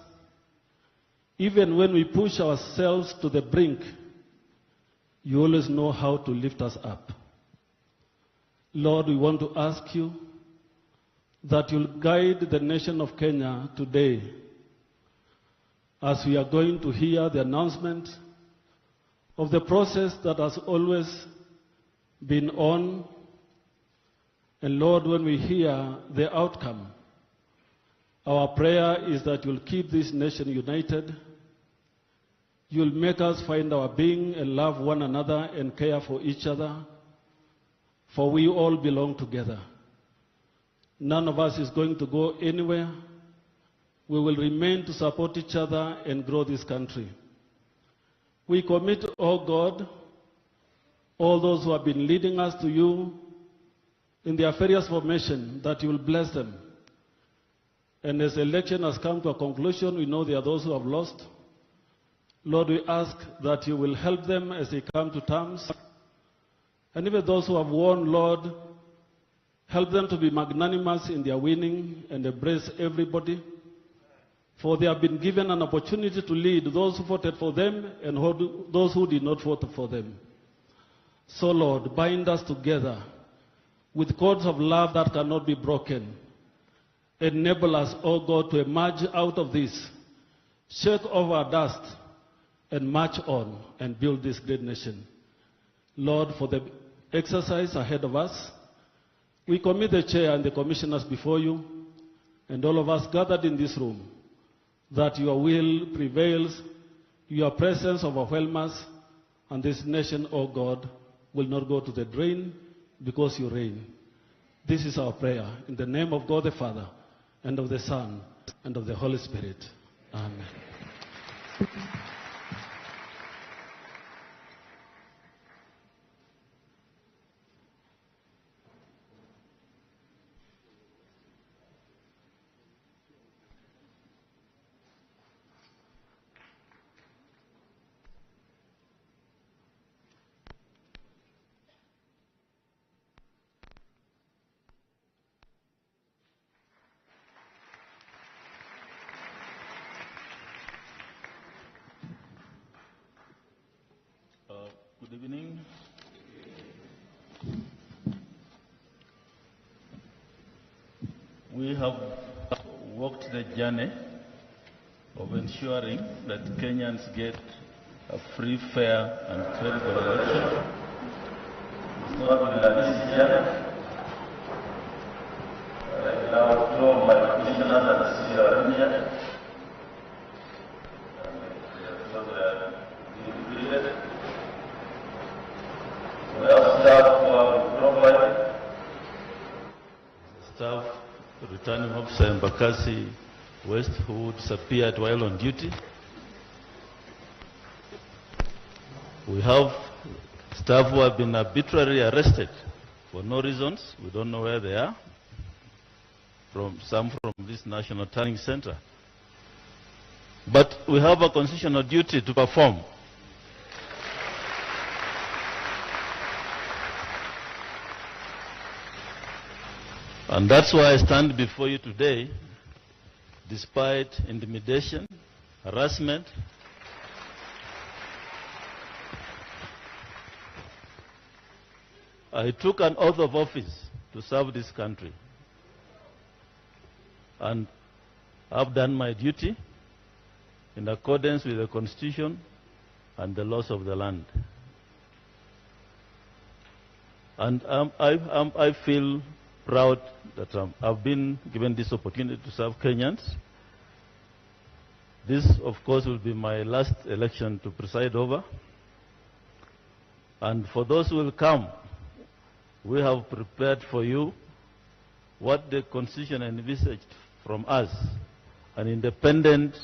Even when we push ourselves to the brink, you always know how to lift us up. Lord, we want to ask you that you'll guide the nation of Kenya today as we are going to hear the announcement of the process that has always been on. And Lord, when we hear the outcome, our prayer is that you'll keep this nation united. You'll make us find our being and love one another and care for each other, for we all belong together. None of us is going to go anywhere. We will remain to support each other and grow this country. We commit, oh God, all those who have been leading us to you in their various formation, that you will bless them. And as the election has come to a conclusion, we know there are those who have lost. Lord, we ask that you will help them as they come to terms. And even those who have won, Lord, help them to be magnanimous in their winning and embrace everybody. For they have been given an opportunity to lead those who voted for them and those who did not vote for them. So, Lord, bind us together with cords of love that cannot be broken. Enable us, O God, to emerge out of this, shake off our dust, and march on and build this great nation. Lord, for the exercise ahead of us, we commit the chair and the commissioners before you, and all of us gathered in this room, that your will prevails, your presence overwhelms us, and this nation, O God, will not go to the drain because you reign. This is our prayer. In the name of God the Father, and of the Son, and of the Holy Spirit. Amen. Good evening. We have walked the journey of ensuring that Kenyans get a free, fair, and credible election. It's not been an easy journey. Right now, two of my commissioners are still injured. We have staff who have provided. Staff returning officer in Embakasi West who disappeared while on duty. We have staff who have been arbitrarily arrested for no reasons. We don't know where they are. Some from this National Tallying Center. But we have a constitutional duty to perform. And that's why I stand before you today, despite intimidation, harassment, I took an oath of office to serve this country. And I've done my duty in accordance with the Constitution and the laws of the land. And I feel proud that I've been given this opportunity to serve Kenyans. This, of course, will be my last election to preside over. And for those who will come, we have prepared for you what the Constitution envisaged from us, an independent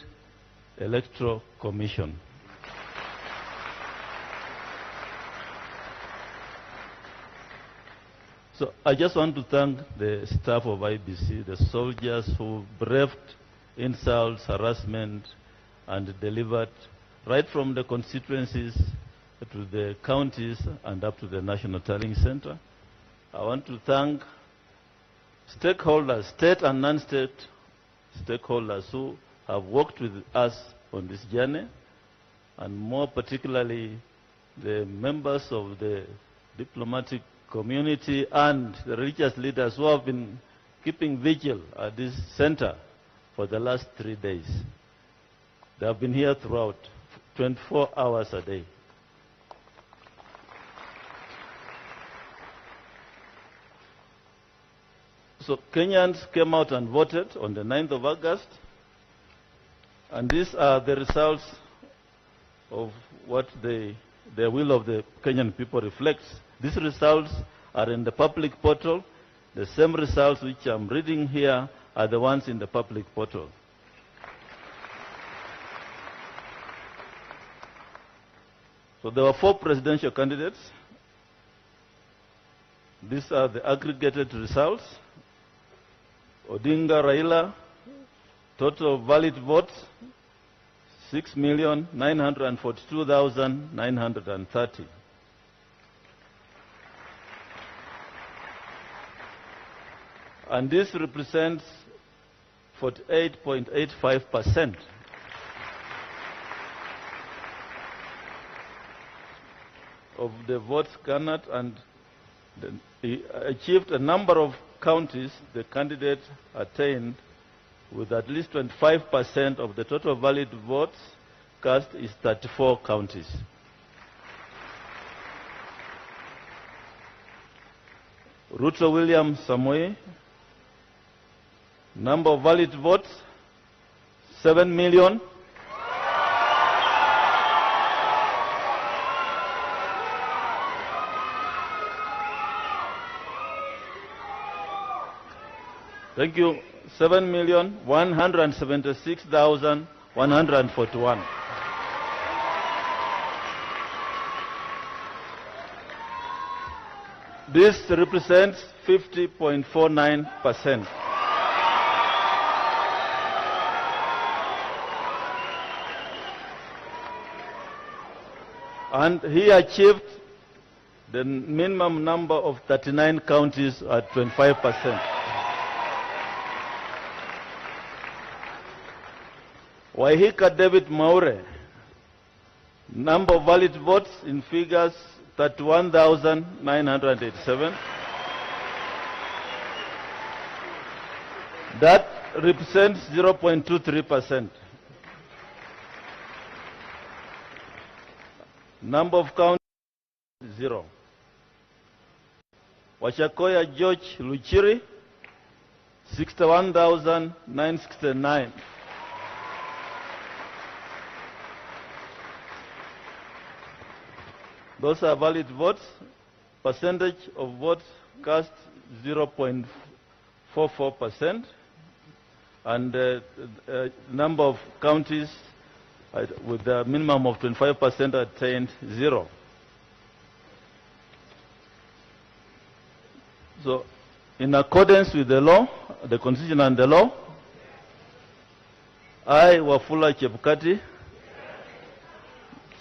electoral commission. So I just want to thank the staff of IBC, the soldiers who braved insults, harassment, and delivered right from the constituencies to the counties and up to the National Tallying Center. I want to thank stakeholders, state and non-state stakeholders who have worked with us on this journey, and more particularly the members of the diplomatic community and the religious leaders who have been keeping vigil at this center for the last 3 days. They have been here throughout, 24 hours a day. So Kenyans came out and voted on the 9th of August, and these are the results of what the will of the Kenyan people reflects. These results are in the public portal. The same results which I'm reading here are the ones in the public portal. So there were 4 presidential candidates. These are the aggregated results. Odinga Raila, total valid votes, 6,942,930. And this represents 48.85%. Of the votes garnered, and he achieved a number of counties the candidate attained with at least 25% of the total valid votes cast is 34 counties. Ruto William Samoei, number of valid votes, 7 million. Thank you. 7,176,141. This represents 50.49%. And he achieved the minimum number of 39 counties at 25%. Wahika David Maure, number of valid votes in figures 31,987. That represents 0.23%. Number of counties, 0. Wachakoya George Luchiri, 61,969. Those are valid votes. Percentage of votes cast 0.44%, and number of counties with a minimum of 25% attained 0. So, in accordance with the law, the Constitution and the law, I, Wafula Chebukati,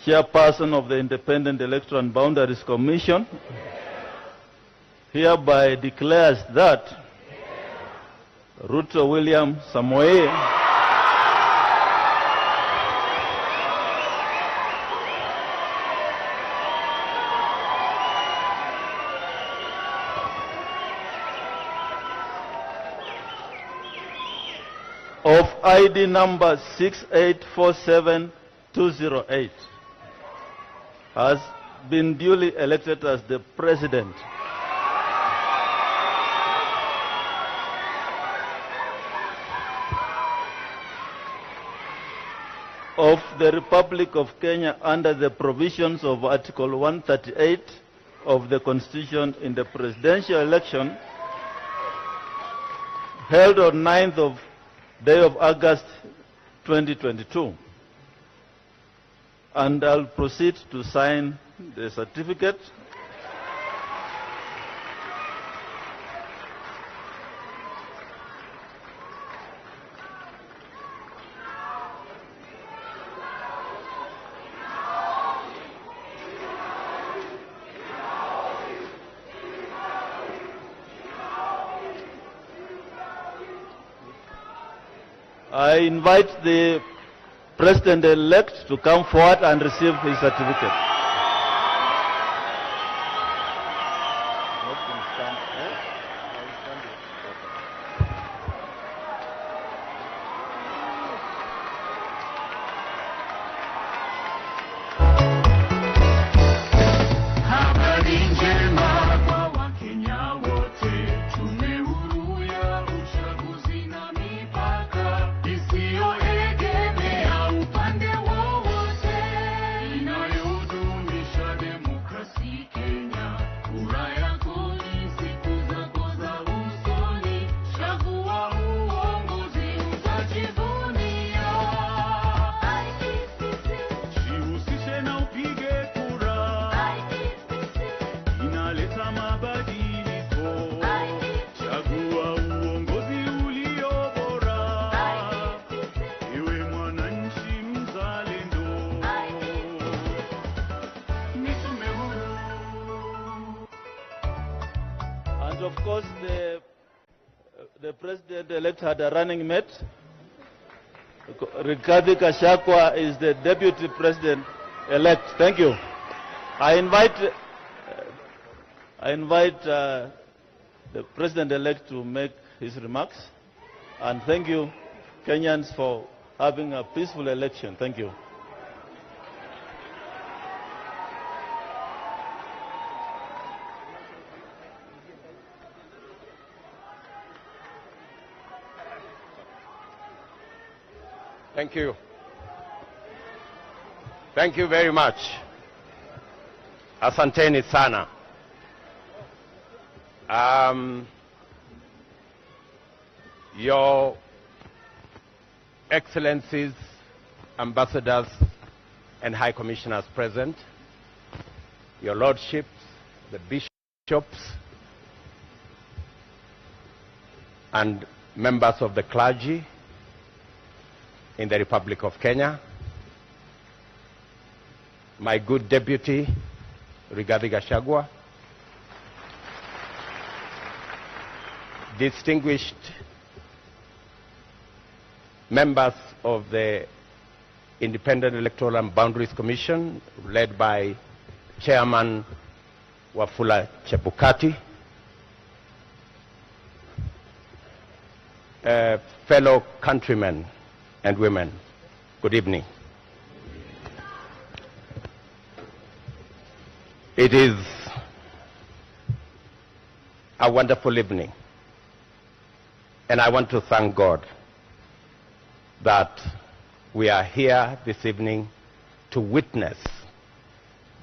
Chairperson of the Independent Electoral and Boundaries Commission, hereby declares that Ruto William Samoei of ID number 6847208 has been duly elected as the President of the Republic of Kenya under the provisions of Article 138 of the Constitution in the presidential election held on 9th of day of August 2022. And I'll proceed to sign the certificate. I invite the President-elect to come forward and receive his certificate. Habari njema kwa Wakenya wote, tume huru ya of course the president-elect had a running mate. Rigathi Gachagua is the deputy president-elect. Thank you. I invite the president-elect to make his remarks. And thank you, Kenyans, for having a peaceful election. Thank you. Thank you. Thank you very much. Asanteni sana. Your Excellencies, Ambassadors, and High Commissioners present, Your Lordships, the Bishops, and members of the clergy in the Republic of Kenya, my good deputy, Rigathi Gachagua, distinguished members of the Independent Electoral and Boundaries Commission, led by Chairman Wafula Chebukati, fellow countrymen and women, good evening. It is a wonderful evening, and I want to thank God that we are here this evening to witness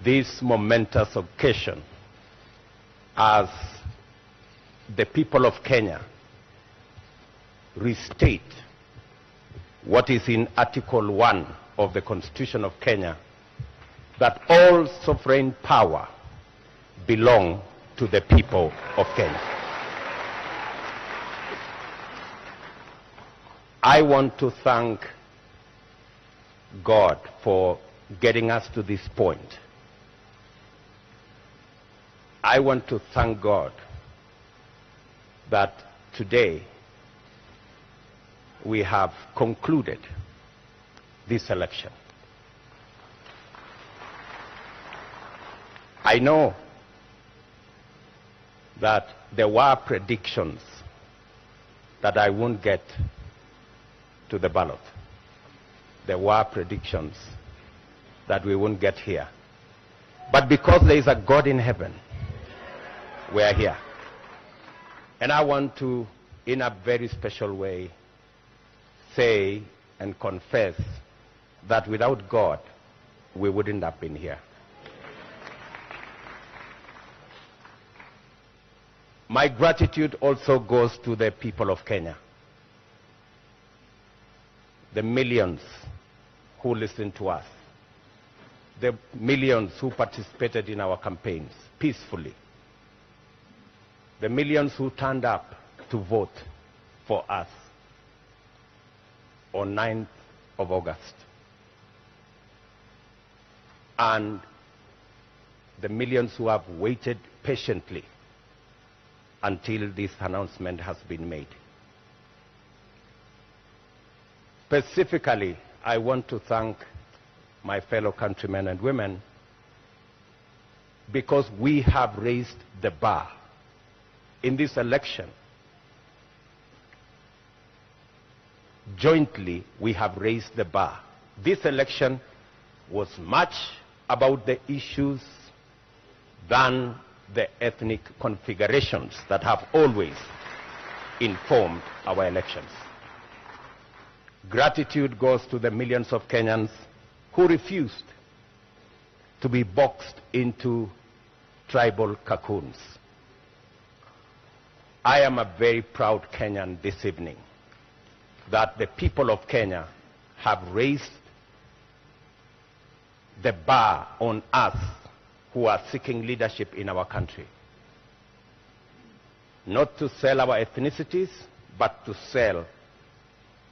this momentous occasion as the people of Kenya restate what is in Article 1 of the Constitution of Kenya, that all sovereign power belong to the people of Kenya. I want to thank God for getting us to this point. I want to thank God that today we have concluded this election. I know that there were predictions that I won't get to the ballot. There were predictions that we won't get here. But because there is a God in heaven, we are here. And I want to, in a very special way, say and confess that without God, we wouldn't have been here. My gratitude also goes to the people of Kenya, the millions who listened to us, the millions who participated in our campaigns peacefully, the millions who turned up to vote for us on 9th of August, and the millions who have waited patiently until this announcement has been made. Specifically, I want to thank my fellow countrymen and women, because we have raised the bar in this election. Jointly, we have raised the bar. This election was much about the issues than the ethnic configurations that have always informed our elections. Gratitude goes to the millions of Kenyans who refused to be boxed into tribal cocoons. I am a very proud Kenyan this evening that the people of Kenya have raised the bar on us who are seeking leadership in our country. Not to sell our ethnicities, but to sell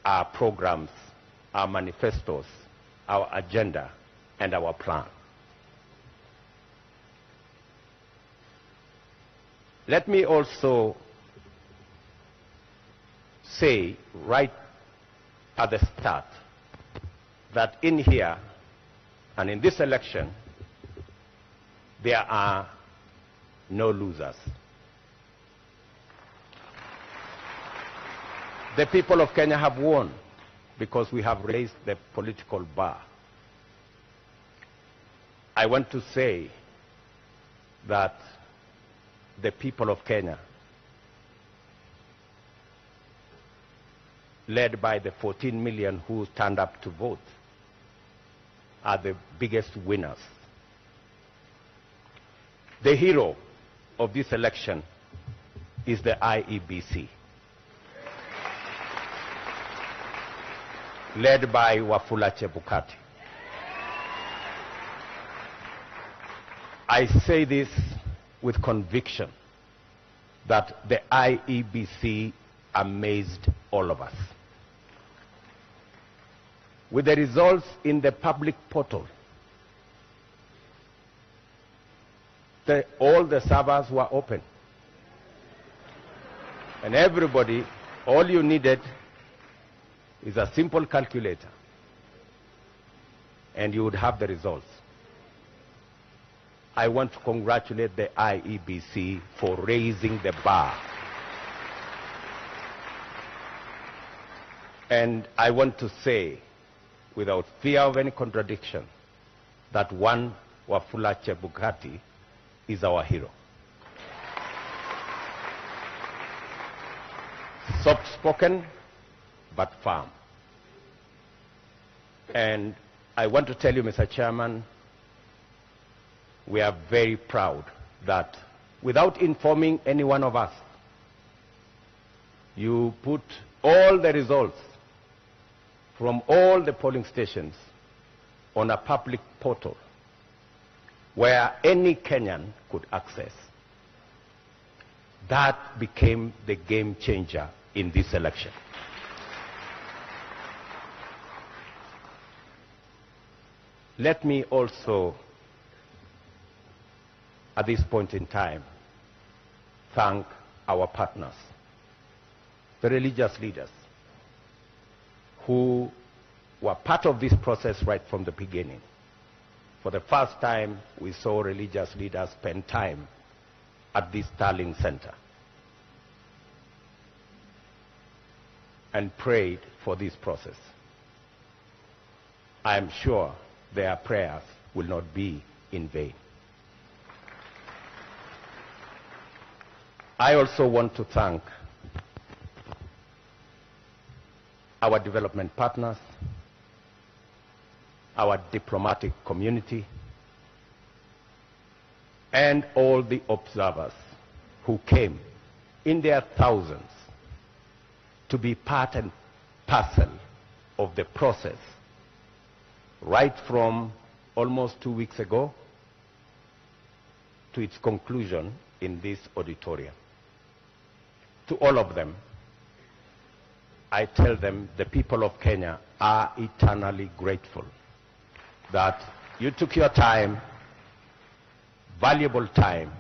our programs, our manifestos, our agenda, and our plan. Let me also say right at the start that in here and in this election, there are no losers. The people of Kenya have won because we have raised the political bar. I want to say that the people of Kenya, led by the 14 million who stand up to vote, are the biggest winners. The hero of this election is the IEBC, led by Wafula Chebukati. I say this with conviction that the IEBC amazed all of us. With the results in the public portal, all the servers were open. And everybody, all you needed is a simple calculator, and you would have the results. I want to congratulate the IEBC for raising the bar. And I want to say, without fear of any contradiction, that one Wafula Chebukati is our hero. Soft-spoken, but firm. And I want to tell you, Mr. Chairman, we are very proud that without informing any one of us, you put all the results from all the polling stations on a public portal where any Kenyan could access. That became the game changer in this election. Let me also, at this point in time, thank our partners, the religious leaders, who were part of this process right from the beginning. For the first time, we saw religious leaders spend time at this Starling Center and prayed for this process. I am sure their prayers will not be in vain. I also want to thank our development partners, our diplomatic community, and all the observers who came in their thousands to be part and parcel of the process right from almost 2 weeks ago to its conclusion in this auditorium. To all of them, I tell them the people of Kenya are eternally grateful that you took your time, valuable time,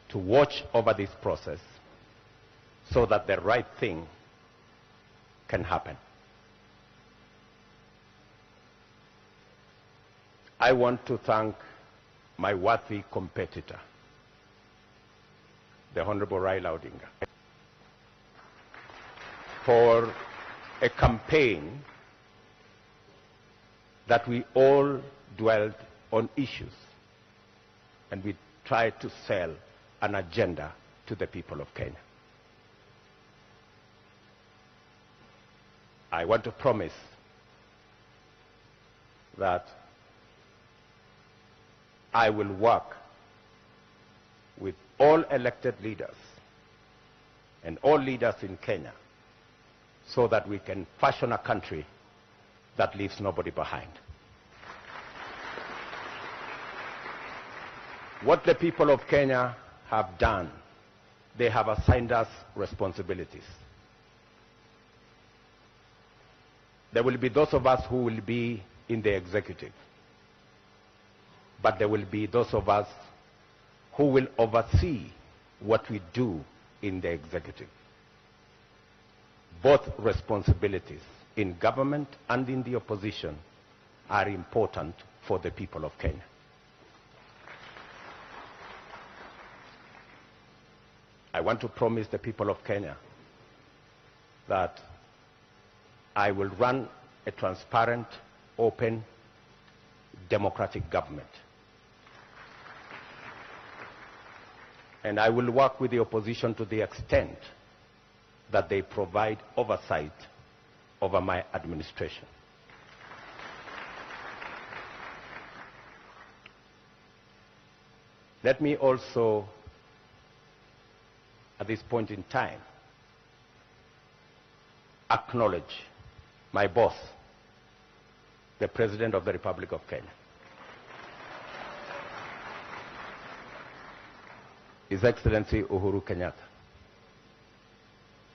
to watch over this process so that the right thing can happen. I want to thank my worthy competitor, the Honorable Raila Odinga, for a campaign that we all dwelt on issues and we tried to sell an agenda to the people of Kenya. I want to promise that I will work with all elected leaders and all leaders in Kenya so that we can fashion a country that leaves nobody behind. What the people of Kenya have done, they have assigned us responsibilities. There will be those of us who will be in the executive, but there will be those of us who will oversee what we do in the executive. Both responsibilities in government and in the opposition are important for the people of Kenya. I want to promise the people of Kenya that I will run a transparent, open, democratic government. And I will work with the opposition to the extent that they provide oversight over my administration. Let me also, at this point in time, acknowledge my boss, the President of the Republic of Kenya, His Excellency Uhuru Kenyatta,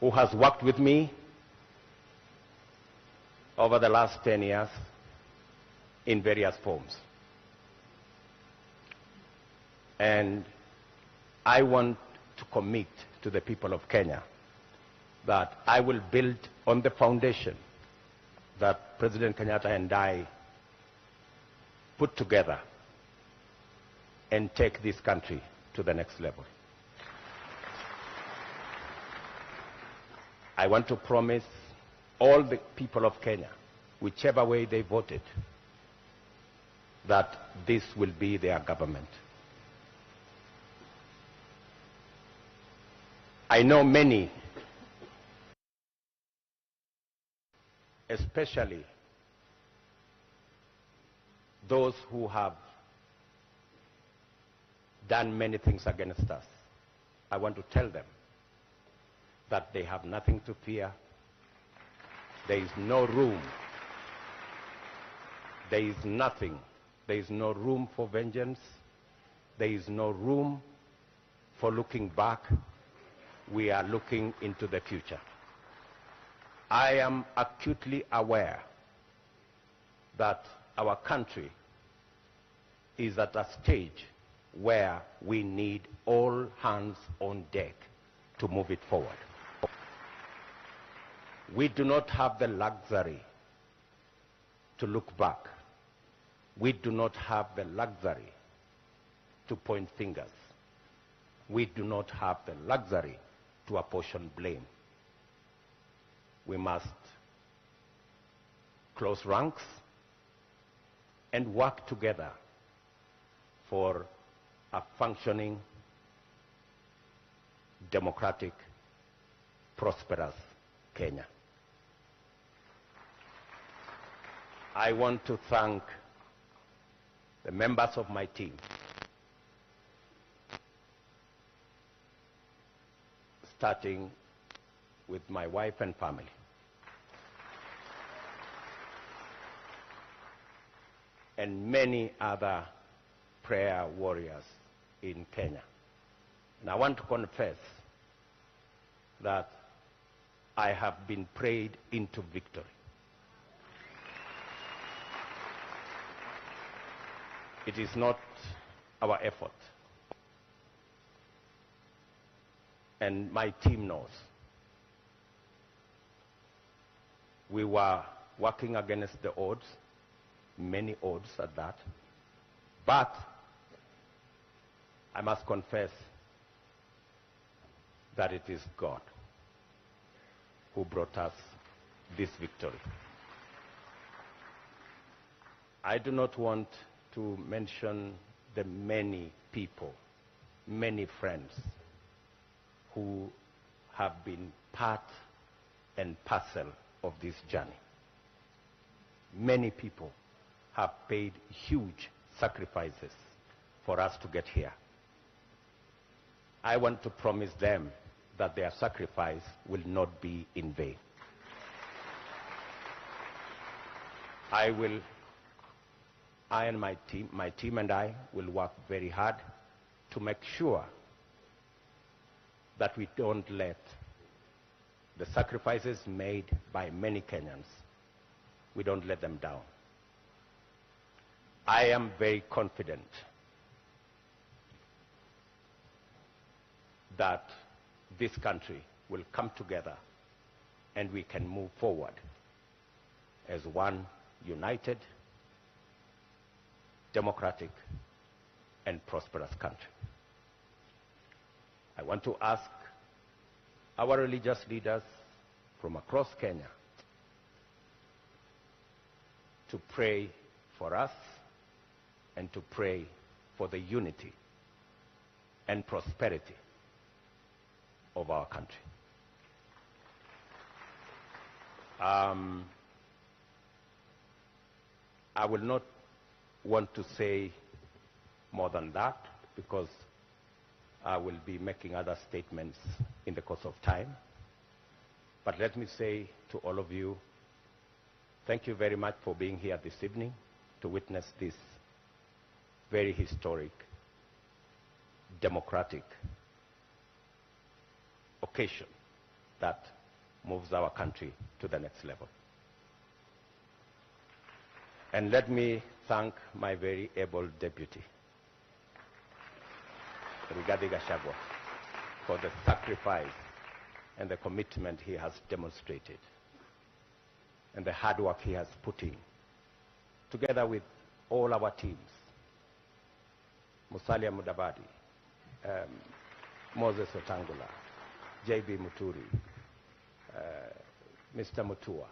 who has worked with me over the last 10 years in various forms. And I want to commit to the people of Kenya that I will build on the foundation that President Kenyatta and I put together and take this country to the next level. I want to promise all the people of Kenya, whichever way they voted, that this will be their government. I know many, especially those who have done many things against us. I want to tell them that they have nothing to fear. There is no room. There is nothing. There is no room for vengeance. There is no room for looking back. We are looking into the future. I am acutely aware that our country is at a stage where we need all hands on deck to move it forward. We do not have the luxury to look back. We do not have the luxury to point fingers. We do not have the luxury to apportion blame. We must close ranks and work together for a functioning, democratic, prosperous Kenya. I want to thank the members of my team, starting with my wife and family. And many other prayer warriors in Kenya. And I want to confess that I have been prayed into victory. It is not our effort. And my team knows. We were working against the odds, many odds at that. But I must confess that it is God who brought us this victory. I do not want to mention the many people, many friends who have been part and parcel of this journey. Many people have paid huge sacrifices for us to get here. I want to promise them that their sacrifice will not be in vain. I and my team and I will work very hard to make sure that we don't let the sacrifices made by many Kenyans, we don't let them down. I am very confident that this country will come together and we can move forward as one united, democratic, and prosperous country. I want to ask our religious leaders from across Kenya to pray for us and to pray for the unity and prosperity of our country. I will not want to say more than that because I will be making other statements in the course of time. But let me say to all of you, thank you very much for being here this evening to witness this very historic, democratic occasion that moves our country to the next level. And let me thank my very able deputy, Rigathi Gachagua, for the sacrifice and the commitment he has demonstrated and the hard work he has put in, together with all our teams, Musalia Mudavadi, Moses Wetangula, J.B. Muturi, Mr. Mutua,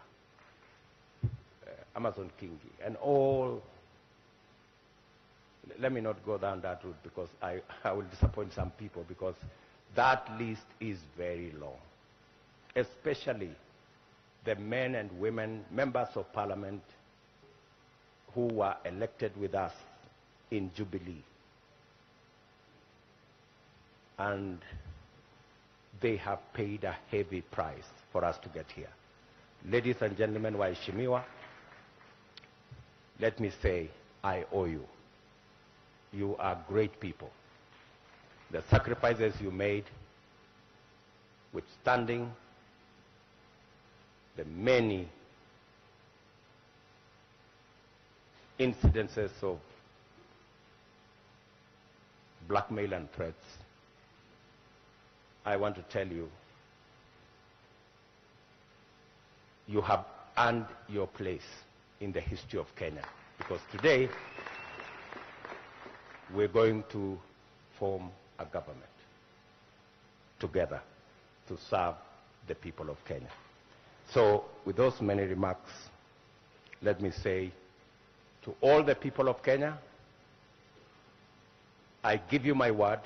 Amazon Kingi, and all. Let me not go down that route because I will disappoint some people, because that list is very long, especially the men and women, members of parliament who were elected with us in Jubilee. And they have paid a heavy price for us to get here. Ladies and gentlemen, waheshimiwa, let me say I owe you. You are great people. The sacrifices you made, withstanding the many incidences of blackmail and threats, I want to tell you, you have earned your place in the history of Kenya, because today we're going to form a government together to serve the people of Kenya. So with those many remarks, let me say to all the people of Kenya, I give you my word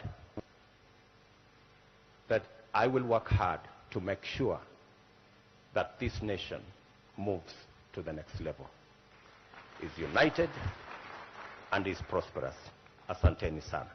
that I will work hard to make sure that this nation moves to the next level, is united and is prosperous. Asanteni sana.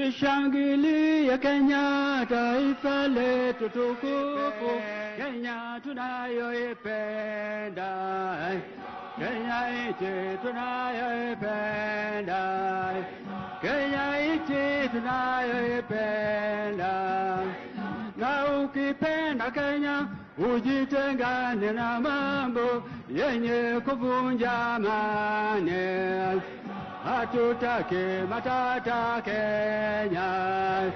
Tuishangilie Kenya, taifa letu tukufu, Kenya tunayoipenda, Kenya nchi tunayoipenda, Kenya nchi tunayoipenda. Na ukipenda Kenya ujitengane na mambo yenye kuvunja amani. Hatutaki matata Kenya,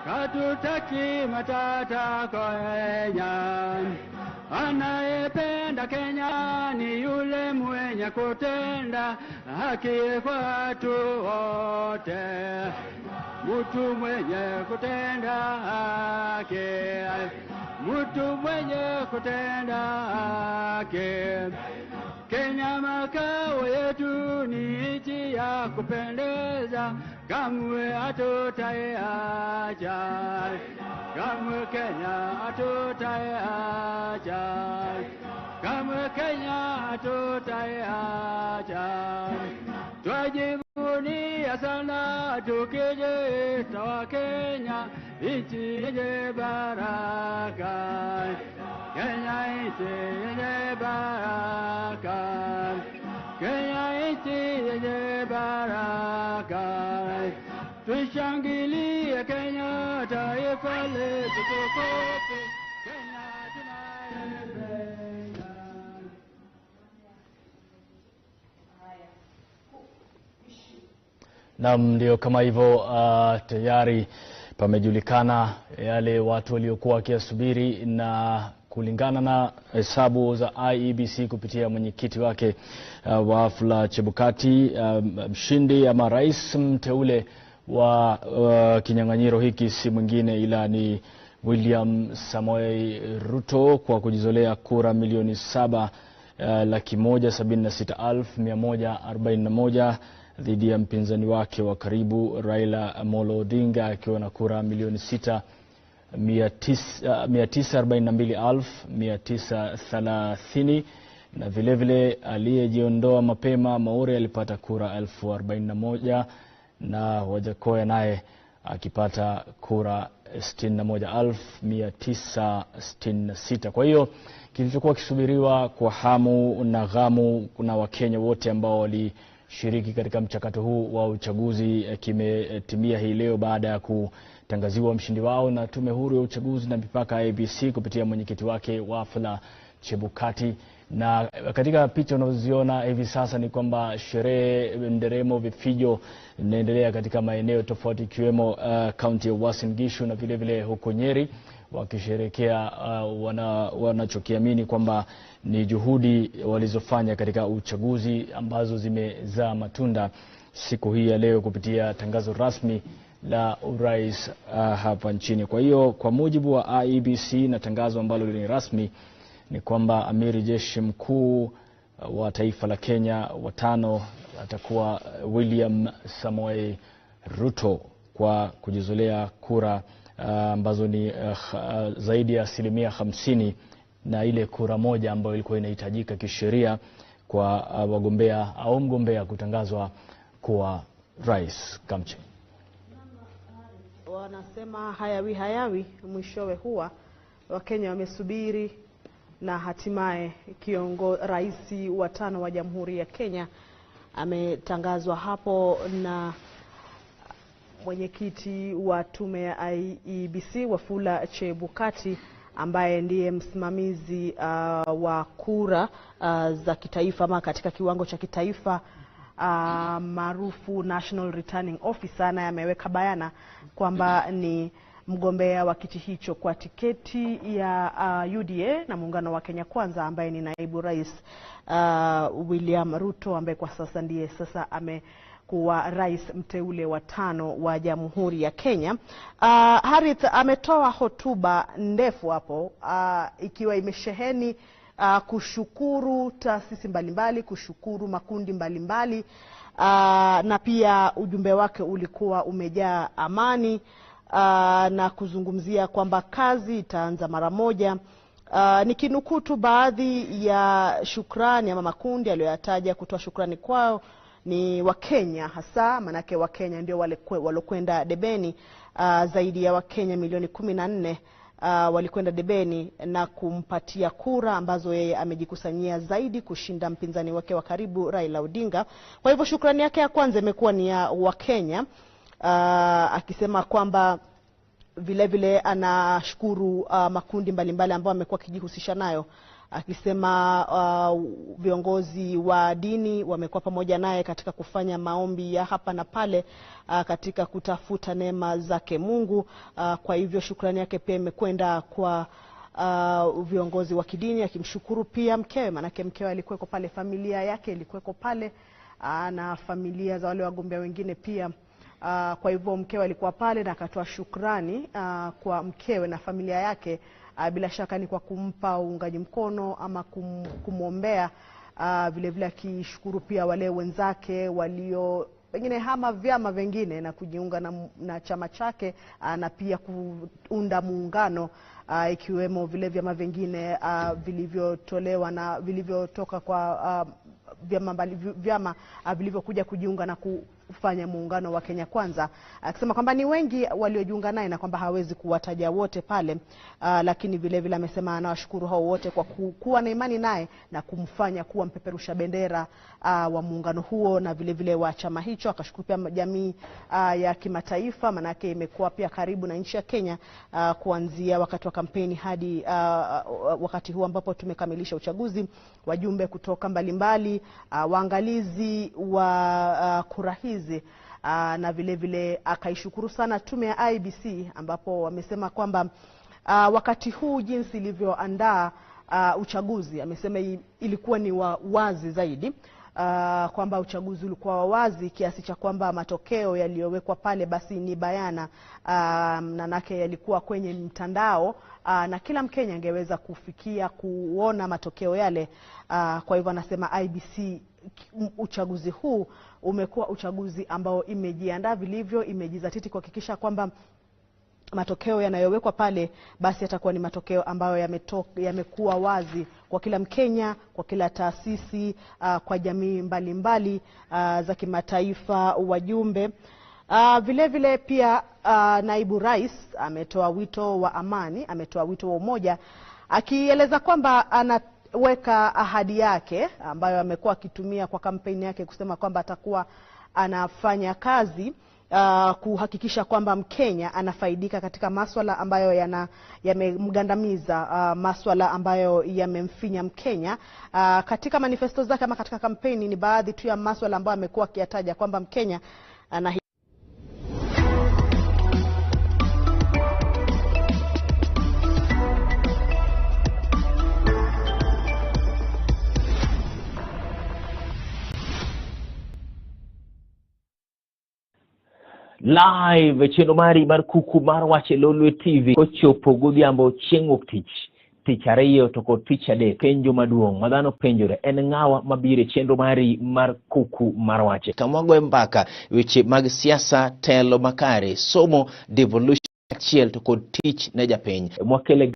hatutaki matata Kenya. Anayependa Kenya ni yule mwenye kutenda haki kwa watu wote. Mtu mwenye kutenda haki, mtu mwenye kutenda haki. Kenya makao yetu ni nchi ya kupendeza, kamwe hatutaiacha. Kamwe Kenya hatutaiacha, kamwe Kenya hatutaiacha. Twajivunia sana tukijiita Wakenya, nchi yenye baraka. Kenya nchi yenye baraka, Kenya nchi yenye baraka. Tushangilie Kenya, taifa letu tukufu. Kenya tunaipenda. Naam, ndio kama hivyo. Tayari pamejulikana yale watu waliokuwa wakiyasubiri, na kulingana na hesabu za IEBC kupitia mwenyekiti wake Wafula Chebukati, mshindi ama rais mteule wa kinyang'anyiro hiki si mwingine ila ni William Samoei Ruto kwa kujizolea kura 7,176,141 dhidi ya mpinzani wake wa karibu Raila Amolo Odinga akiwa na kura 6,942,930, na vile vile aliyejiondoa mapema Maure alipata kura 41,000 na Wajakoya naye akipata kura 61,966. Kwa hiyo kilichokuwa kisubiriwa kwa hamu na ghamu na Wakenya wote ambao walishiriki katika mchakato huu wa uchaguzi kimetimia hii leo baada ya kutangaziwa mshindi wao na Tume Huru ya Uchaguzi na Mipaka IEBC kupitia mwenyekiti wake Wafula Chebukati. Na katika picha unazoziona hivi sasa ni kwamba sherehe, nderemo, vifijo inaendelea katika maeneo tofauti ikiwemo kaunti ya Uasin Gishu na vile vile huko Nyeri, wakisherehekea wanachokiamini kwamba ni juhudi walizofanya katika uchaguzi ambazo zimezaa matunda siku hii ya leo kupitia tangazo rasmi la urais hapa nchini. Kwa hiyo kwa mujibu wa IEBC na tangazo ambalo ni rasmi ni kwamba amiri jeshi mkuu wa taifa la Kenya watano atakuwa William Samoei Ruto kwa kujizolea kura ambazo ni zaidi ya 50% na ile kura moja ambayo ilikuwa inahitajika kisheria kwa wagombea au mgombea kutangazwa kuwa rais. Kamche. Wanasema hayawi hayawi mwishowe huwa. Wakenya wamesubiri na hatimaye rais wa tano wa Jamhuri ya Kenya ametangazwa hapo na mwenyekiti wa tume ya IEBC Wafula Chebukati, ambaye ndiye msimamizi wa kura za kitaifa ama katika kiwango cha kitaifa maarufu National Returning Officer, naye ameweka bayana kwamba ni mgombea wa kiti hicho kwa tiketi ya UDA na muungano wa Kenya Kwanza, ambaye ni naibu rais William Ruto, ambaye kwa sasa ndiye sasa amekuwa rais mteule wa tano wa Jamhuri ya Kenya. Harith ametoa hotuba ndefu hapo ikiwa imesheheni kushukuru taasisi mbalimbali, kushukuru makundi mbalimbali, na pia ujumbe wake ulikuwa umejaa amani na kuzungumzia kwamba kazi itaanza mara moja. Nikinukuu tu baadhi ya shukrani ama makundi aliyoyataja kutoa shukrani kwao ni Wakenya hasa, manake Wakenya ndio wale walokwenda debeni. Zaidi ya Wakenya milioni 14 walikwenda debeni na kumpatia kura ambazo yeye amejikusanyia zaidi kushinda mpinzani wake wa karibu Raila Odinga. Kwa hivyo shukrani yake ya kwanza imekuwa ni ya Wakenya, akisema kwamba vile vile anashukuru makundi mbalimbali ambayo amekuwa akijihusisha nayo, akisema viongozi wa dini wamekuwa pamoja naye katika kufanya maombi ya hapa na pale, katika kutafuta neema zake Mungu. Kwa hivyo shukrani yake pia imekwenda kwa viongozi wa kidini, akimshukuru pia mkewe, manake mkewe alikuweko pale, familia yake ilikuweko pale, na familia za wale wagombea wengine pia. Kwa hivyo mkewe alikuwa pale na akatoa shukrani kwa mkewe na familia yake, bila shaka ni kwa kumpa uungaji mkono ama kumwombea. Vile vile akishukuru pia wale wenzake walio pengine hama vyama vingine na kujiunga na chama chake na pia kuunda muungano ikiwemo vile vyama vingine vilivyotolewa na vilivyotoka kwa vyama vilivyokuja kujiunga na kufanya muungano wa Kenya Kwanza, akisema kwamba ni wengi waliojiunga naye na kwamba hawezi kuwataja wote pale, lakini vile vile amesema anawashukuru hao wote kwa kuwa na imani naye na kumfanya kuwa mpeperusha bendera wa muungano huo na vile vile wa chama hicho. Akashukuru pia jamii ya kimataifa, manake imekuwa pia karibu na nchi ya Kenya kuanzia wakati wa kampeni hadi wakati huu ambapo tumekamilisha uchaguzi. Wajumbe kutoka mbalimbali, waangalizi wa kura hizi, na vile vile akaishukuru sana tume ya IEBC ambapo wamesema kwamba wakati huu jinsi ilivyoandaa uchaguzi, amesema ilikuwa ni wa wazi zaidi, kwamba uchaguzi ulikuwa wa wazi kiasi cha kwamba matokeo yaliyowekwa pale basi ni bayana, manake yalikuwa kwenye mtandao na kila Mkenya angeweza kufikia kuona matokeo yale. Kwa hivyo anasema IEBC uchaguzi huu umekuwa uchaguzi ambao imejiandaa vilivyo, imejizatiti kuhakikisha kwamba matokeo yanayowekwa pale basi yatakuwa ni matokeo ambayo yamekuwa wazi kwa kila Mkenya, kwa kila taasisi, kwa jamii mbalimbali za kimataifa, wajumbe. Vile vile pia naibu rais ametoa wito wa amani, ametoa wito wa umoja, akieleza kwamba anaweka ahadi yake ambayo amekuwa akitumia kwa kampeni yake kusema kwamba atakuwa anafanya kazi kuhakikisha kwamba Mkenya anafaidika katika maswala ambayo yamemgandamiza, maswala ambayo yamemfinya Mkenya. Katika manifesto zake ama katika kampeni ni baadhi tu ya maswala ambayo amekuwa akiyataja kwamba Mkenya ana live chenro mari mar kuku mar wach e Lolwe TV kochopo godhiambo chieng' wuok tich, tich ariyo to kod tich adek. Penjo maduong' ma dhano penjore en ng'awa mabiro e chenro mari mar kuku mar wach, kama wagoye mbaka weche mag siasa, telo makare, somo, devolution achiel to kod tich ne japiny. Mwakele